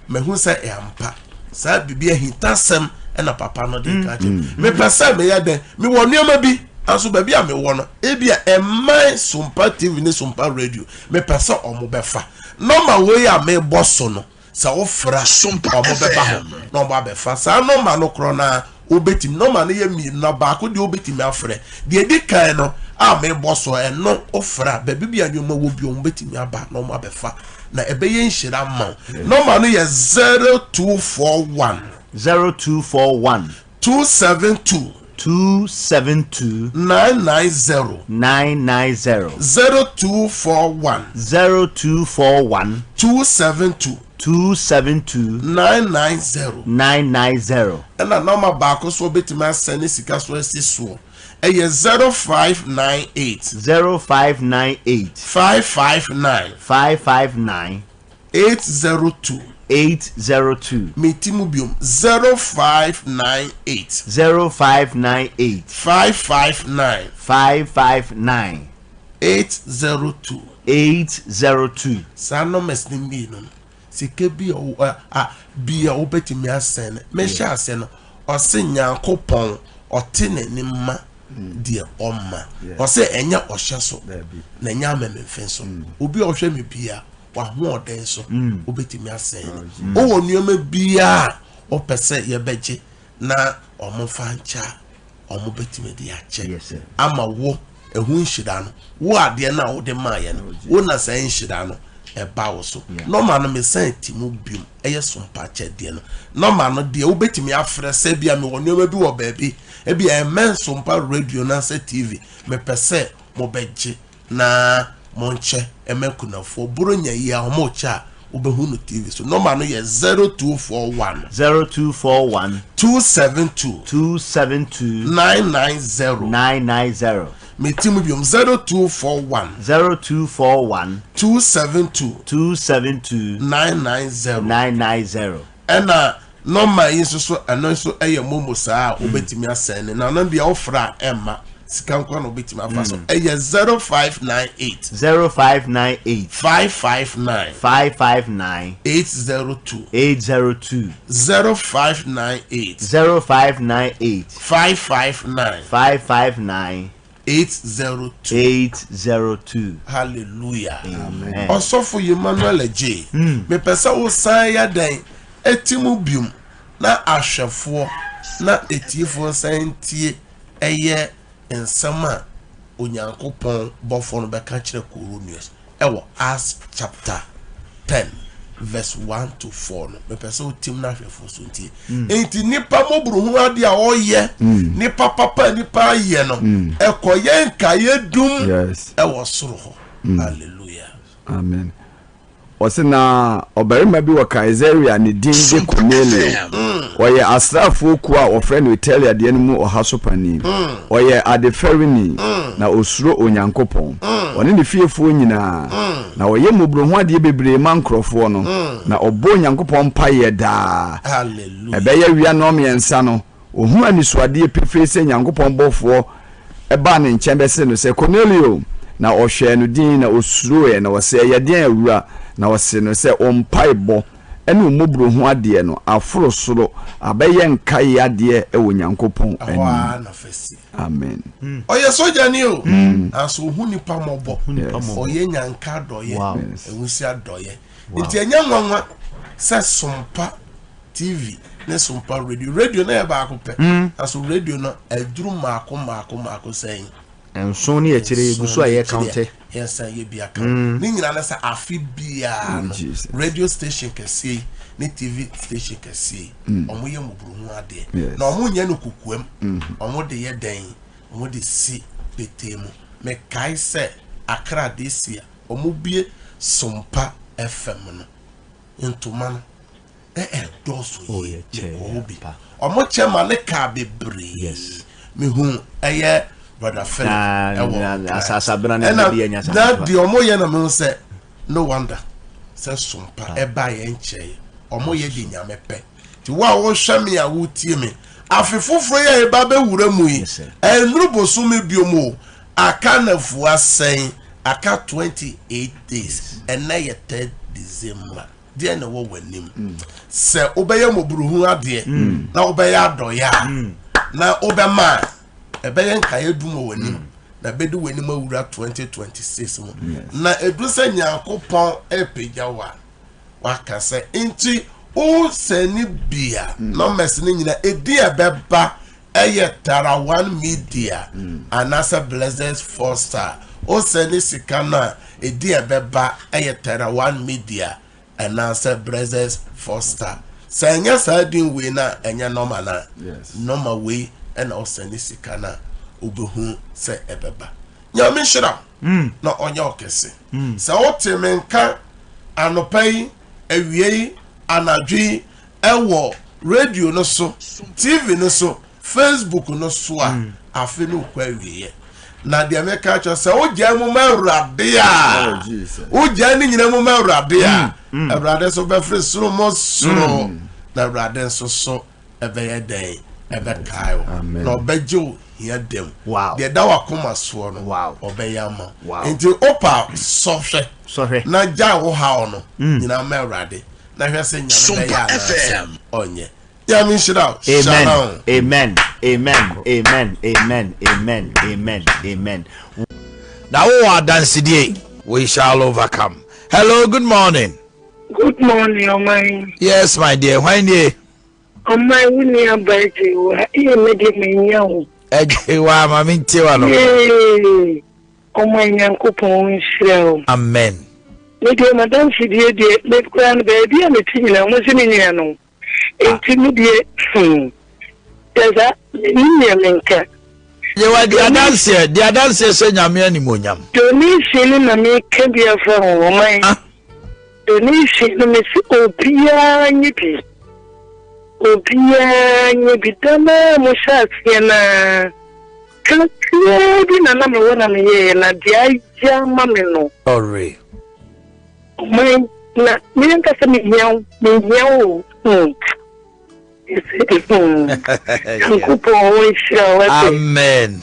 mahu sɛ ɛampa saa biribi ahintasɛm ɛna papa no de ka kyerɛ mepɛ sɛ meyɛ dɛn. Mewɔ nneɛma bi nso baabi a mewɔ no, ebi a ɛmman Sompa TV ne Sompa Radio, mepɛ sɛ ɔmo bɛfa nɔma wei a mebɔ so no sɛ wofrɛ a ɔmo bɛba hɔ na ɔmo abɛfa saa nɔma no korɔ no a wobɛtumi. Nɔma no yɛ mmienu na baako deɛ wobɛtumi afrɛ deɛ ɛdi kan no a mebɔ so ɛno, wofrɛ a baabi bi a nneɛma wɔ bi ɔmo bɛtumi aba na ɔmo abɛfa na ɛbɛyɛ nhyira ma wo. Nɔma no yɛ 0241 0241 272 272 990 990 0241 0241 272. 272. 990. 990. Ɛna nɔma baako so wobɛtumi asɛne sika so asi soɔ ɛyɛ 0598. 0598. 559. 559. 802. 802. Meti mu biom 0598. 0598. 559. 559. 802. 802. Saa numbers no mmienu no, sika bi a a bi a wobɛtumi asɛn no, mehyɛ ase no, ɔse Nyankopɔn ɔte n'anim ma deɛ ɔma. Ɔse ɛnyɛ ɔhyɛ so na ɛnyɛ amememfe so. Obi a ɔhwɛ me bia, w'ahoɔden so wobɛtumi asɛn no. Wowɔ nneɛma biara a wopɛ sɛ yɛbɛgye na wɔmfa nkyɛ a, wɔbɛtumi de akyɛ ama wo. Ɛho nhyira no, wo adeɛ no a wode maayɛ no, wo na saa nhyira no ɛba wo so. Nɔma no mesan ti mu biom, ɛyɛ sompa akyɛdeɛ no. Nɔma no deɛ wobɛtumi afrɛ sɛ bia mewɔ nneɛma bi wɔ baabi, ebi ɛmɛn sompa radio na sɛ TV, mepɛ sɛ mobɛgye na monkyɛ ɛmɛ kunafoɔ. Buronya yi a wɔkyɛ a wobɛhu no TV so. Nɔma no yɛ 0241. 0241. 272. 272. 990. 990. Meti mu biom 0241. 0241. 272. 272. 990. 990. Ɛna nɔma yi nso so ɛno nso ɛyɛ momo saa a wobɛtumi asɛn ne na ɔno deɛ wofra a ɛmma sika nko na wobɛtumi afa so. Ɛyɛ 0598. 0598. 559. 559. 802. 802. 0598. 0598. 559. 559. 802. 802. Hallelujah. Amen. Ɔsɔfo Emmanuel Adjei, mepɛ sɛ wosan yɛ dɛn ɛti mu biom na ahwɛfoɔ na etiefoɔ nsan ntie ɛyɛ nsɛm a Onyankopɔn bɔfoɔ no bɛka kyerɛ Koronios ɛwɔ Acts chapter 10 verse 1 to 4 no. Mepɛ sɛ wotim no ahwɛfoɔ so ntie. Enti nipa mmɔborohunu adeɛ a ɔyɛ, nipa papa a nipa ayɛ no, ɛkɔyɛ nkaeɛ dum ɛwɔ soro hɔ. Hallelujah. Amen. Ɔse na ɔbarima bi wɔ Kaesarea ne din de Kornelio. Ɔyɛ asraafoɔ kuo a wɔfrɛ no Italia deɛ no mu ɔha so panin. Ɔyɛ adefɛreni, na ɔsuro Onyankopɔn, ɔne ne fiefoɔ nyinaa. Na ɔyɛ mmɔborɔhunu adeɛ bebree ma nkurɔfoɔ no, na ɔbɔ Onyankopɔn mpaeɛ daa. Ɛbɛyɛ awia nnɔnmiɛnsa no, ɔhunuu anisoadeɛ pefee sɛ Nyankopɔn bɔfoɔ baa ne nkyɛn bɛsee no sɛ, Kornelio! Na ɔhwɛɛ no dinn, na ɔsuroeɛ, na ɔse, Ɛyɛ deɛn, Awura? Na ɔsee no sɛ, Wo mpaebɔ ne wo mmɔborɔhunu adeɛ no aforo soro abɛyɛ nkaeɛ adeɛ wɔ Nyankopɔn Ɛhɔ ara anim. na fa si. Amen. Ɔyɛ sogyani o, nanso ohu nipa mmɔbɔ. Ɔyɛ nyanka adɔeɛ, awusi adɔeɛ. Nti ɛnyɛ nwanwa sɛ Sompa TV ne Sompa Radio, radio no yɛ baako pɛ, nanso radio no aduru mmaako mmaako mmaako sɛn? Nson ne akyire yɛgu so a yɛ kaunte. Yɛsan yɛ bi aka. Ne nyinaa ne sɛ afe biara no radio station kɛseɛ yi ne TV station kɛseɛ yi wɔn yɛ mmɔborɔhunu adeɛ na wɔn nyɛ no kokoam, wɔn de yɛ dɛn? Wɔn de si petee mu. Mekae sɛ Accra this year wɔn bue Sompa FM no ntoma no na ɛdɔɔso Oh, yie. yɛkyɛ, Mekɔɔ hɔ bi. pa. Ɔmo kyɛ ma ne kaa bebree. Yes. Mehu ɛyɛ Brother Philip Na- ɛwɔ na- Nkran. asasabena ne Ɛna baabi a ɛnyɛ na asasabena. deɛ ɔmo yɛ na mehu sɛ no wonder sɛ sompa ɛba yɛn nkyɛn. Ɔmo yɛ de Nyame pɛ. Nti wo a wohwɛ me a wotie me, afe foforɔ yi a yɛba bɛwura mu yi, Yes, sir. ɛnnuru bosome biom o, aka nafua sɛn? Aka 28 days. Ɛnnɛ yɛ 3rd December. Deɛ na ɛwɔ w'anim. Sɛ wobɛyɛ mmɔborɔhunu adeɛ na wobɛyɛ adɔeɛ a, na wobɛma a, ɛbɛyɛ nkaeɛ dum wɔ w'anim na ɛbɛdi w'anim awura 2026 mu. Na ɛduru sɛ Nyankopɔn repagya wo a, waka sɛ nti wosɛne bi a, numbers no nyina ɛdi a ɛbɛba ɛyɛ Tara One Media anaasɛ Blessed Foster. Wosɛne sika no a, ɛdi a ɛbɛba ɛyɛ Tara One Media anaasɛ Blessed Foster. Sɛ ɛnyɛ saa din wei no a, ɛnyɛ nɔma no a. Nɔma wei ɛna wosɛne sika no a, wobɛhu sɛ ɛbɛba. Nyame nhyira wo na ɔnyɛ wo kɛse. Sɛ wote me nka anɔpa yi, awia yi, anadwo yi, ɛwɔ radio no so, TV no so, Facebook no so a, mm. afe no kɔ awieɛ. Na deɛ meka kyerɛ sɛ wogyae mu ma Awurade a, oh, wogyae ne nyina mu ma Awurade a, mm, mm. Awurade nso bɛfiri soro mo soro, na Awurade nso so ɛbɛyɛ dɛn ɛbɛkae wo na ɔbɛgye wo hia dam deɛ ɛda wakoma soɔ no ɔbɛyɛ ama nti wopa sɔhwɛ na gyae wo haw no mm. nyinaa ma Awurade na hwɛ sɛ Nyame bɛyɛ anaasɛ ɔnyɛ. Nyame nhyira wo. Amen. Amen. Amen. Amen. Amen. Amen. Amen. Amen. Na wowɔ adansedie. We shall overcome. Hello, good morning. Good morning, ɔman. Yes, my dear. Hwan nie? Ɔman wo nua ba Agyewa. Ee, me de menya wo. Agyewa, ma me ntie wa no. Yee. Ɔman Nyankopɔn nhyira wo. Amen. Me deɛ madansedie deɛ me koraa no baabi a mete nyinaa mo se me nua no. Enti me deɛ hmm, kyerɛ saa, mennim nea menka. Yewa di adanseɛ, di adanseɛ hyɛ Nyame animuonyam. Donation no na meka bi afa ho, ɔman. Ah. Donation no mese obiara nyɛ bi. Obiara nyɛ bi. Da no a mohyɛ aseɛ no ara, kakraa bi na na mewɔ na meyɛeɛ na deɛ ayɛ ama me no. Ɔre. Ɔman, na me ankasa mehia wo, mehia wo o. Hmm. Hmm. Nyankopɔn ɔnhyira wo ate. Amen.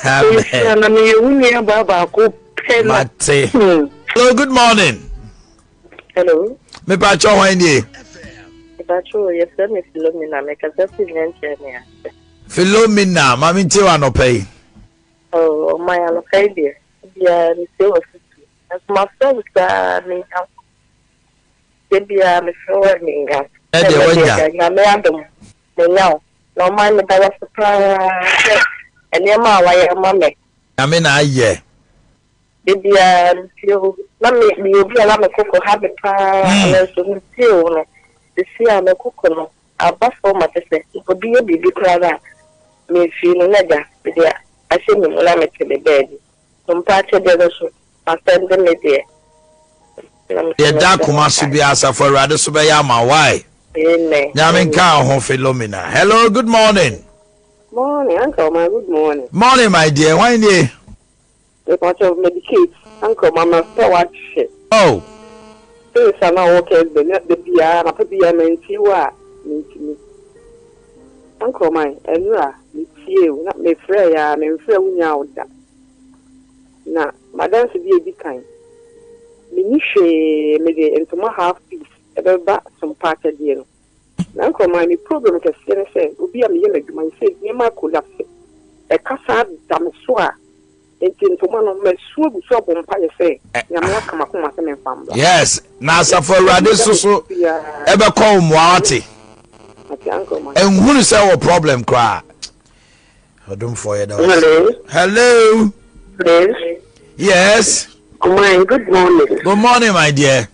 Amen. Ɔnhyira na meyɛ wo nua baa baako pɛ na. Mate. Hmm. Hello, good morning. Hello. Mepa kyɛ hwan nie? Mepa kyɛ yɛfrɛ me Philomena, mekasa firi Nyankyerɛ ne ase. Philomena, ma mentie wɔ anɔpa yi. Oh, ɔman anɔpa yi deɛ, biara metie wɔ futu. Nanso mafrɛ wo saa mennya wo. Da biara mefrɛ wo a mennya wo. Ɛnɛ deɛ woanya. Ɛnɛ deɛ Nyame adom manya wo. Na ɔman meda wo ase paa sɛ nneɛma a wayɛ ama me. Nyame na ayɛ. Da biara metie wo. Na me meyɛ obi a na me koko ha me paa nanso metie wo no seesei a me koko no aba fam ma kyerɛ sɛ obi yɛ biribi koraa no a memfii no na agya mede ahyɛ me mu na mete me baabi. Mpa akyɛdeɛ no so masɛnde me deɛ. Na me Deɛ da akoma so biara asafo awurade so bɛyɛ ama why. Amen. Nyame nka wo ho Philomena. Hello good morning. Morning uncle ma good morning. Morning my dear hwan nie. Mepakyɛw medicate uncle ma mapɛ w'akyɛ. Oh. Since a na ɔwɔ Kesbe na da biara anapa biara mantie wo a mentumi. Uncle man ɛnora metiee wo na mefrɛɛ aa memfrɛɛ wo nyaa wo da. Na m'adanse bi a edi kan, menni hwee mede ntoma half piece ɛbɛba sompa akyɛdeɛ no. Na Nkrumah me problem kɛseɛ ne sɛ obi a meyɛ m'adwuma yi sɛ nneɛma akolapse ɛka saa da me so a nti ntoma no masu agu so abɔ mpaeɛ sɛ Nyame aka m'akoma sɛ memfa mbra. Yes, na asafo awurade nso so ɛbɛkɔ wo mmoa wate. Nhunu sɛ wɔ problem koraa. Ɔdomfoɔ yɛda wo ase. Hello. Hello. Please. Yes. Ɔman, good morning. Good morning, my dear.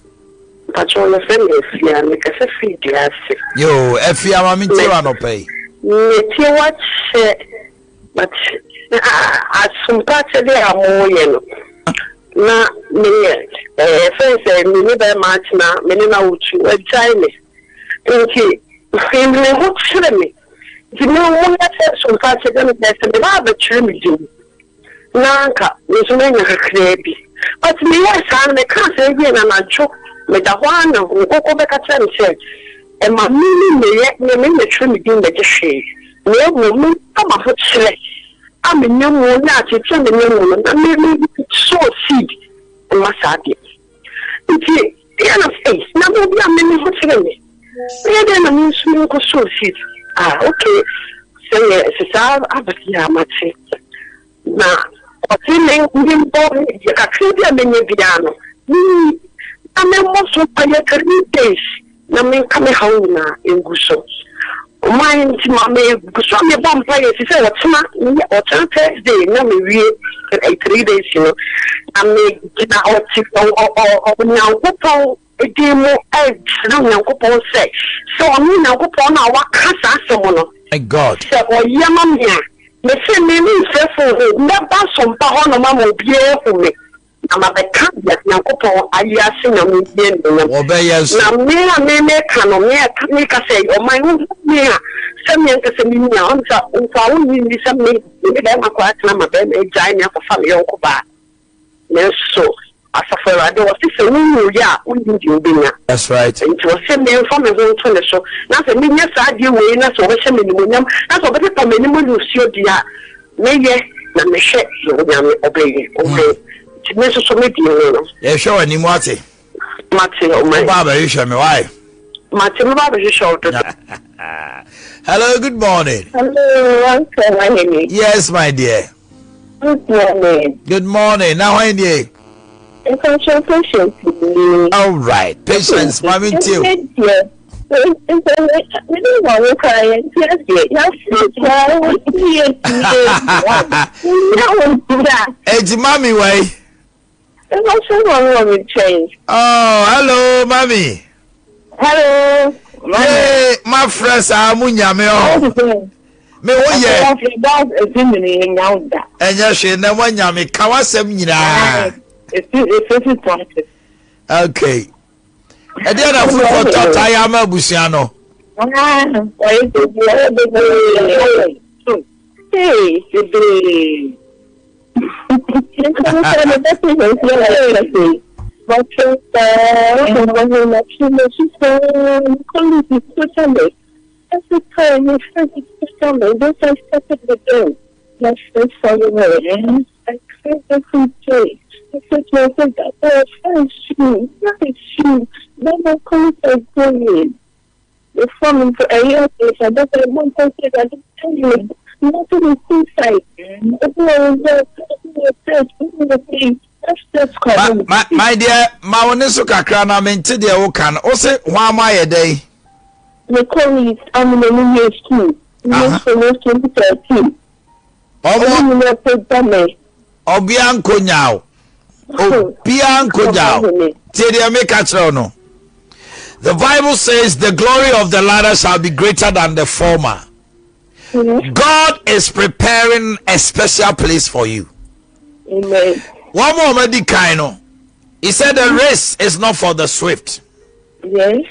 Mpakyɛw yɛfrɛ me Afia, mekasa firi dua ase. Yoo, Afia ma mentie wo anɔpa yi. Metie wo akyɛ but asompa akyɛdeɛ a moyɛ no na meyɛ ɛfɛn sɛ me ne bɛrima atena me ne no awotu wagyae me nti me ho kyerɛ me Nti me moyɛ sɛ sompa sɛ dɛ mepɛ sɛ meba abɛkyerɛ me din na anka me nso manya kakraa bi. But meyɛɛ saa no mekaa saa wiee no anadwo meda hɔ ara na Honhom Kronkron bɛka kyerɛɛ me sɛ mma me ne mmɛyɛ ne me mmɛtwerɛ me din mmɛgye hwee na mmom memfa m'ahokyerɛ a menya mu ne ateetee a menya mu no na me me sow seed mma saa adeɛ no. Nti Ɛyɛ na sɛ ei na me obi a me me ho kyere me mɛyɛ dɛn na me nso me nkɔ sow seed ah ok sɛ yɛ sɛ saa aba yi a mate na ɔse me me mbɔ deɛ kakra bi a menya biara no me nyi na me mmɔ so mpaeɛ 3 days na me nka me haw nyinaa ngu so ɔman nti ma me gu so a me bɔ mpaeɛ fi sɛ ɔkyena meyɛ ɔkyena Thursday na me wie 3 days no na me gyina ɔte Onyankopɔn din mu ɛsrɛ Onyankopɔn sɛ sɛ ɔno Onyankopɔn no a waka saa asɛm no My God. sɛ ɔyɛ ma me a mese me me mfrɛ phone o mɛba sompa hɔ nom ama obiara ahu me. Na mabɛka deɛ Nyankopɔn ayi ase Nyame din animuonyam. Wɔbɛyɛ nso. Na me a me meka no, me a meka sɛ, ɔman wohu me a, sɛ me ankasa menni a, ɔne sɛ nkoa wonnye nni sɛ me, me ne bɛrima koraa atena ma bɛrima agyae me akɔfa me yɔnko baa. Nanso Asafo Awurade, ɔse sɛ wonwuiɛ a, wonnim deɛ wobɛnya. That's right. Enti ɔse memfa me ho nto ne so, na sɛ menya saa adeɛ wei na sɛ ɔbɛhyɛ me animuonyam, na sɛ ɔbɛpepa m'anim nusuo deɛ a, Mɛyɛ na mehwɛ deɛ Onyame ɔbɛyɛ, ɔman. Nti me nso so me deɛ no no. Yɛhwɛ w'anim wate. Mate ɔman. Woba abɛhwehwɛ me why? Mate meba abɛhwehwɛ wo dodo. Hello, good morning. Hello, Uncle Wahene. Yes, my dear. Good morning. Good morning. Now, when dear? Mpacho patience ni. All right, patience, mami too. Eti mami wai. Oh, hello, mami. Hello. Hey, my friends, I'm nyame oh. Me wo yɛ. Ɛnyɛ hwee na wanya me ka w'asɛm nyinaa. Okay. Ɛdeɛ na food for thought ayɛ ama abusua no. Every time my friend is me, once I started with them, my friends follow me. I cry every day. I said to myself that, oh, where is she? Where is she? Where my colleagues are going. They form me for a year, I don't want to say that. Tell you, nothing is inside. Everyone is there, everyone is there, everyone is there. My, my, my dear, ma wo ne so kakra na mente deɛ woka no. Wo se hwan ma yɛ dɛn? Me colleagues a me na me wie school me finish 2013. Ɔmo nyinaa pagya me. Ɔbea nkonya o. Obia nkonya o. Tie deɛ meka kyerɛ wo no. The Bible says the glory of the latter shall be greater than the former. God is preparing a special place for you. Amen. One more kind He said the race is not for the swift. Yes.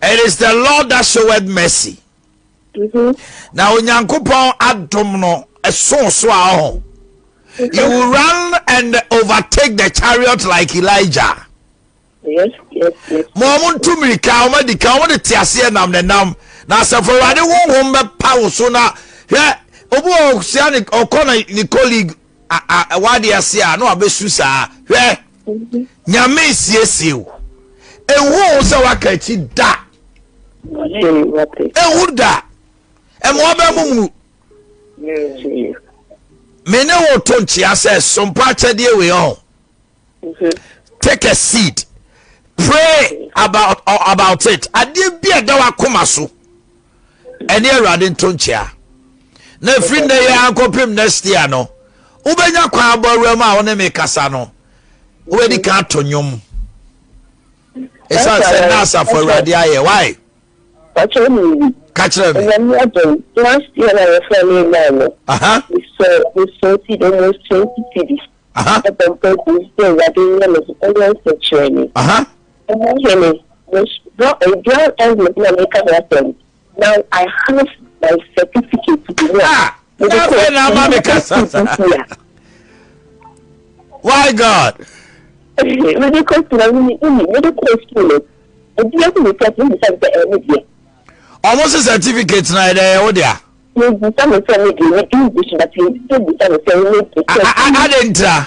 It is the Lord that showeth mercy. Mm-hmm. Na Onyankopɔn adom no ɛso so a ɔho. You will run and overtake the chariot like Elijah. Yes, yes, yes. Mo ɔmo ntu mirika, ɔmo adi kan, ɔmo de te aseɛ nam ne nam. Na asafo awurade honhom bɛpa wo so na hwɛ obi wɔ ɔsia ne ɔkɔ na ne colleague wade ase a na wabɛsu saa hwɛ nyame siesie wo ehu wo sɛ waka akyi da ehu da ɛma wabɛ mu mu me ne wo to nkyea sɛ sompa akyɛdeɛ wei ɔho take a seed pray about about it adeɛ bi a ɛda w'akoma so ɛne awurade nto nkyea na ɛfiri nnɛ yɛ ankɔpem next year no wobɛnya kwan abɔ awura mu a wo ne me kasa no wobɛdi kan ato nnwom ɛsiane sɛ na asafo awurade ayɛ why ka kyerɛ me last year na yɛfrɛ me naa no mesɔ mesɔ seed almost 20 cities Ɛbɔ mpae bio sɛ Awurade nyɛ me ɔnyɛ nsɛnkyerɛnne. Ɔmo hene, brown envelope na meka ho asɛm. Now I have my certificate bi mu a mede kɔɔ sukuu this year. Why God? Mede kɔ sukuu na mede kɔɔ sukuu no, obi ahu me sɛ, mebisa me sɛ ɛyɛ me dea. Ɔmo se certificate na ɛdɛ ɛyɛ wo dea. Mebisa me sɛ me deɛ me din gu so but mebisa me sɛ me de sɛ. Adɛn ntira?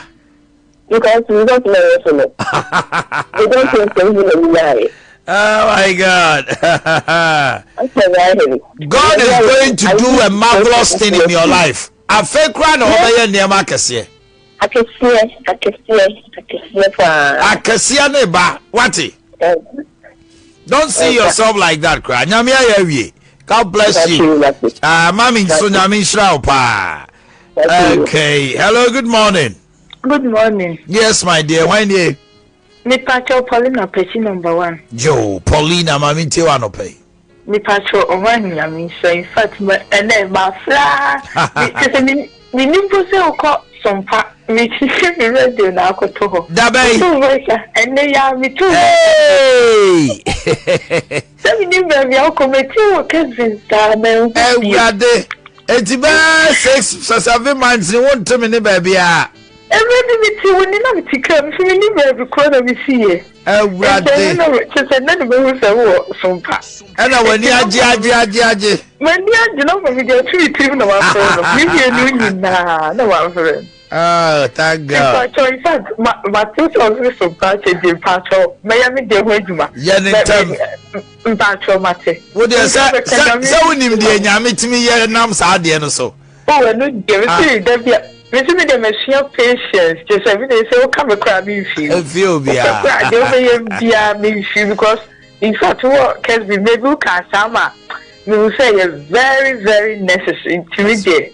Because result na ɛwɔ so no. They don't think sɛ wo na wunyaeɛ. Oh my God. God is going to do a marvelous thing in your life. Afei koraa na ɔbɛyɛ nneɛma akɛseɛ. Akɛseɛ, akɛseɛ, akɛseɛ paa. Akɛseɛ ne ba, wate? Don't see yourself like that koraa. Nyame ayɛ awie. God bless you. Ah, mami nso nyame nhyira wo paa. Okay. Hello, good morning. Good morning. Yes, my dear. Why nie? Mepacho Paulina Pɛsi number one. Yo, Paulina, mami ntie wa anɔpa yi. Mepacho ɔho ahinya me nhyira in fact ma ɛnɛ mafra kyɛ sɛ me nim mpo sɛ wokɔ Sompa. Mekyekye me radio na akoto hɔ. Dabɛn. Metu voice a ɛnɛ yi ara metu voice. Hey! Sɛ menim baabi a wokɔ metie wɔ Kesbin saa manhu bio. Awurade. Eti bɛɛ 6, 7 months ni wonte me ne baabi a. Mmerɛ bi mete wo nne na mete kaa mu nso mennim baabi korɔ na mesiiɛ. Awurade. Nti ɛno na kyerɛ sɛ nnɛ na mahu sɛ wowɔ Sompa. Ɛna w'ani agye agye agye agye. M'ani agye na mede ato me tirim na mafrɛ no. Me mmienu nyinaa na mafrɛ no. Oh, thank God. Mpakyɛw, in fact, ma mate sɛ ɔse Sompa akyɛ deɛ mpakyɛw mɛyɛ me deɛ ho adwuma. Yɛ ne ntɛm. Mpakyɛw mate. Wo deɛ sɛ sɛ sɛ wonim deɛ Nyame tumi yɛ nam saa adeɛ no so. Oh, ɛno deɛ mese da bi a mese me deɛ masua patience kyerɛ sɛ me deɛ sɛ woka me koraa memfii. Mfii obiara. Wopɛ koraa deɛ wobɛyɛ biara memfii because in fact wɔ Kesbi maybe wokaa saa ma mehu sɛ ɛyɛ very very necessary nti me deɛ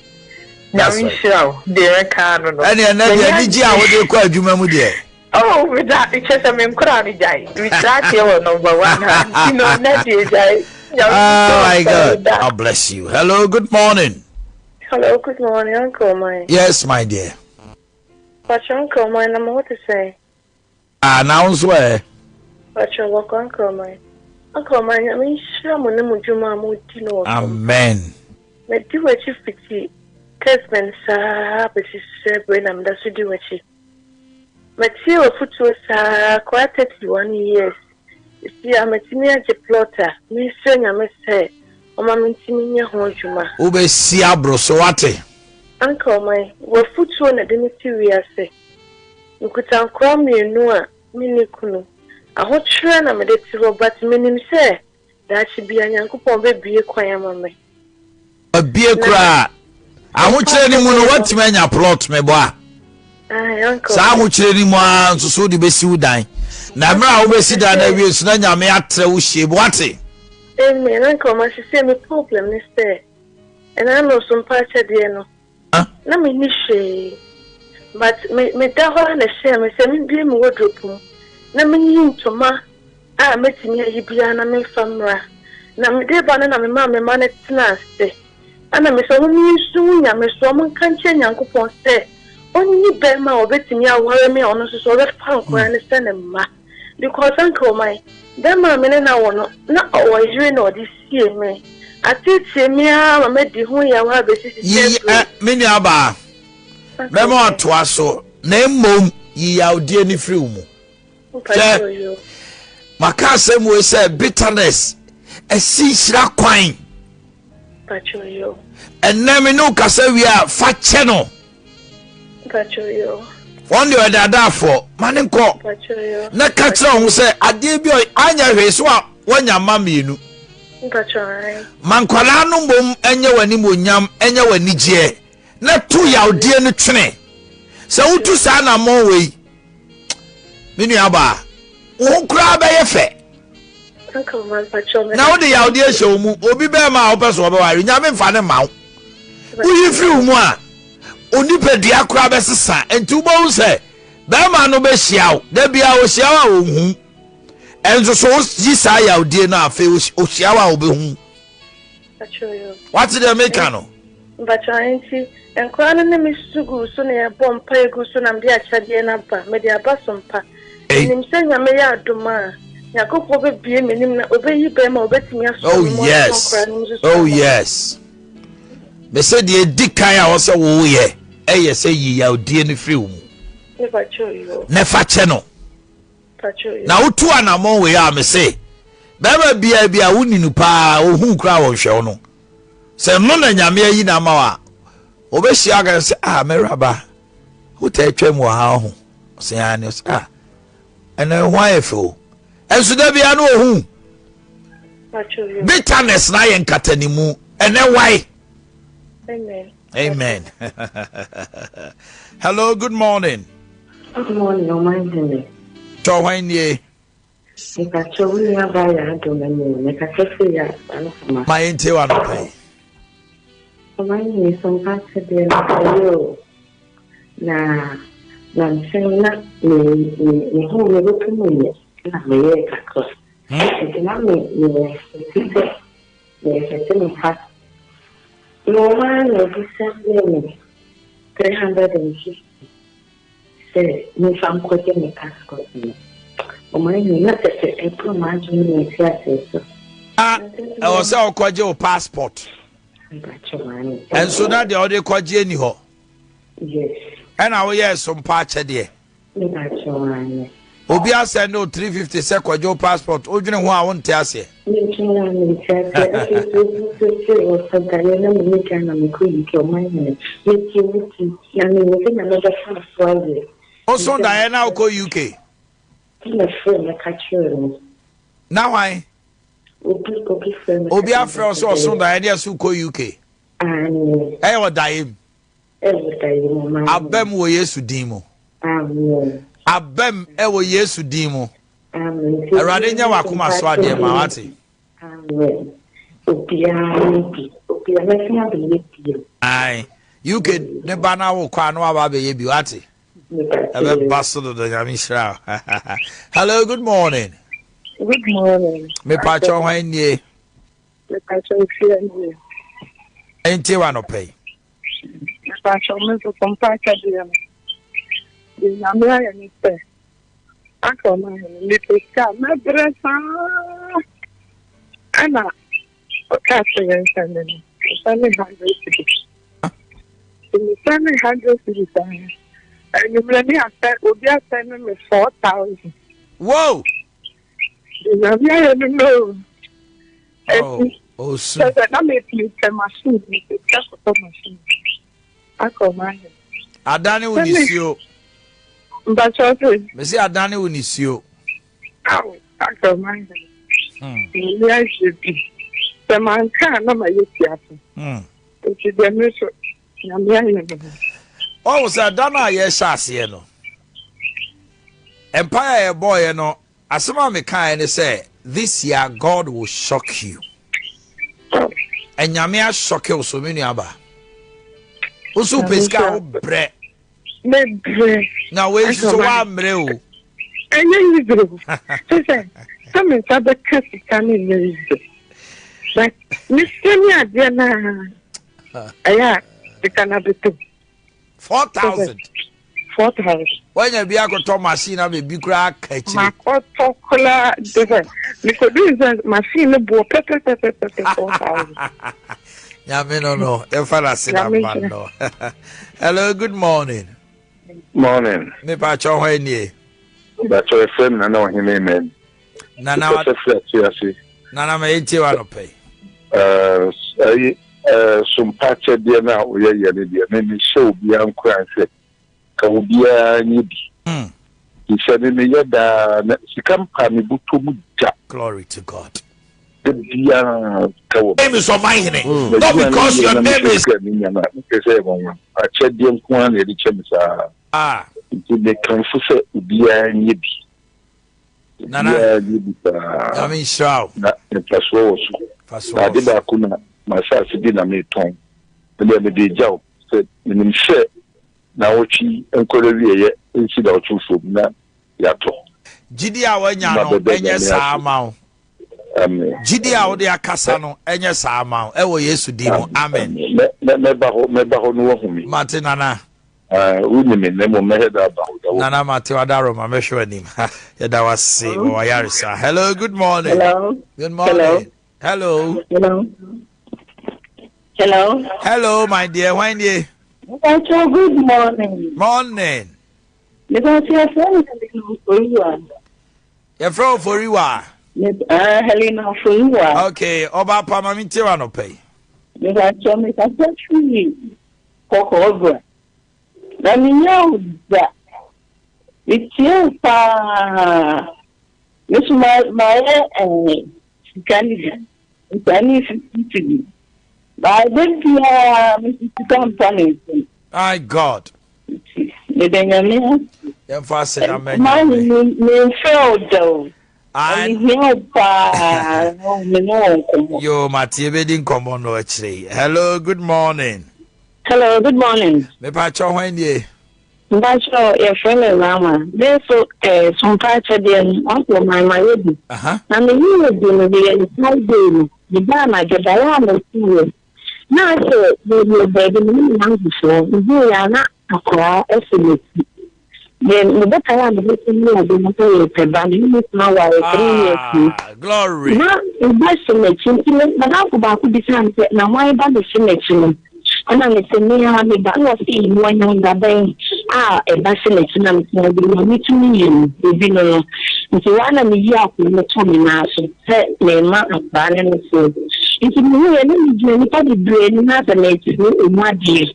Nyame nhyira wo deɛ mɛka ano no. Ɛne ɛnɛ deɛ anigye a wode kɔ adwuma mu deɛ. Oh, meda kyerɛ sɛ me nkoraa no gyae. Mekyerɛ aseɛ wɔ number one ha. Nti no nnɛ deɛ gyae. Oh my God. God bless you. Hello, good morning. Hello, good morning, Uncle Mike. Yes, my dear. Pacho Uncle Mike, na mo ho te sɛn? Ah, na wo nso ɛ? Pacho wɔkɔ Uncle Mike. Uncle Mike, nyame nhyira mo ne mo dwuma a modi no wɔ fam. Amen. Madi w'akyi fiti Kesben saa bɛsi sɛ bere na meda so di w'akyi. Matie w'afotuo saa koraa 31 years sesie a matumi agye plot a mesrɛ Nyame sɛ ɔma mentumi nyɛ ho adwuma. Wobɛsi aboro so wate. Uncle my w'afotuo na ɛde me te wiase. Mekuta nkoraa mienu a menni kunu. Ahokyerɛ na mede te hɔ but menim sɛ daakye bia Nyankopɔn bɛbue kwan ama me. Wabie koraa. Ahokyerɛ no mu no watumi anya plot mebɔ a. Saa ahokyerɛ no mu ara nso so wode bɛsi wo dan. Na mmerɛ a wobɛsi dan no awie nso na Nyame atrɛ wo hyie mu wate. Amen uncle ma sisei me problem ne sɛ ɛna ano so mpa akyɛdeɛ no na menni hwee but me meda hɔ ara na ɛhyɛɛ me sɛ membue me wardrobe mu na menyi ntoma a mɛtumi ayi biara na memfa mmra. Na mede reba no na memaa me mma no tenaa ase. Ɛna mese wɔn nsu ngu Nyame so, wɔn nka nkyerɛ Nyankopɔn sɛ ɔnyi bɛrima a ɔbɛtumi aware me a ɔno nso so ɔbɛfa nkwadaa no sɛ ne mma. Because anka ɔman, bɛrima a me ne no awo no, na ɔwɔ yere na ɔde sie me. Ateetee me ara ma madi ho yaw ara bɛsi sisi Yiyi abere. ɛ, me nuabaa, mɛma watoa so, na mmom yi yawdie no firi wo mu. Hwɛ, maka asɛm wei sɛ bitterness ɛsi nhyira kwan. Ɛnɛ me ne wo kasa wie a fa kyɛ no. Wɔn deɛ ɔdadaafoɔ ma ne nkɔ na ka kyerɛ ho sɛ adeɛ bi anyɛ hwee so a wɔanya mma mmienu. Ma nkwadaa no mmom nyɛ w'anim onyam nyɛ w'anigyeɛ na to yawdeɛ no twene. Sɛ wotu saa anammɔn wei me nuabaa wo ho koraa bɛyɛ fɛ na wode yawdeɛ hyɛ wo mu obi bɛrima a wopɛ so wɔbɛware nyame mfa ne ma wo woyi firi wo mu a onipadua koraa bɛsesa nti wobɛhu sɛ bɛrima no bɛhyia wo da bia ɔhyia wo a ɔnhu ɛnso so woyi saa yawdie no afei ɔhyia wo a wobɛhu Wate deɛ meka no? Mpakyɛw, enti nkwadaa no ne me su guu so na yɛbɔ mpaeɛ gu so na mede akyɛdeɛ no aba, mede aba so mpa. Menim sɛ Nyame yɛ adom a, Nyankopɔn bɛbue m'anim na ɔbɛyi bɛrima a ɔbɛtumi asɔ Oh me mu asɔ yes, nkwadaa no mu nso so oh ama me. yes. Mese deɛ ɛdi kan a ɔsɛ woyɛ ɛyɛ sɛ yi yawdie no firi wo mu Mepakyɛw yoo, na fa kyɛ no. pakyɛw yoo. Na wotu anammɔn wei a mese Bɛrima biaa bi a woni no paa ohuu koraa wɔnhwɛ wo no sɛ no na nyame ayi no ama wo a wɔbɛhyia aka sɛ ah mɛwuraba wotaa twam wɔ ha ɔho ɔsɛ ane ɔsɛ ah ɛnɛ ho ayɛ fɛ o ɛnso da biara no ohu bitterness na ayɛ nkatanimu ɛnɛ wae. Amen. Amen. Hello, good morning. Good morning, ɔman hene. Tɔ hwan nie? Mepakyɛw wo nua baa yɛ adom ɛne o mekasa firi yɛ anofama. Ma yɛntie wo anɔpa yi. Ɔman hene so mpa akyɛdeɛ no ɛyɛ o na nansen na me me me ho me bɛpɛ mu yɛ na meyɛɛ kakra nti na me me ɛfɛte sɛ me ɛfɛte me ha na ɔman na obi sɛndee me. 350 sɛ memfa nkɔgye me passport no. Ɔman hene, na kyerɛ sɛ ɛboro m'adwene ne me nteaseɛ so. Na ɛwɔ sɛ wokɔgye wo passport. Ɛnso na deɛ wode kɔgye ni hɔ. Yes. Ɛna woyɛɛ so mpa akyɛdeɛ. Obi asɛnde wo 350 sɛ kɔgye wo passport, wodwene ho a wonte aseɛ. Mentumi a mente aseɛ. Afei nso wosiesie wɔ sɛntaeɛ na mene Ghana mekɔ UK ɔman hene. Metie wo ti na menim sɛ Nyame bɛfa me so ayɛ. Woso daeɛ na wokɔ UK? Ɛna frɛ me ka kyerɛɛ me. Na hwan? Obi obi frɛ me. Obi afrɛ wo sɛ ɔso daeɛ ne ɛso kɔ UK? Aane. Ɛyɛ wɔ daeɛ mu? Ɛwɔ daeɛ mu ɔman hene. Abam wɔ Yesu din mu. Amen. Abam ɛwɔ Yesu din mu. Awurade nyɛ w'akoma so adeɛ ma wate. Amen. Obiara ne bi. Obiara mɛsan abɛyɛ bio. Ae. UK ne ba na wokɔ a na waba abɛyɛ bi wate. Ɛbɛba so dodo nyame nhyira wo. Hello, good morning. Good morning. Mepakyɛ hwan nie? Mepakyɛ ofie nie. Ɛntie wa nɔpɛ yi. Mepakyɛ me nso so mpakyɛ deɛ no. Deɛ nyame ayɛ ne sɛ Aka ɔma hɛn mepɛ sika a mɛbrɛ saa ɛna ɔkaa sɛ yɛnsɛnde no mesɛnde hundred cedis nti mesɛnde hundred cedis a anwummerɛ ne asɛ obi asɛnde me 4000. Wow! Nyame ayɛ no no ɛti Osu. Sɛ sɛ na mepɛ machine mepɛ sika kɔtɔ machine aka ɔma hɛn. Adane wo nisuo. Mpakyɛw se. Mese adane wo nisuo. Aw aka ɔma hɛn. M'ani agye bi. Sɛ manka a na mayɛ tiafa. Nti deɛ me nso Nyame ayɛ me ho. Ɔwo sɛ da no a yɛhyɛ aseɛ no, mpaeɛ a yɛbɔeɛ no, Asɛm a mekaeɛ ne sɛ this year God will shock you. Anyame asɔke wo so me nua ba. Wo so wopɛ sika a wobrɛ. Mebrɛ. Na wei nso so woammerɛ o. Ɛnyɛ easy o. Kyɛ sɛ sɛ me nsa bɛka sika no nyɛ easy. But mesua ne adeɛ no a ɛyɛ a sika no abɛtɔ mu. 4000. 4000. Wanya bi akɔtɔ machine ama ebi koraa aka akyire. Makɔtɔ koraa de sɛ mekɔduu sɛ machine no boɔ pɛpɛpɛpɛpɛ 4000. Nyame no no yɛmfa no ase na ma no. Hello, good morning. Morning. Mepa kyɛw hɔ nie. Bàtchɛ ɛfrɛ mi nana ɔhene amen. Nana wa Kɛsɛ firi ase ase. Nana ma yɛntie wa nɔpɛ yi. Ɛyi sompa kyɛdeɛ no a woyɛ yɛ no deɛ me mehyɛ obiara nkuran sɛ ka obiara nyɛ bi. Nti sɛ me meyɛ daa na sika mpa me botɔ mu da. Glory to God. Da biara sika wɔ Name is Ɔmanhene. Not because your name is. Sika mi nya no a mepɛ sɛ ɛyɛ nwanwa. Akyɛdeɛ nko ara na yɛde kyɛ me saa. Ah. Nti mekamfo sɛ obiara nyɛ bi. Nana, Obiara nyɛ bi paa. Nyame nhyira wo. Na mfasoɔ wɔ so. Mfasoɔ Na wɔ ade so. baako na m'asase bi na meretɔn. Me deɛ mede regya wo sɛ menim sɛ naawɔtwe yi nkɔrɔ awieɛ nsi naawɔtwe foforɔ mu na yɛatɔ. Gyidi a woanya Ma no bɛda ɛnyɛ Nyame saa ase. ma wo. Amen. Gyidi a wode akasa no ɛnyɛ saa ma wo. Ɛwɔ Yesu din mu. Amen. Mɛ mɛ mɛba hɔ mɛba hɔ na woahu me. Mate Nana. Ah, wonim me na mmom mɛhɛ da aba hɔ da wo. Nana mate w'adaroma mɛhwɛ w'anim. Yɛda wo ase wɔ w'ayaresa. Hello, good morning. Hello. Good morning. Hello. Hello. Hello. Hello, my dear. Hwan nie? Mpacho, good morning. Morning. Mpacho, yɛfrɛ me Helena Oforiwa. Yɛfrɛ wo Oforiwa? Ah, Helena Oforiwa. Okay, ɔba pa ma mentie w'anɔpa yi. Mpacho, mekasa firi Kɔkɔɔ bra. Na mennya wo da. Metie wo paa. Me nso mayɛ eh, sika no bi. Nsa ne 50 cedi. Baa da biara me nso sika mpa me nsam. My God. Nti meda Nyame ase. Yɛmfa aseda ma Nyame. Memfrɛ wo da o. Na mehia wo paa me ne wo nkɔmmɔ. Yo, mate yɛbɛdi nkɔmmɔ no akyire yi. Hello, good morning. Hello, good morning. Mepakyɛw hwan nie? Mpakyɛw yɛfrɛ me Rama. Me nso eh, sompa akyɛdeɛ no wakɔ man mayɛ bi. Na me yɛɛ bi no meyɛ no Friday no mebaa anadwo daeɛ a meteeɛ. Na asɛ yɛwɔ baabi me ne me nnamfofoɔ, mehuu yɛ a na akwadaa hyɛ m'akyi. Me me botaeɛ a mede to ne ade no sɛ yɛpɛ ba, me ne me kunu aware 3 years ni. Ah, glory. Na me ba hyɛ m'akyi nti me madamfo baako bisaa me sɛ na hwan ba na ɛhyɛ m'akyi no? Ɛna mese me ara me ba. Ɛna ɔse wanya da bɛn a ɛba hyɛ n'akyi na mese ɔde Nyame tumi yɛ mu obi no no. Nti hɔ ara na meyi akwadaa no too me nan so sɛ merema akwadaa no nufoɔ. Nti mehuiɛ na megyina nnipa bebree anim na sɛ merekyerɛ ɔmu adeɛ.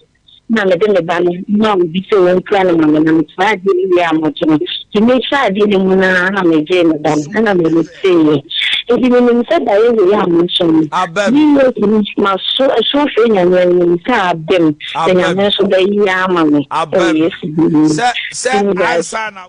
na mede me ba no maa obi sɛ ɔnkura no ma me, na mekyerɛɛ adeɛ no wiee anadwo no. Nti mehyɛɛ adeɛ no mu no ara na megyee me ba no, ɛna m'ani teeɛ. Nti menim sɛ daeɛ wei a mehyɛ no, Abam. years ni, maso ɛso afrɛ Nyame a menim sɛ abam, na Abam. Nyame nso bɛyɛ ama me wɔ Abam. Yesu din mu. Sɛ, sɛ Nti meda ansa na.